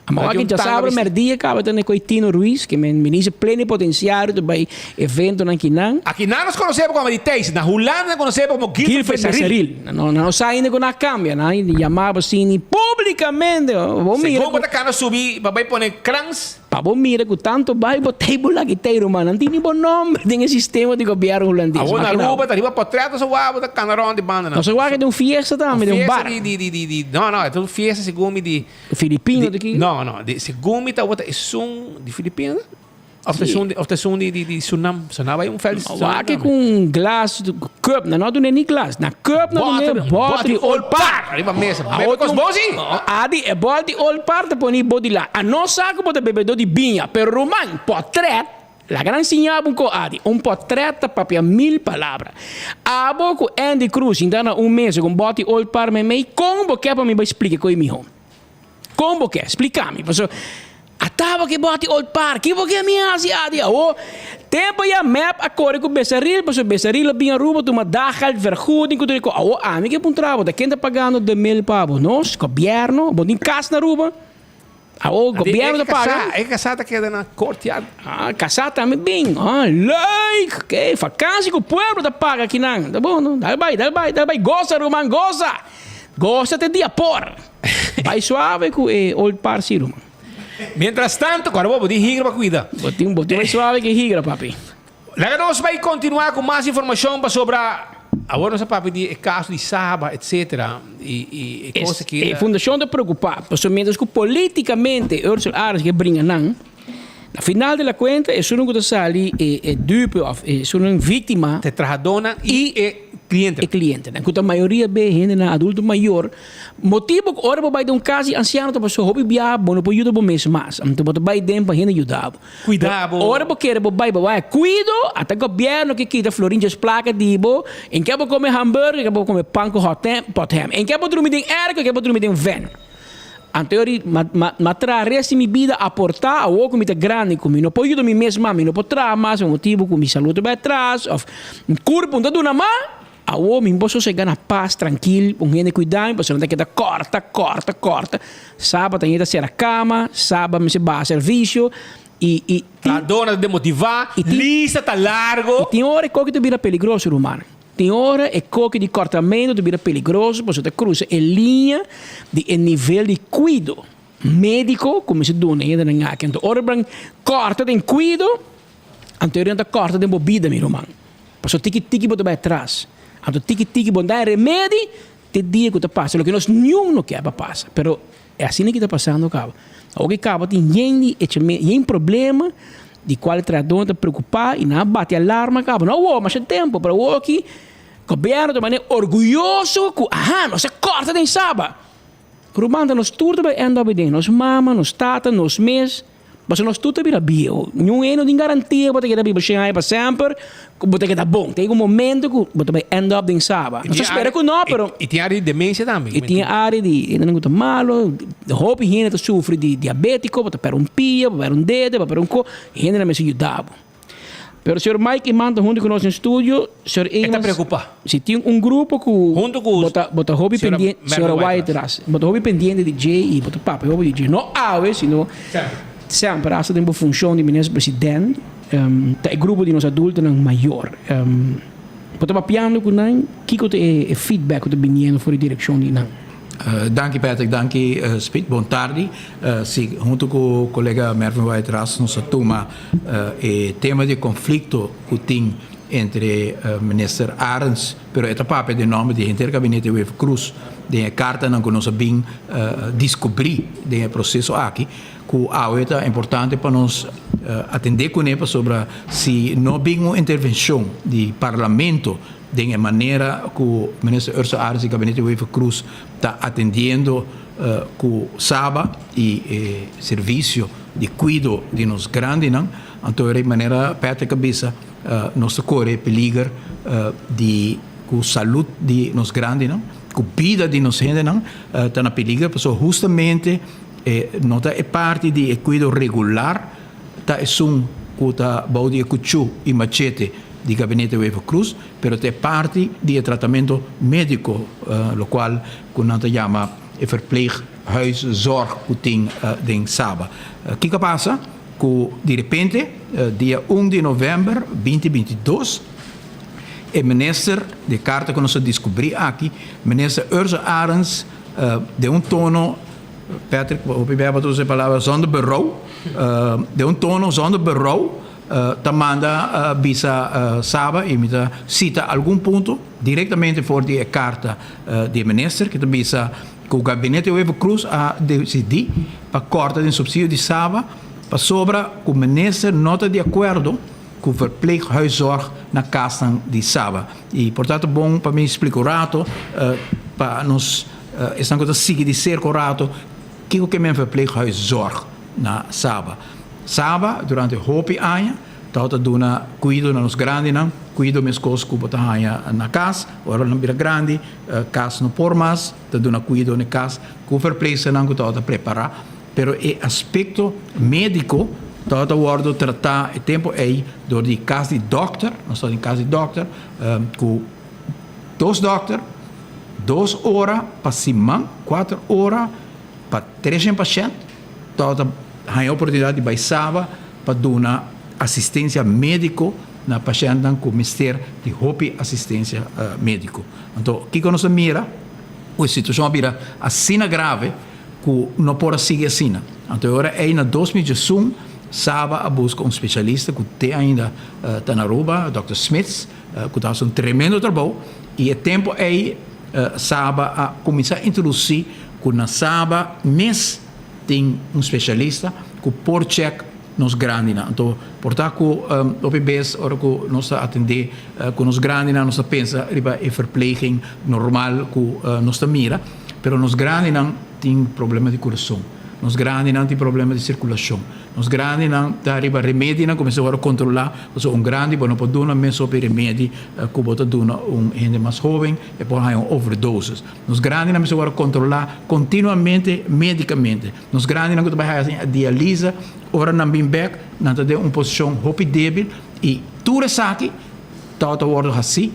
Ma wak djasabra merdia kaba ta koe Tino Ruiz, ke men minister plenipotenciario ta bai eventonan kinan. Akinan nos konosé bo komo di Thijs, na Hulanda nan konosé bo komo Guilford Becerril. Nan no sa ainda ku nan a kambia, nan a yama bo asina publicamente. Bo mira Segun bo ta kana subi pa bai pone krans. Pa bo mira ku tantu bai bo table aki tey ruman, nan tin ni bo nomber den e sistema di gobièrnu hulandes. Awor na Aruba ta riba potret nos a wak bo ta kana rond di banda nan. Nos a wak den un fiesta tambe, den un bar. Un fiesta di di di di no no e ta un fiesta segun mi di. Filipino ta ki? No no di segun mi tabata esun di Filipino ta? Of ta esun of ta esun di di di Surinam Surinam bai un veld di Surinam. Wak ku un glas cup nan no a duna ni glas na cup nan a duna bottle di Old Parr. Riba mesa. Bebe kos bon si. Adi e bottle di Old Parr ta pone bo di la. A no sa ku bo ta bebedó di biña pero ruman potret laga nan siña bo un ko Adi un potret ta papia mil palabra. Abo ku Andy Cruz sinta na un mesa ku un bottle di Old Parr meimei kon bo ke pa mi bai splika koe miho? Kon bo ke? Splika mi. Pasobra a taba ke bòti Old Park. Ki bo ke mi hasi adi awo? Tempo ya mep a kore ku Besaril pasobra Besaril a bin Aruba tuma daggeld, vergoeding ku tur e kos. Awo ami ke puntra bo, ta ken ta pagando de mil pa bo? Nos? Gobièrnu? Bo tin kas na Aruba? Awo gobièrnu ta paga? E kasá ta keda na Courtyard. Ah, kasá tambe bin. Ah, leuk! Leuk! Oké, vakantie ku pueblo ta paga akinan. Ta bon no? Dal bai, dal bai, dal bai. Gosa ruman, gosa! Gosa te dia por. Bai suave ku e old parsi ruman. Mientras tanto, kòrda bo, bo tin higra pa kuida. Bo tin, bo tin bai suave ku e higra, papi. Laga nos bai kontinuá ku mas informashon pasobra awor nos a papia di e kaso di Saba etcetera i i e kos aki. E fundashon ta preokupá pasobra mientras ku politikamente Ursel Arends ke bringa nan, na final de la kuenta esunnan ku ta sali e e dupe òf esunnan víktima Ta e trahadónan i e klientenan. E klientenan ku ta mayoria be hendenan adulto mayor. Motibu ku ora bo bai den un kas di ansiano ta pasobra hopi biaha bo no por yuda bo mes mas, anto bo ta bai den pa hende yuda bo. Cuida bo. Ora bo kere bo bai bo bai cuido, ata gobierno ke kita florin djes placa di bo, en ke bo come hamburger, en ke bo come pan cu hot pot ham, en ke bo drumi den airco, en ke bo drumi den van. Anto yori ma ma ma traha rest di mi bida aporta awor cu mi ta grandi cu mi no por yuda mi mes mas, mi no por traha mas pa motibu cu mi salud ta bai atras of mi curpo no ta duna mas. Awor mi por sosega na pas, trankil, un hende kuida mi, pasobra nan ta keda kòrta, kòrta, kòrta. Saba ta hende ta sera kama, saba mester baha servisio i i tin. Trahadónan ta demotivá, lista ta largo. I tin ora e koki ta bira peligroso, ruman. Tin ora e koki di kòrtamentu ta bira peligroso pasobra ta krusa e liña di e nivel di kuido médiko ku mester duna e hendenan aki. Anto ora bo kòrta den kuido, anto e hende ta kòrta den bo bida, mi ruman. Pasobra tiki tiki bo ta bai atras. Anto tiki tiki bo no ta haña remedi te dia ku ta pasa loke nos niun no kier pa pasa. Pero e asina ki ta pasando kaba. Awor ki kaba tin yen di echamen, yen problema di kual e trahadónan ta preokupá i nan a bati alarma kaba. No awor, masha tempu, pero awor aki gobièrnu ta manera orguyoso ku aha nos a kòrta den Saba. Ruman ta nos tur ta bai end up den, nos mama, nos tata, nos mes. Pasobra nos tur ta bira bieu. Niun hende no tin garantia ku bo ta keda biba shen aña pa semper, ku bo ta keda bon. Tin un momento ku bo ta bai end up den Saba. Nos ta spera ku no, pero. I tin área di demensia tambe. I tin área di hendenan ku ta malo. Hopi hende ta sufri di diabétiko, bo ta pèrdè un pia, bo pèrdè un dede, bo pèrdè un ko. Hendenan mester yuda bo. Pero señor Mike Eman ta hunto ku nos den studio. Señor E ta Eman, preokupá. si tin un grupo ku Hunto ku bo ta bo ta hopi señora pendiente, Mervin señora White White-Ras, bo ta hopi pendiente di dje i bo ta papia hopi di dje. No awe, sino Semper. semper, asta den bo funshon di minister president, ta e grupo di nos adultonan mayor. Bo ta papiando ku nan, kiko ta e e feedback ku ta biniendo for di direkshon di nan? Danki Patrick, danki Speed. Bon tardi. Si, hunto ku kolega Mervin White-Ras nos a tuma e tema di konflikto ku tin entre minister Arends, pero e ta papia den nòmber di henter gabinete Wever Croes den e kartanan ku nos a bin diskubrí den e proseso aki, ku awe ta importante pa nos atendé kuné pasobra si no bin un intervenshon di parlamento den e manera ku minister Ursula Arends i gabinete Wever Croes ta atendiendo ku Saba i e servisio di kuido di nos grandinan, anto e manera Patrick a bisa nos ta kore e peliger di ku salud di nos grandinan, ku bida di nos hendenan ta na peliger pasobra hustamente e no ta e parti di e kuido regular ta esun ku ta bou di e kuchú i machete di gabinete Wever Croes, pero ta e parti di e tratamento médiko lokual ku nan ta yama e verpleeghuiszorg ku tin den Saba. Kiko a pasa? Ku di repente dia un di novèmber binti binti dos e minister, di e karta ku nos a diskubrí aki, minister Ursula Arends den un tono, Patrick hopi bia bo ta usa e palabra zonder berouw, den un tono zonder berouw ta manda bisa Saba i mi ta sita algun punto direktamente for di e karta di e minister ki ta bisa ku gabinete Wever Croes a desidí pa kòrta den supsidio di Saba pasobra ku minister no ta di akuerdo ku verpleeghuiszorg na kasnan di Saba. I por ta ta bon pa mi splika un rato pa nos esnan ku ta sigui di serka un rato kiko ke men verpleeghuiszorg na Saba. Saba durante hopi aña tabata duna kuido na nos grandinan, kuido meskos ku bo ta haña na kas, ora nan bira grandi kas no por mas, ta duna kuido na e kas ku verpleegsternan ku tabata prepará, pero e aspekto médiko tabata wòrdu tratá e tempu ei dor di kas di dòkter, nos tabatin kas di dòkter ku dos dòkter, dos ora pa siman, kuater ora pa treshen pashènt. Tabata haña oportunidat di bai Saba pa duna asistensia médiko na pashèntnan ku mester di hopi asistensia médiko. Anto kiko nos a mira? Ku e situashon a bira asina grave ku no por a sigui asina. Anto e ora ei na 2011 Saba a buska un spesialista ku te ainda ta na Aruba, dòkter Smits, ku ta hasi un tremendo trabou i e tempu ei Saba a kuminsá introdusí ku na Saba mes tin un spesialista ku por chèk nos grandinan. Anto por ta ku hopi bes ora ku nos ta atendé ku nos grandinan nos ta pensa riba e verpleging normal ku nos ta mira, pero nos grandinan tin problema di kurason, nos grandinan tin problema di sirkulashon, nos grandinan ta riba remedinan ku mester wòrdu kontrolá, pasobra un grandi bo no por duna mes hopi remedi ku bo ta duna un hende mas hóben, e por haña un overdosis. Nos grandinan mester wòrdu kontrolá kontinuamente médikamente. Nos grandinan ku ta bai hasi dialisa, ora nan bin bèk, nan ta den un posishon hopi débil i tur esaki tabata wòrdu hasí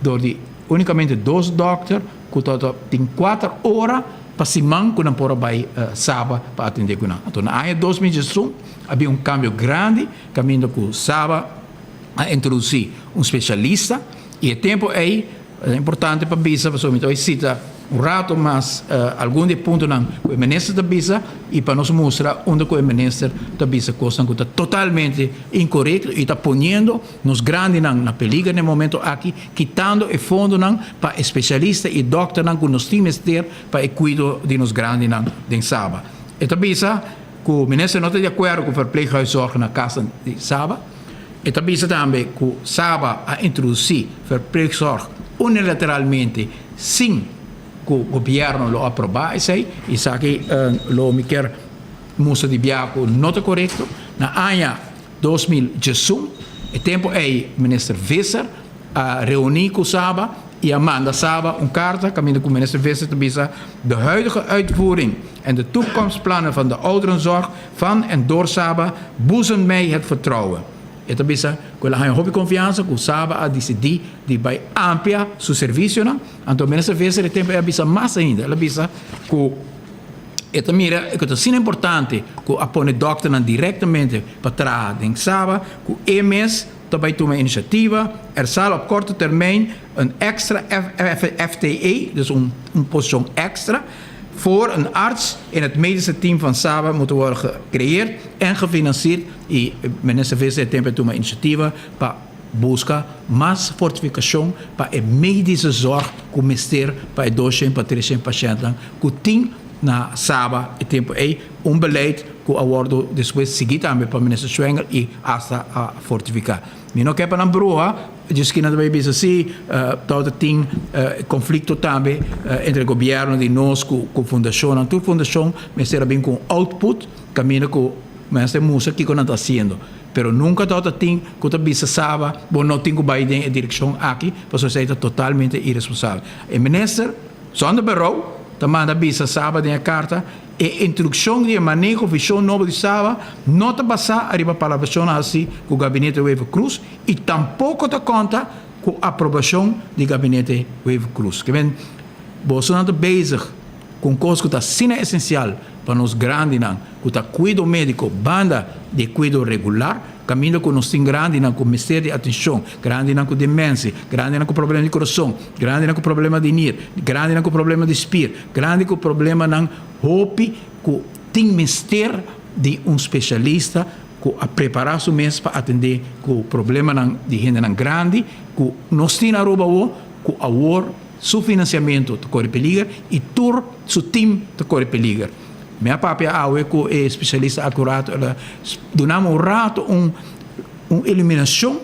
dor di únikamente dos dòkter ku tabata tin kuater ora pa siman ku nan por a bai Saba pa atendé ku nan. Anto na aña 2011 a bin un kambio grandi kaminda ku Saba a introdusí un spesialista i e tempu ei Ta importante pa bisa pasobra mi ta bai sita un rato mas algun di e puntonan ku e minister ta bisa i pa nos mustra unda ku e minister ta bisa kosnan ku ta totalmente inkorekto i ta poniendo nos grandinan na peliger na e momento aki, kitando e fondonan pa e spesialista i dòkternan ku nos tin mester pa e kuido di nos grandinan den Saba. E ta bisa ku minister no ta di akuerdo ku verpleeghuiszorg na kas di Saba. E ta bisa tambe ku Saba a introdusí verpleegzorg unilateralmente sin ku gobièrnu lo aprobá esei. Esaki lo mi kier mustra di bia ku no ta korekto. Na aña 2011, e tempu ei minister Visser a reuní ku Saba i a manda Saba un karta kaminda ku minister Visser ta bisa, De huidige uitvoering en de toekomstplannen van de ouderenzorg Van en door Saba boezemt mij het vertrouwen. E ta bisa ku el a haña hopi konfiansa ku Saba a disidí di bai amplia su servisionan. Anto Minister Visser e tempu ei a bisa mas ainda. El a bisa ku e ta mira ku ta asina importante ku a pone dòkternan direktamente pa traha den Saba ku e mes ta bai tuma inisiativa. Er zal op korte termijn een extra FTE, dus un posishon èkstra, Voor een arts in het medische team van Saba moeten worden gecreëerd en gefinancierd y Minister Visser e tempo a tuma iniciativa pa busca mas fortificacion pa e medische zorg cu mester pa e 200 pa 300 pashentnan cu tin na Saba e tempo ey, un beleid cu a wordo despues sigui tambe pa Minister Schwengle y hasta a fortifica. Mi no ke pa nan bruha, djis nan ta bay bisa si, tabata tin conflicto tambe entre gobierno di nos cu fundacionnan. Tur fundacion mester a bin cu un output caminda cu mester mustra kico nan ta haciendo. Pero nunca tabata tin cu ta bisa Saba bo no tin cu bay den e direccion aki pasobra esey ta totalmente iresponsabel. E minister zonder berouw ta manda bisa Saba den e carta E instrukshon di e maneho vishon nobo di Saba no ta basá ariba palabrashonnan hasí ku Gabinete Wever-Croes i tampoko ta konta ku aprobashon di Gabinete Wever-Croes. Ke men, bosonan ta bezig ku un kos ku ta asina esensial pa nos grandinan, ku ta kuido médiko banda di e kuido regular, kaminda ku nos tin grandinan ku mester di atenshon, grandinan ku demensia, grandinan ku problema di kurason, grandinan ku problema di nir, grandinan ku problema di spir. Grandi ku problemanan hopi ku tin mester di un spesialista ku a prepará su mes pa atendé ku problemanan di hendenan grandi ku nos tin na Aruba awor, ku awor su finansiamentu ta kore peliger i tur su tim ta kore peliger. Mi a papia awe ku e spesialista aki un ratu, el a duna mi un ratu un un iluminashon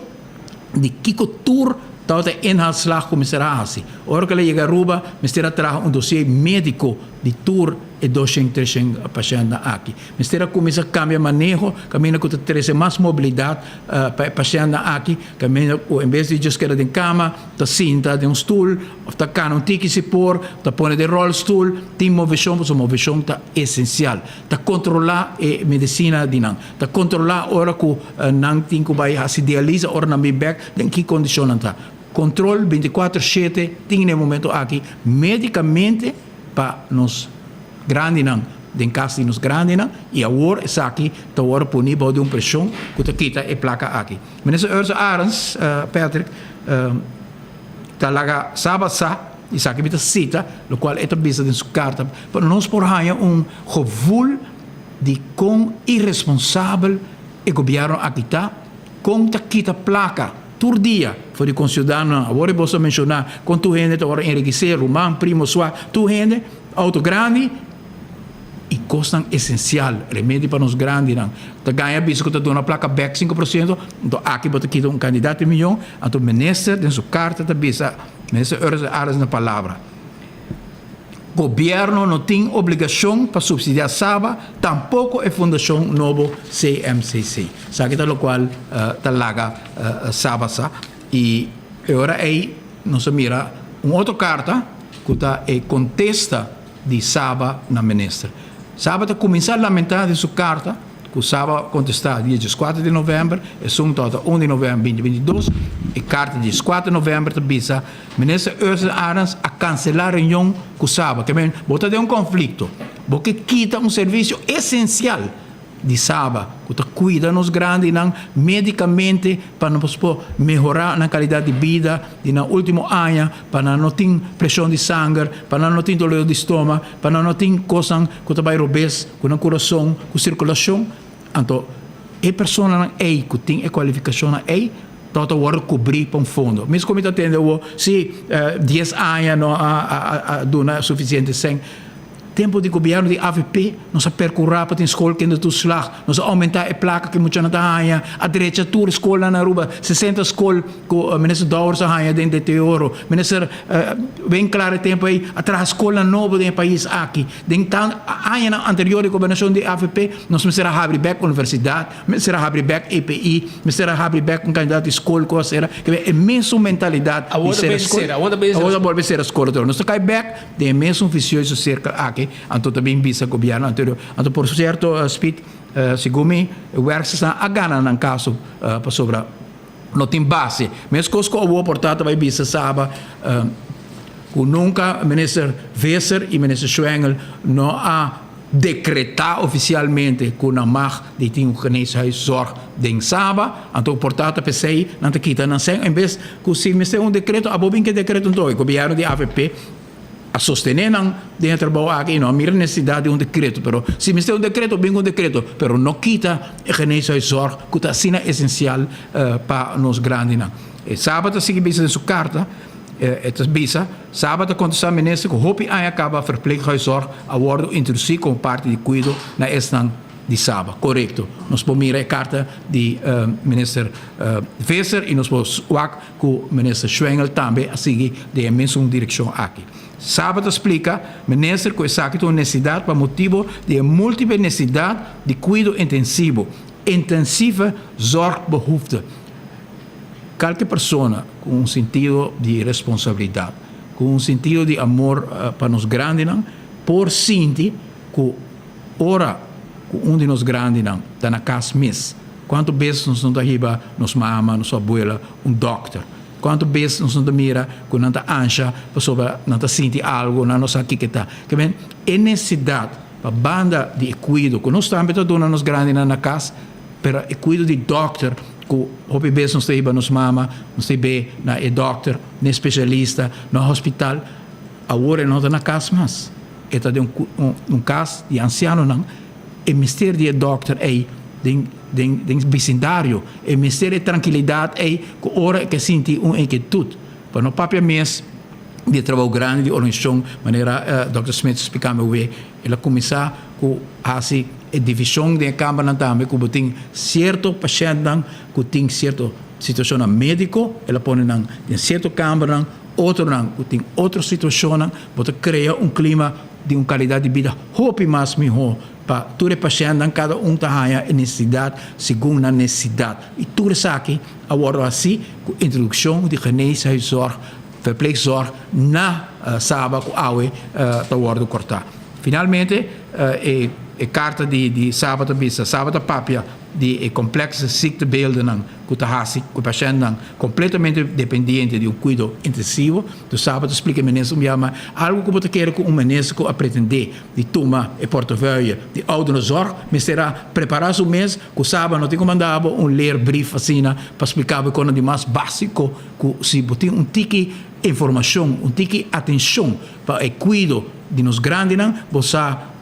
di kiko tur tabata e inhaalslag ku mester a hasi. Ora ku el a yega Aruba mester a traha un dosier médiko di tur e doshen, treshen pashèntnan aki. Mester a kuminsá kambia maneho kaminda ku ta trese mas mobilidat pa e pashèntnan aki, kaminda ku en bes di djis keda den kama ta sinta den un stul òf ta kana un tiki si por, ta pone den ròlstul, tin moveshon pasobra moveshon ta esensial. Ta kontrolá e medisina di nan. Ta kontrolá ora ku nan tin ku bai hasi dialisa, ora nan bin bèk, den ki kondishon nan ta. Kontrol bintikuater shete tin na e momento aki médikamente pa nos grandinan. den kas di nos grandinan i awor esaki ta wòrdu poni bou di un preshon ku ta kita e plaka aki. Minister Ursula Arends, Patrick, ta laga Saba sa, esaki mi ta sita lokual e ta bisa den su karta, pa nos por haña un gevoel di kon iresponsabel e gobièrnu aki ta, kon ta kita plaka tur dia for di konsiudadanonan. Awor e boso a menshoná kon tur hende ta wòrdu enrikisé, ruman, primo, sua, tur hende, outo grandi i kosnan esensial, remedi pa nos grandinan. Ta gaña bisa ku ta duna plaka bèk 5%, anto aki bo ta kita un kandidat di miyon, anto minister den su karta ta bisa, minister Ursula Arends na palabra. Gobierno no tin obligacion pa subsidia Saba, tampoco e fundacion nobo CMCC. Esaki ta locual ta laga Saba sa. Y e ora ey nos a mira un otro carta cu ta e contesta di Saba na minister. Saba ta cuminsa lamenta den su carta Ku Saba a kontestá dia dieskuater di novèmber, esun tabata un di novèmber binti binti dos. E karta di dieskuater novèmber ta bisa, Minister Ursula Arends a kanselá reunion ku Saba. Ke men, bo ta den un konflikto. Bo ke kita un servisio esensial di Saba, ku ta kuida nos grandinan médikamente pa nos por mehorá nan kalidat di bida di nan último aña, pa nan no tin preshon di sanger, pa nan no tin dolor di stoma, pa nan no tin kosnan ku ta bai robes ku nan kurason, ku sirkulashon. Anto e personanan ei ku tin e kualifikashonnan ei tabata wòrdu kubrí pa un fondo. Mes ku mi ta tende awor, si dies aña no a duna sufisiente sèn. Tempu di gobièrnu di avp nos a perkurá pa tin skol kindertoeslag, nos a oumentá e plaka ku e muchanan ta haña, a drecha tur e skolnan na Aruba, sesenta skol ku minister Dowers a haña den deterioro, minister Winklaar e tempu ei a traha skolnan nobo den e pais aki. Den tan añanan anterior di gobernashon di avp nos mester a habri bèk universidat, mester a habri bèk EPI, mester a habri bèk un kandidat di skol ku a sera, e mesun mentalidat di sera skol, awor ta bolbe sera skol otro. Nos ta kai bèk. Den e mesun vicioso cirkel aki, anto ta bin bisa gobierno anterior. Anto por cierto Speed, segun mi, e werkstersnan a gana nan caso pasobra no tin base. Mescos cu awor por ta ta bay bisa Saba cu nunca minister Visser y minister Schwengle no a decreta oficialmente cu nan mag di tin un geneeshuiszorg den Saba, anto por ta ta p'esey nan ta kita nan sèn en bes cu si mester un decreto abo bin cu e decreto anto e gobierno di avp a sostene nan den e trabou aki y no a mira necesidad di un decreto pero si mester un decreto bin cu un decreto pero no kita e geneeshuiszorg cu ta asina esencial pa nos grandinan. E Saba ta sigui bisa den su carta. E ta bisa, Saba ta kontestá minister ku hopi aña kaba verpleeghuiszorg a wòrdu introdusí komo parti di kuido na esnan di Saba. Korekto. Nos por mira e karta di minister Visser i nos por wak ku minister Schwengle tambe a sigui den e mesun direkshon aki. Saba ta splika minister ku esaki ta un nesesidat pa motibu di e múltiple nesesidat di kuido intensivo, intensieve zorgbehoefte. Kalke persona ku un sentido di responsabilidat, ku un sentido di amor pa nos grandinan por sinti ku ora ku un di nos grandinan ta na kas mes, kuantu bes nos no ta hiba nos mama, nos abuela un dòkter? Kuantu bes nos no ta mira ku nan ta ansha pasobra nan ta sinti algu, nan no sa kiko ta? Ke men e nesesidat pa banda di e kuido ku nos tambe ta duna nos grandinan na kas, Pero e kuido di dòkter ku hopi bes nos ta hiba nos mama, nos ta hib'é na e dòkter, na e spesialista, na hospital, awor e no ta na kas mas. E ta den un kas di ansianonan. E mester di e dòkter ei den den den bisindario. E mester e trankilidat ei ku ora e ke sinti un inketut. Pa no papia mes di e trabou grandi di organisashon manera dòkter Smith a splika mi awe, el a kuminsá ku hasi e divishon den e kambernan tambe ku bo tin sierto pashèntnan ku tin sierto situashonnan médiko, el a pone nan den sierto kambernan, otronan ku tin otro situashonnan, bo ta krea un klima di un kalidat di bida hopi mas mihó pa tur e pashèntnan, kada un ta haña e nesesidat segun nan nesesidat. I tur esaki a wòrdu hasi ku introdukshon di geneeshuiszorg, verpleegzorg na Saba ku awe ta wòrdu kòrtá. Finalmente e e karta di di Saba ta bisa, Saba ta papia di e complexe ziektebeeldennan cu ta haci cu e pashentnan completamente dependiente di un cuido intensivo. Dus Saba ta splica e minister un biaha mas algo cu bo ta kere cu un minister cu a pretende di tuma e portefeuille di ouderenzorg mester a prepara su mes cu Saba no tin cu manda bo un leerbrief asina pa splica bo e cosnan di mas basico cu si bo tin un tiki informacion, un tiki atencion pa e cuido di nos grandinan bo sa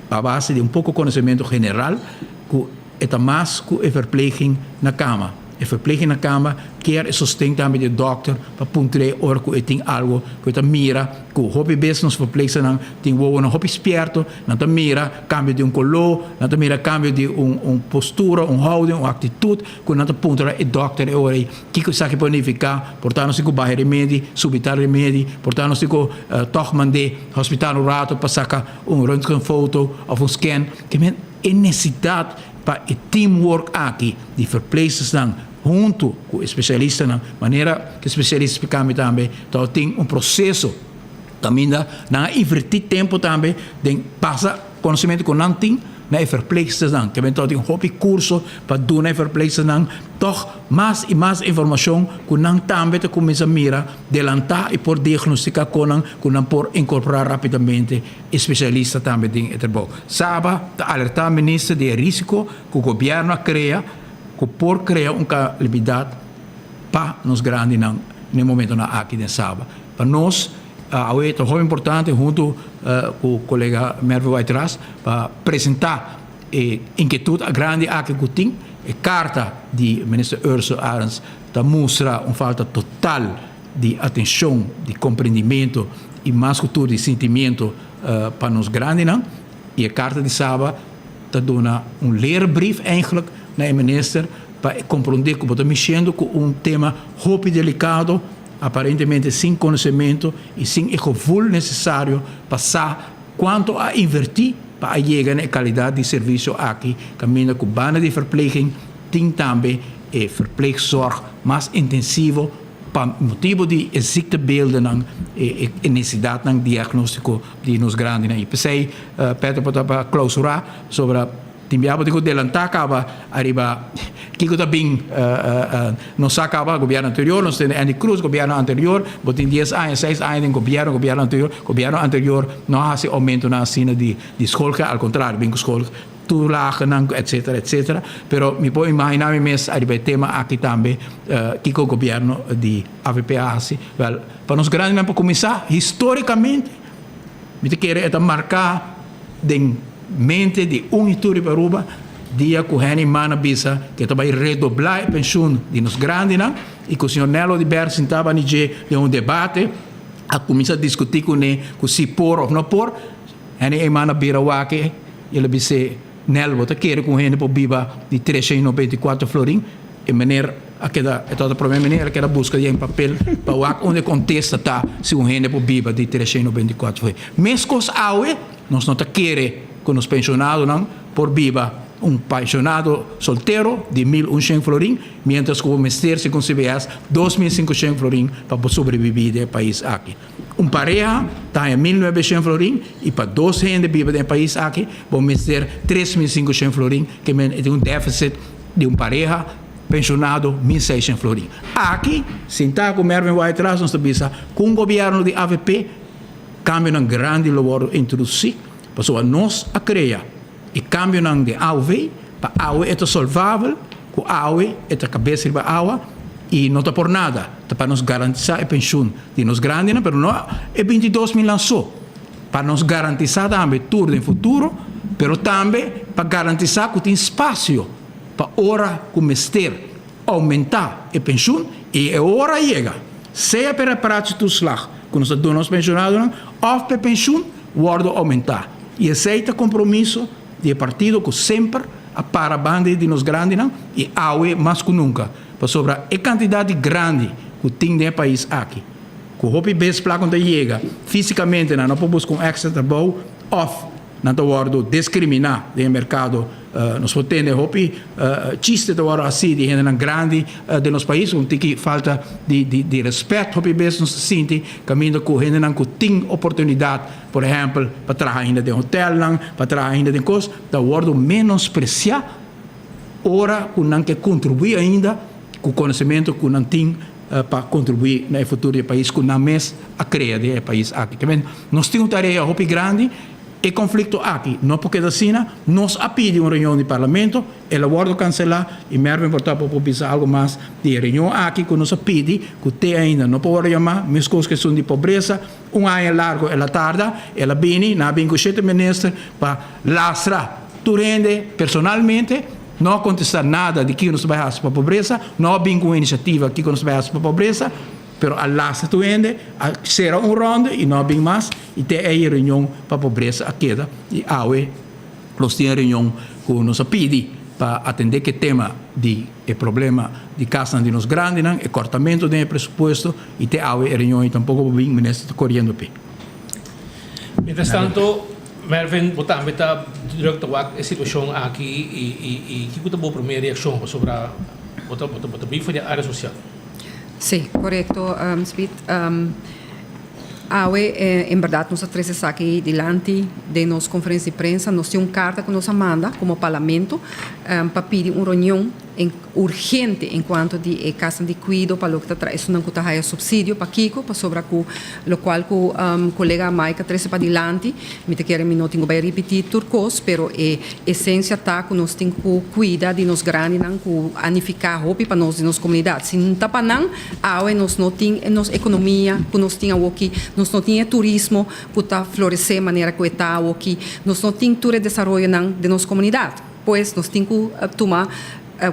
a base di un poco conocemento general cu e ta mas cu e verpleging na cama. E verpleging na cama kier e sosten tambe di e dokter pa puntr'é ora cu e tin algo cu e ta mira cu hopi bes nos verpleegsternan tin wowonan hopi spierto, nan ta mira cambio di un color, nan ta mira cambio di un un postura, un houding, un actitud cu nan ta puntra e dokter e ora ei Kiko esaki por nifiká? Por ta nos tin ku baha e remedi, subi tal remedi, por ta nos tin ku tòg mand'é hospital un rato pa saka un röntgenfoto òf un scan. Ke men e nesesidat pa e teamwork aki di verpleegstersnan huntu ku e spesialistanan, manera ku e spesialista splika mi tambe, ta tin un proseso kaminda nan a invertí tempu tambe den pasa konosementu ku nan tin na e verpleegstersnan. Ke men ta tin hopi kurso pa duna e verpleegstersnan tòg mas i mas informashon ku nan tambe ta kuminsá mira, delantá i por diagnostiká konan ku nan por inkorporá rápidamente e spesialista tambe den e trabou. Saba ta alertá minister di e risiko ku gobièrnu a krea ku por krea un kalamidat pa nos grandinan na e momentonan aki den Saba. Pa nos awe ta hopi importante huntu ku kolega Mervin White-Ras pa presentá e inkietut grandi aki ku tin. E karta di Minister Ursell Arends ta mustra un falta total di atenshon, di komprendimentu i mas ku tur di sentimiento pa nos grandinan. I e karta di Saba ta duna un leerbrief eigenlijk na e minister pa e komprondé ku bo ta mishendo ku un tema hopi delikado, aparentemente sin konosementu i sin e gevoel nesesario pa sa Cuanto a inverti pa a yega na e calidad di servicio aki caminda cu banda di verpleging tin tambe e verpleegzorg mas intensivo pa motibo di e ziektebeeldennan e e necesidadnan diagnostico di nos grandinan. Y pesey Peter por ta pa clausura sobra Tin bia bo tin ku delantá kaba ariba kiko ta bin nos sa kaba gobièrnu anterior, nos tene Andy Cruz gobièrnu anterior, bo tin dies aña, seis aña den gobièrnu, gobièrnu anterior, gobièrnu anterior no a hasi oumentonan asina di di skolgeld, al kontrario bin ku skol toelagenan etsetera etsetera, pero mi por imaginá mi mes ariba e tema aki tambe kiko gobièrnu di avp a hasi, wèl pa nos grandinan por kuminsá histórikamente mi ta kere e ta marká. Den mente di un i tur riba Aruba, dia cu Henny Mann a bisa cu e ta bay redobla e pensioen di nos grandinan y cu señor Nello Oduber sinta bani dje den un debate a cuminsa discuti cune cu si por of no por, Henny Eman a bira wak y el a bis'e, Nel, bo ta kere cu un hende por biba di 394 florin? E meneer a keda, e tabata prome meneer a keda buska den papel pa wak unda e kontesta ta si un hende por biba di 394 florin. Meskos awe nos no ta kere ku nos penshonadonan por biba un penshonado soltero di 1100 florin, mientras ku bo mester segun CBS 2500 florin pa bo sobrevivi den e pais aki. Un pareha ta haña 1900 florin i pa dos hende biba den e pais aki bo mester 3500 florin, ke men e tin un deficit di un pareha penshonado 1600 florin. Aki, sintá ku Mervin White tras nos ta bisa ku un gobièrnu di avp kambionan grandi lo wòrdu introdusí pasobra nos a krea e kambionan di aov pa awe e ta solvabel ku awe e ta kabes riba awa i no ta por nada ta pa nos garantisá e penshun di nos grandinan pero no e 22 milnan so pa nos garantisá tambe tur den futuro pero tambe pa garantisá ku tin spasio pa ora ku mester oumentá e penshun i e ora yega sea pa e reparatietoeslag ku nos ta duna nos penshonadonan òf pa e penshun wòrdu oumentá i esei ta kompromiso di e partido ku semper a para banda di nos grandinan i awe mas ku nunka pasobra e kantidat di grandi ku tin den e pais aki ku hopi bes plak no ta yega físikamente nan no por buska un èkstra trabou òf nan ta wòrdu diskriminá den e merkado. Nos por tende hopi chiste ta wòrdu hasí di hendenan grandi den nos pais, un tiki falta di rèspèt hopi bes nos ta sinti kaminda ku hendenan ku tin oportunidat, por ehèmpel pa traha ainda den hotèlnan, pa traha ainda den kos, ta wòrdu menospresiá. ora ku nan ke kontribuí ainda ku konosementu ku nan tin pa kontribuí na e futuro di e pais ku nan mes a krea den e pais aki. Te men nos tin un tarea hopi grandi, e konflikto aki no por keda asina, nos a pidi un reunion di parlamento, el a wòrdu kanselá i Mervin por ta por por bisa algu mas di e reunion aki ku nos a pidi ku te ainda no por wòrdu yamá, meskos ku esun di pobresa, un aña largu el a tarda, el a bini, nan a bini ku shete minister pa lastra tur hende personalmente, no a kontestá nada di kiko nos ta bai hasi pa pobresa, no a bini ku un inisiativa kiko nos ta bai hasi pa pobresa. Pero a lastra tur hende, a sera un ronde y no a bin mas y te ey e reunion pa pobresa a keda y awe nos tin e reunion cu nos a pidi pa atende cu e tema di e problema di casnan di nos grandinan, e cortamento den e presupuesto y te awe e reunion ey tampoco por bin, minister ta coriendo p'e. Mientras tanto, Mervin, bo tambe ta druk ta wak e situacion aki y kico ta bo prome reaccion pasobra bo ta bo ta bin for di e area social? Sí, korekto Speed. Awe en bèrdat nos a trese esaki dilanti den nos konferensia di prensa. Nos tin un karta ku nos a manda komo parlamento pa pidi un reunion urgente en kuanto di e kasnan di kuido pa loke ta traha esunnan ku ta haya supsidio. Pakiko? Pasobra ku lokual ku kolega Mike a trese padilanti, mi ta kere mi no tin ku bai ripití tur kos, pero e esensia ta ku nos tin ku kuida di nos grandinan ku a nifiká hopi pa nos di nos komunidat. Si no ta pa nan, awe nos no tin e nos ekonomia ku nos tin awoki, nos no tin e turismo ku ta floresé manera ku e ta awoki, nos no tin tur e desaroyonan den nos komunidat. Pues nos tin ku tuma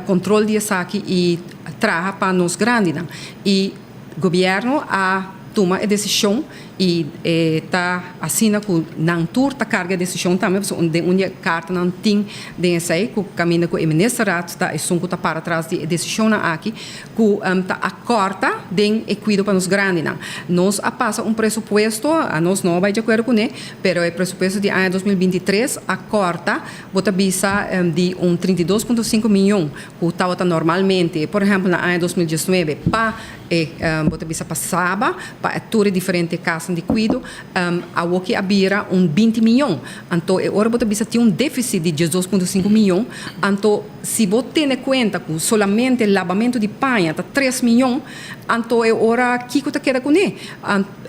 kontrol di esaki i traha pa nos grandinan. I gobièrnu a tuma e desishon i e ta asina ku nan tur ta karga e desishon tambe pasobra den un di e kartanan tin den esei ku kaminda ku e ministerraad ta esun ku ta para tras di e desishonnan aki ku ta akòrta den e kuido pa nos grandinan. Nos a pasa un presupuesto, anos no a bai di akuerdo kuné, pero e presupuesto di aña 2023 a kòrta bo ta bisa di un 32.5 miyon ku tabata normalmente, por ehèmpel na aña 2019 pa E bo ta bisa pa Saba, pa e tur e diferente kasnan di kuido, awoki a bira un 20 miyon. Anto e ora bo ta bisa tin un deficit di 12.5 miyon, anto si bo tene kuenta ku solamente labamentu di paña ta 3 miyon, anto e ora kiko ta keda kuné?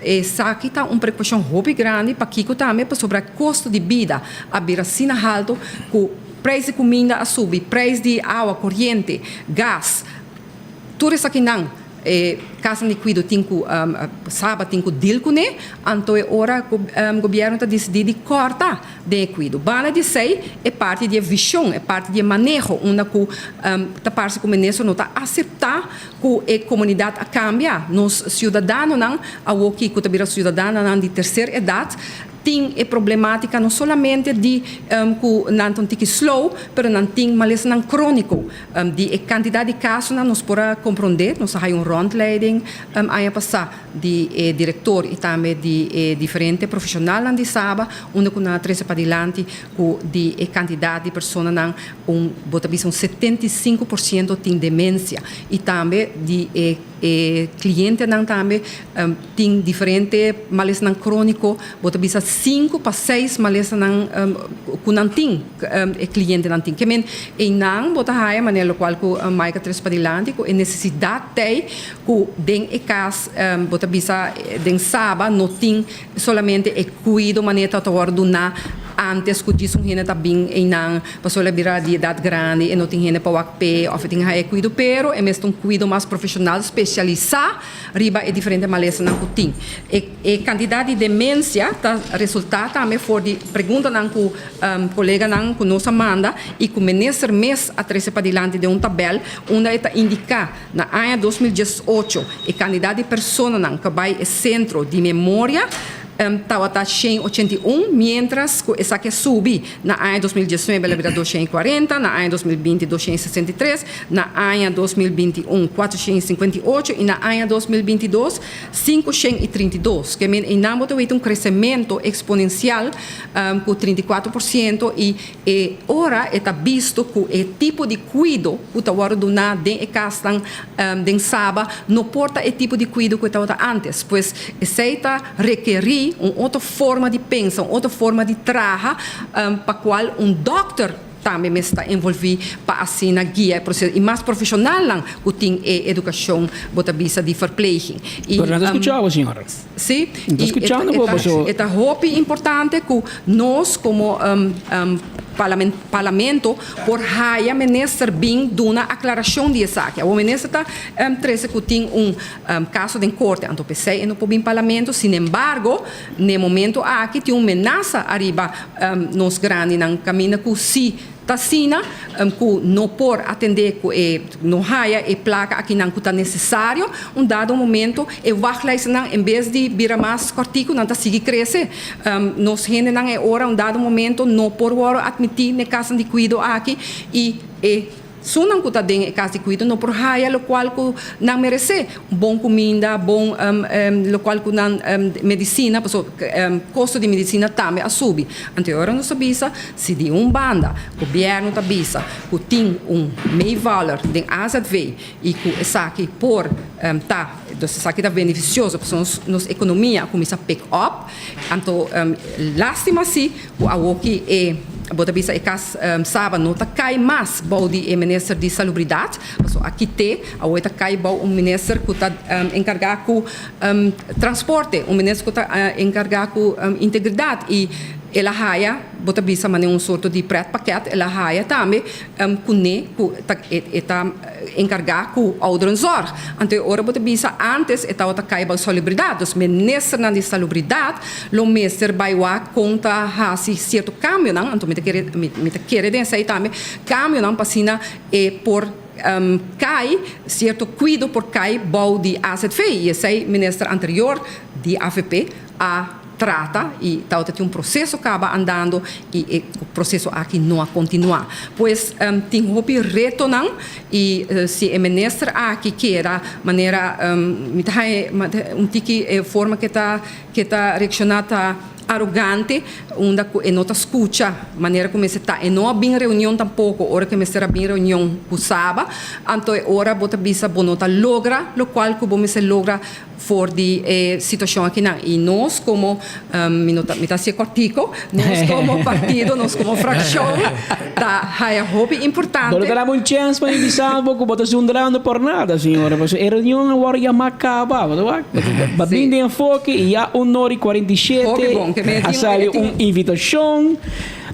Esaki ta un preokupashon hopi grandi, pakiko tambe? Pasobra e kosto di bida a bira asina haltu ku prijs di kuminda a subi, prijs di awa, koriente, gas, Tur esakinan e kasnan di kuido tin ku Saba tin ku deal kuné, anto e ora ku gobièrnu ta disidí di kòrta den e kuido. Banda di esei e parti di e vishon, e parti di e maneho unda ku ta parse ku minister no ta aseptá ku e komunidat a kambia. Nos siudadanonan awoki ku ta bira siudadanonan di terser edat Tin e problematica no solamente di cu nan ta un tiki slow, pero nan tin malesanan cronico. Di e cantidad di casonan nos por a compronde, nos a haya un rondleiding aña pasa di e director y tambe di e diferente profesionalnan di Saba, unda cu nan a trece padilanti cu di e cantidad di personanan un bo ta bisa un 75% tin demencia y tambe di e E clientenan tambe tin diferente malesanan cronico, bo ta bisa cinco pa seis malesanan cu nan tin, e clientenan tin. Ke men eynan bo ta haya manera locual cu Mike a trece padilanti cu e necesidad t'ey cu den e cas bo ta bisa den Saba no tin solamente e cuido manera ta wordo duna antes cu djis un hende ta bin eynan pasobra el a bira di edad grandi e no tin hende pa wak p'e of e tin haya e cuido pero e mester un cuido mas profesional specialisa riba e diferente malesanan cu tin. E e cantidad di demencia ta resulta tambe for di preguntanan cu coleganan cu nos a manda y cu minister mes a trece padilanti den un tabel unda e ta indica Na aña 2018 e kandidat di personanan ku a bai e sentro di memoria tabata 181, miéntras ku esaki a subi na aña 2019 el a bira 240, na aña 2020 263, na aña 2021 458 i na aña 2022 532. Ke men einan bo ta weta un kresementu eksponensial ku 34% i E ora e ta bisto ku e tipo di kuido ku ta wòrdu duná den e kasnan den Saba no por ta e tipo di kuido ku e tabata ántes. Pues esei ta rekerí un otro forma di pensa, un otro forma di traha pa kual un dòkter. tambe mester ta envolví pa asina guia e proseso i mas profeshonalnan ku tin e edukashon bo ta bisa di verpleging. I Pero nan ta skucha bo señora. Sí, Nan ta i skuchando bo paso. e ta hopi importante ku nos komo parlamento por haya minister bin duna aklarashon di esaki. Awor minister ta trese ku tin un kaso den korte anto p'esei e no por bin parlamento, sinembargo n'e momento aki tin un menasa ariba nos grandinan kaminda ku si ta asina ku no por atendé ku e no haya e plaka akinan ku ta nesesario, un dado momento e wachtlijstnan en bes di bira mas kòrtiku nan ta sigui krese. Nos hendenan e ora un dado momento no por wòrdu atmití n'e kasnan di kuido aki i e Sunan ku ta den e kas di kuido no por haya lokual ku nan meresé, bon kuminda, bon lokual ku nan medisina, pasobra kosto di medisina tambe a subi. Anto e ora nos ta bisa, si di un banda gobièrnu ta bisa ku tin un meevaller den azv i ku esaki por ta, dus esaki ta benefisioso pasobra nos ekonomia a kuminsá pick up, anto lástima si Ku awoki e bo ta bisa e kas Saba no ta kai mas bou di e minister di salubridat, pasobra a kit'é, awo e ta kai bou un minister ku ta enkargá ku transporte, un minister ku ta enkargá ku integridat i el a haya bo ta bisa manera un sorto di pretpakket, el a haya tambe kuné ku ta e ta enkargá ku ouderenzorg. Anto e ora bo ta bisa ántes e tabata kai bou salubridat, dus ministernan di salubridat lo mester bai wak kon ta hasi sierto kambionan, anto mi ta kere mi ta kere den esei tambe, kambionan pa asina e por kai, sierto kuido por kai bou di azv i esei minister anterior di avp a trata i tabata tin un proseso kaba andando i e proseso aki no a kontinuá. Pues tin hopi retonan I si e minister aki keda manera mi ta haña un tiki e forma ke ta ke ta reakshoná ta arogante unda ku e no ta skucha manera ku mester ta. E no a bin reunion tampoko ora ku e mester a bin reunion ku Saba. Anto e ora bo ta bisa bo no ta logra lokual ku bo mester logra for di e situacion akinan y nos como mi no ta mi ta hacié cortico nos como partido nos como fraccion ta haya hopi importante. Bo no ta daba un chance pa mi bisa bo cu bo ta zundrando por nada señora pasobra e reunion a worde yama caba bo ta wak bo bin den enfoke y ya un ora y 47 a sali un invitacion.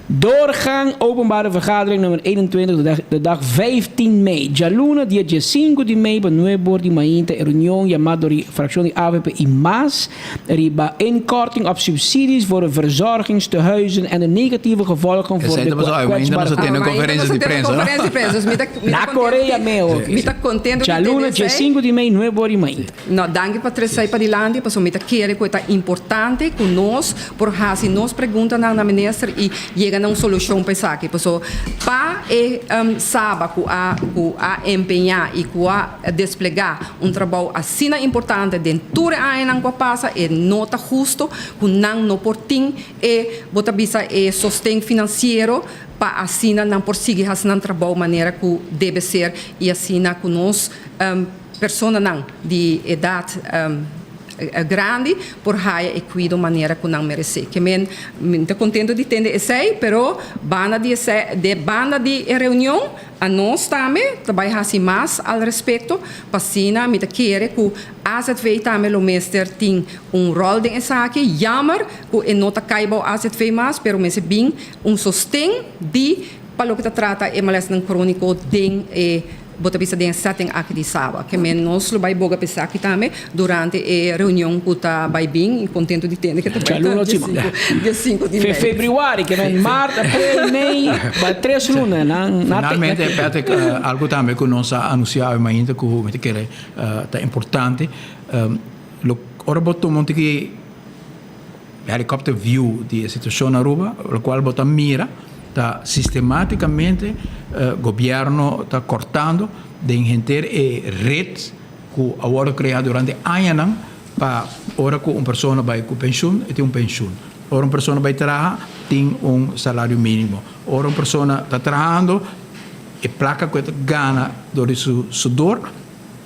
Doorgang openbare vergadering nummer 21 de dag, de dag 15 mei. Djaluna dia 15 di mei pa 9 or di mainta e reunion yamá dor di fraccion di avp i mas riba inkorting op subsidies voor verzorgingstehuizen en de negatieve gevolgen voor Esei de ta pasó ainda kwetsbare nos a tene un conferencia di prensa, no? Conferencia di prensa, dus mi ta, mi ta Na Korea contento, meo. mi ta contento di tende Djaluna esei. 15 di mei 9 or di mainta. No, danki pa trese padilanti, pasobra mi ta kere ku e ta importante ku nos por hasi nos preguntanan na minister i yega na un solushon pa esaki. Pasobra pa e Saba ku a ku a empeñá i ku a desplegá un trabou asina importante den tur e añanan ku a pasa, e no ta husto ku nan no por tin e, bo ta bisa, e sosten finansiero pa asina nan por sigui hasi nan trabou manera ku debe ser i asina ku nos Personanan di edat grandi por haya e kuido manera ku nan meresé. Ke men, mi ta kontento di tende esei, pero banda di esei, de banda di e reunion, anos tambe ta bai hasi mas al respekto, pa asina mi ta kere ku azv tambe lo mester tin un ròl den esaki. Jammer ku e no ta kai bou azv mas, pero mester bin un sosten di pa loke ta trata e malesnan króniko den e Bo ta bisa den e setting aki di Saba. Ke men nos lo bai boga pa esaki tambe durante e reunion ku ta bai bin i kontentu di tende ke ta bai ta dia sinku di mei. Februari, ke men mart, aprel, mei, bai tres luna. Finalmente, Patrick, algu tambe ku nos a anunsiá awe mainta ku mi ta kere ta importante, lo ora bo tuma un tiki helicopter view di e situacion na Aruba, locual bo ta mira ta sistematicamente gobierno ta cortando den henter e red cu a wordo crea durante añanan pa ora cu un persona bay cu pensioen e tin un pensioen, ora un persona bay traha tin un salario minimo, ora un persona ta trahando e placa cu e ta gana door di su sudor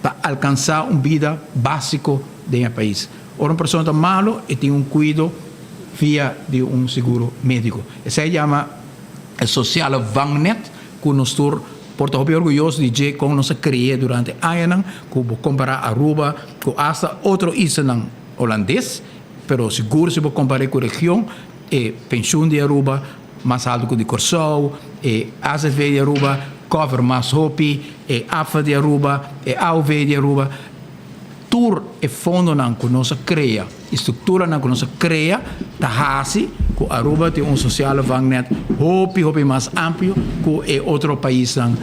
ta alcansa un bida basico den e pais. Ora un persona ta malo e tin un cuido via di un seguro medico. Esey yama E sociale vangnet cu nos tur por ta hopi orguyoso di dje con nos a crea durante añanan cu bo compara Aruba cu hasta otro islanan Holandes, pero sigur si bo compare cu region e pensioen di Aruba mas alto cu di Corsou, e azv di Aruba cover mas hopi, e afa di Aruba, e AOV di Aruba. Tur e fondonan ku nos a krea i strukturanan ku nos a krea ta hasi ku Aruba tin un sosiale vangnet hopi hopi mas amplio ku e otro paisnan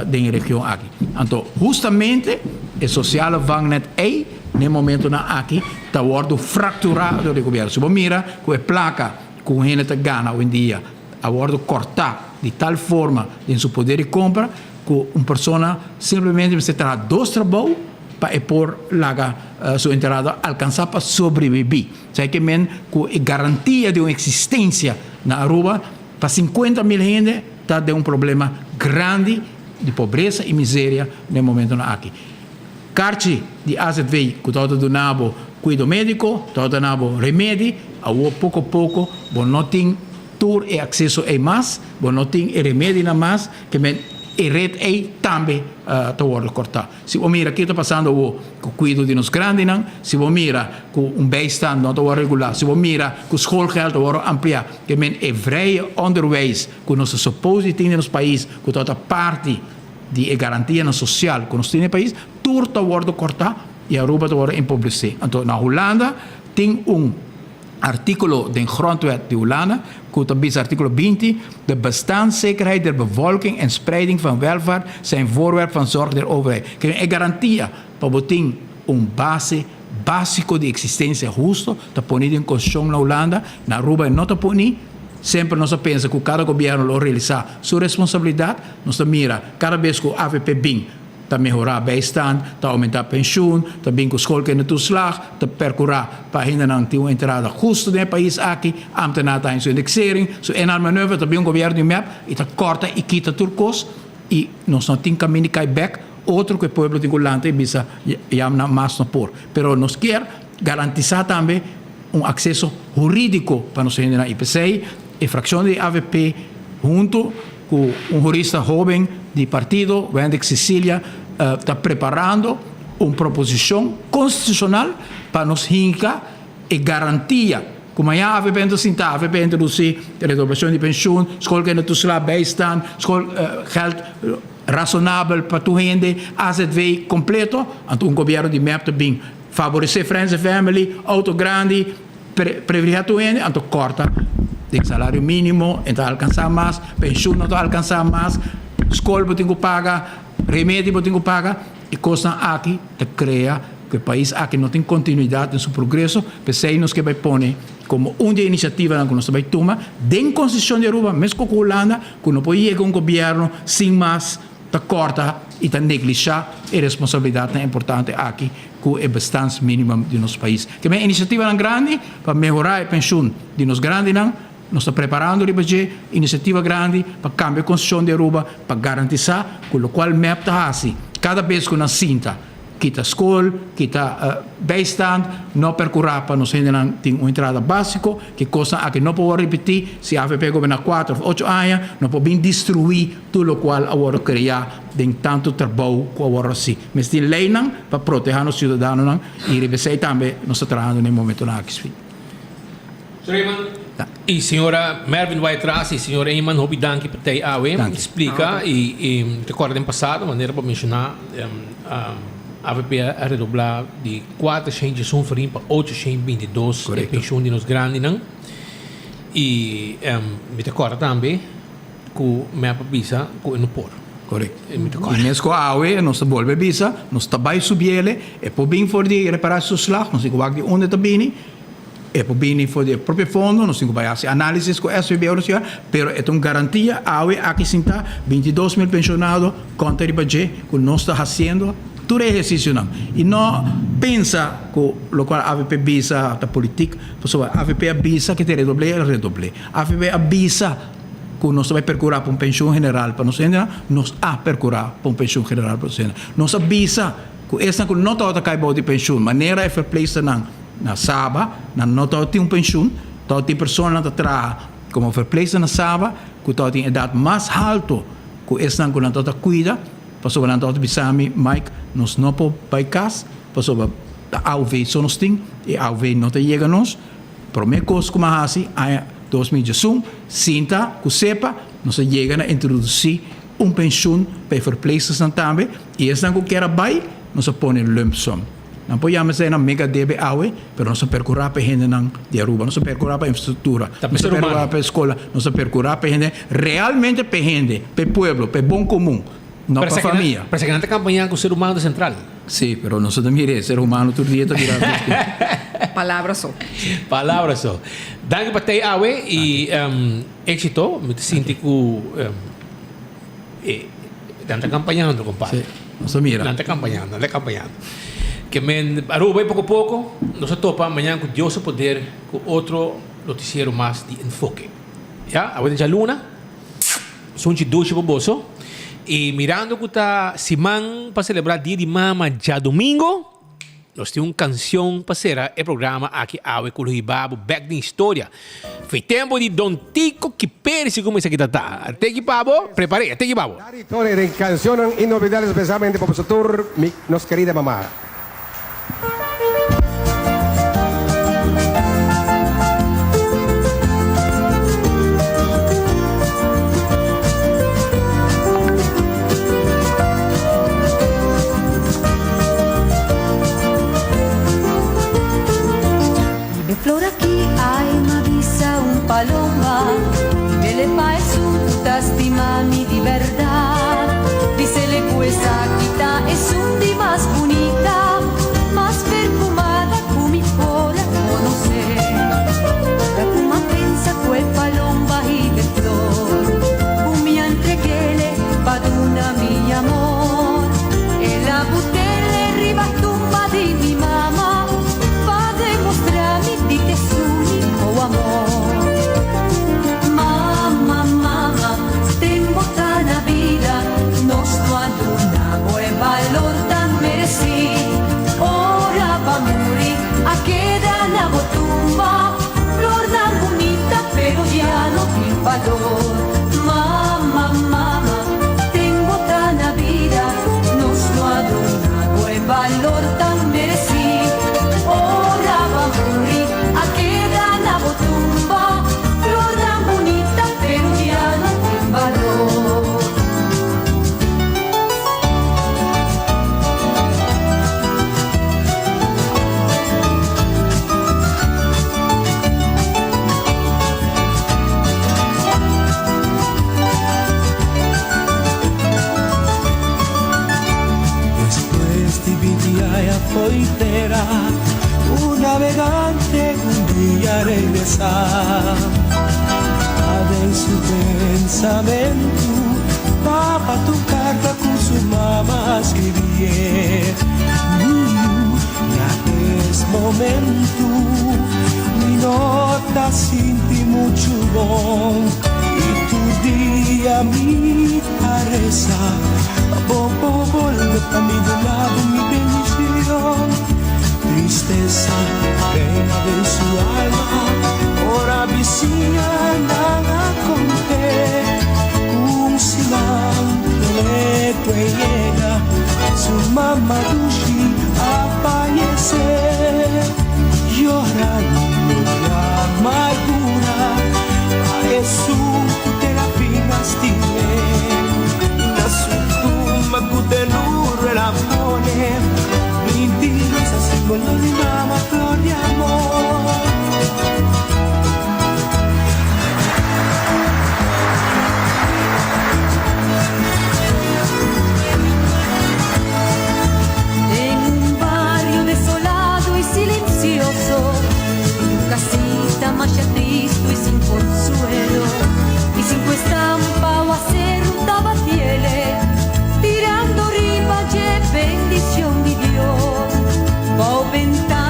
den e region aki. Anto hustamente e sosiale vangnet ei n'e momentonan aki ta wòrdu frakturá dor di gobièrnu. Si bo mira ku e plaka ku un hende ta gana oyendia a wòrdu kòrtá di tal forma den su poder di kompra ku un persona simplemente mester traha dos trabou pa e por laga su entrada alcansa pa sobrevivi. Sa ke men cu e garantia di un existencia na Aruba pa 50 mil hende ta den un problema grandi di pobresa y miseria den momentonan aki. Carchi di azv cu tabata duna bo cuido medico, tabata duna bo remedi, awor poco poco bo no tin tur e acceso ey mas, bo no tin e remedinan mas, ke men e red ey tambe ta wordo corta. Si bo mira ke ta pasando awo ku kuido di nos grandinan, si bo mira ku un bijstand no ta wòrdu regulá, si bo mira ku schoolgeld ta wòrdu ampliá, ke men e vrije onderwijs ku nos ta suppose di tin den nos pais, ku tabata parti di e garantianan sosial ku nos tin den e pais, tur ta wòrdu kòrtá i Aruba ta wòrdu empobresé. Anto na Hulanda tin un. Artíkulo den Grondwet di Hulanda ku ta bisa artíkulo 20, De bestaanszekerheid der bevolking en spreiding van welvaart zijn voorwerp van zorg der overheid. Ke e garantia pa bo tin un base básiko di eksistensia husto ta poni den Konstitushon na Hulanda, na Aruba e no ta poni. Semper nos a pensa ku kada gobièrnu lo realisá su responsabilidat. Nos ta mira kada bes ku avp bin Ta mehorá bijstand, ta oumentá penshun, ta bin ku schoolkindertoeslag, ta perkurá pa hendenan tin un entrada hustu den e pais aki, ambtenaar ta haña su indexering, su inhaalmanoeuvre, ta bin un gobièrnu di mep i ta kòrta i kita tur kos i nos no tin kaminda di kai bèk, otro ku e pueblo tin ku lanta i bisa ya nan mas no por. Pero nos kier garantisá tambe un akseso hurídiko pa nos hendenan i p'esei e frakshon di avp huntu ku un hurista hóben di partido, Wendrick Cecilia, ta preparando un proposishon konstitushonal pa nos hinka e garantia ku mañan avp ta sinta, avp a introdusí redoblashon di penshun, skol kende toeslag, bijstand, skol geld rasonabel pa tur hende, azv kompleto, anto un gobièrnu di mep ta bin faboresé friends and family, outo grandi, Privilegiá tur hende, anto kòrta den salario mínimo, e ta alkansá mas, penshun no ta alkansá mas, skol bo tin ku paga, remedi bo tin ku paga. E kosnan aki ta krea ku e pais aki no tin kontinuidat den su progreso. P'esei nos ke bai pone komo un di e inisiativanan ku nos ta bai tuma den Konstitushon di Aruba, meskos ku Hulanda, ku no por yega un gobièrnu sin mas ta kòrta i ta neglishá e responsabilidatnan importante aki ku e bestaansminimum di nos pais. Ke men inisiativanan grandi pa mehorá e penshun di nos grandinan, nos ta preparando riba dje inisiativa grandi pa kambia e konstitushon di Aruba pa garantisá ku lokual mep ta hasi kada bes ku nan sinta kita skol, kita bijstand, no perkurá pa nos hendenan tin un entrada básiko, ke kosnan aki no por wòrdu ripití, si avp goberná kuater òf ocho aña no por bin destruí tur lokual a wòrdu kreá den tantu trabou ku a wòrdu hasi. Mester tin leinan pa protehá nos siudadanonan i riba esei tambe nos ta trahando na e momentonan aki. Sfi. Señor Eman i señora Mervin Whiteras i señor Eman hopi danki pa tei awe splika i mi ta kòrda den pasado manera bo a menshoná avp a redoblá di 401 florin pa 822 e penshun di nos grandinan i mi ta kòrda tambe Ku mep a bisa ku e no por. Korekto. I mes ku awe nos ta bolbe bisa, nos ta bai subiele, e por bin for di reparatiestoeslag, nos tin ku wak di unda e ta bini, e por bini for di e propio fondo, nos tin ku bai hasi análisis ku SVB ora siñor, pero e ta un garantia, awe aki sintá 22 mil penshonado konta riba dje ku nos ta hasiendo tur e ehersisionan. I no pensa ku lokual avp bisa ta politik, pasobra avp a bisa ke ta redobl'é, el redobl'é. Avp a bisa. ku nos ta bai perkurá pa un penshun general pa nos hendenan, nos a perkurá pa un penshun general pa nos hendenan. Nos a bisa ku esnan ku no tabata kai bou di penshun, manera e verpleegsternan na Saba, nan no tabatin un penshun, tabatin personanan ta traha komo verpleegster na Saba. ku tabatin edat mas haltu ku esnan ku nan tabata kuida, pasobra nan tabata bisa mi, Mike, nos no por bai kas pasobra ta AOV so nos tin i AOV no ta yega nos. Promé kos ku mi a hasi aña 2011, sinta ku sepa, nos a yega na introdusí un penshun pa e verpleegstersnan tambe i esnan ku kier a bai, nos a pone lump sum. Nan por yama esei nan mega debe awe, pero nos a perkurá pa e hendenan di Aruba, nos a perkurá pa infrastruktura, nos a perkurá pa e skola, nos a perkurá pa e hende, realmente pa e hende, pa e pueblo, pa e bon komun, no pa famia. Parece que nan ta kampañá ku ser humano ta sentral. Sí, pero nos ta mira e ser humano tur dia ta bira víktima. Palabra so. Palabra so. Danki pa tei awe i éksito. Mi ta sinti ku E nan ta campañando, compadre. Sí, nos ta mira. Nan ta campañando, nan ta campañando. Ke men Aruba bai poco poco, nos a topa mañan cu Dios su poder cu otro noticiero mas di Enfoke. Ya, awe ta djaluna, sunchi dushi pa boso. Y mirando cu ta siman pa celebra Dia di Mama djadomingo, Nos tin un cancion pa cera e programa aki awe cu lo hiba bo bek den historia. Fey tempo di Don Tico Kiperi si cuminsa kita ta. Teki pa bo, prepare, teki pa bo. Dari Tony den cancionnan y novedades especialmente pa boso tur, mi nos querida mama. Libe flor aki ai m'a bisa un palomba Dibele pa esun ku ta stima mi di bèrdat Bisele ku esaki ta esun di mas bunita Mas perfumada ku mi por a konosé Ora ku m'a pensa ku e palomba hibe flor Ku mi a entregele pa duna mi amor. El a butele riba tumba di mi mama pa demostra mi di t'es unico amor. Mama, mama, ten bo ta na bida, nos no a duna bo e balor tan mereci. Ora ba muri a keda na bo tumba, flornan bunita pero ya no tin balor. Mama, mama, ten bo ta na bida, nos no a duna bo e balor tan mereci. Ora bo a muri, a keda na bo tumba, flornan bunita, pero ya no tin balor. Despues di binti aña fo'i tera, un nabegante un dia regresá. Ta den su pensamentu, papa tu karta ku su mama a skribié. Mi yu, na es momentu mi no ta sinti muchu bon i tur dia mi ta resa pa bo por bolbe pa mi duna bo mi bendicion. Tristesa reina den su alma ora bisiñanan a conté cu un siman promé cu e yega su mama dushi a fayecé. Yorando di amargura pa esun ku te la fin a stim'é. I na su tumba ku teluro el a pone binti rosa simbolo di mama flor di amor. Den un bario desolado y silencioso, en un casita masha tristo y sin consuelo, y sin cu estampa o hacer un tabatiele, tirando riba dje bendicion di Dios. Bou bentana.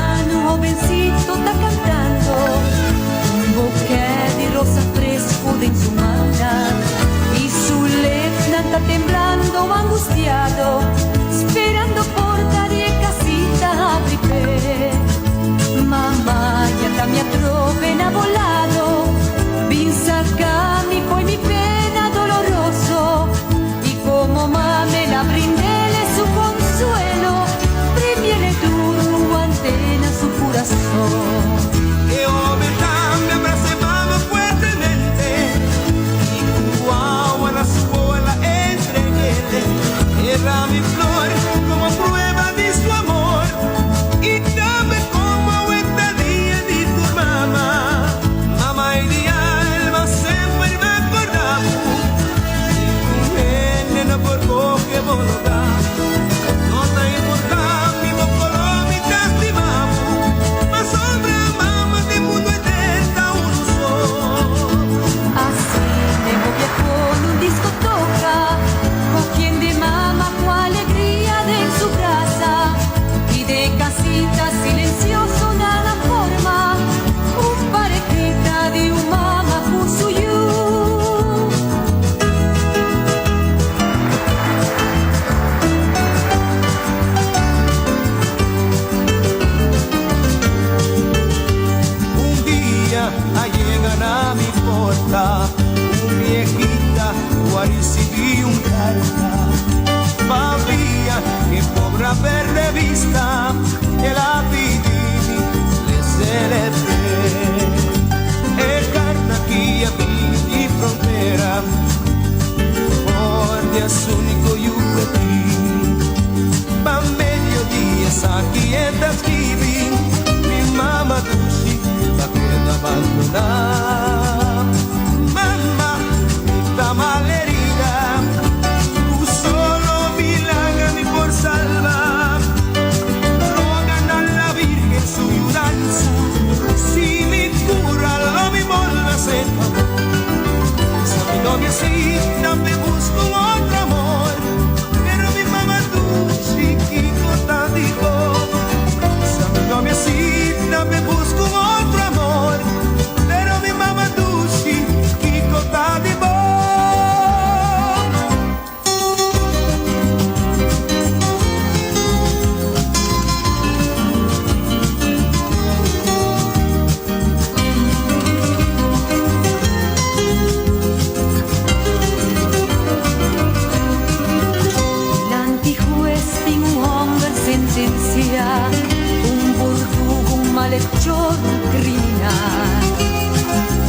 malhechor criminal.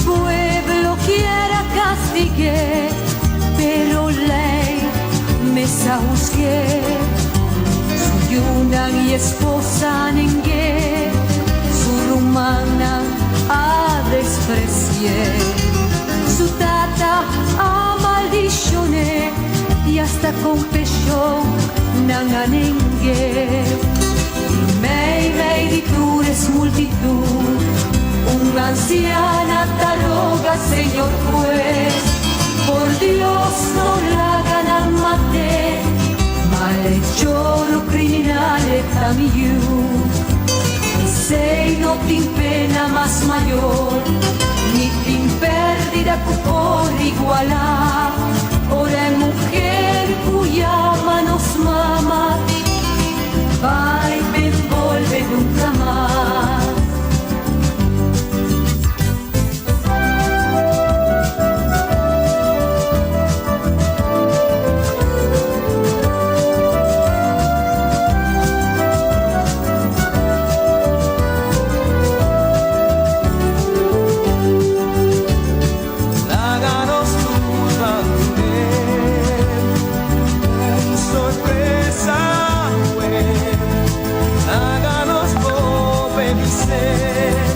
Pueblo quiera castigue, pero ley me juzgué. Su yunan y esposa nengue, su rumana a desprecié. Su tata a maldicioné y hasta confesó nanganengue. Y mei mei di tú eres multitud, una anciana te roga, Señor juez, por Dios no la ganan mate, malhechor o criminal tamiyu. Sei no tin pena más mayor, ni tin pérdida por igualar. Ora mujer cuya manos mama, va y me vuelve nunca más. Láganos tu un sorpresa, pues. Láganos obedecer.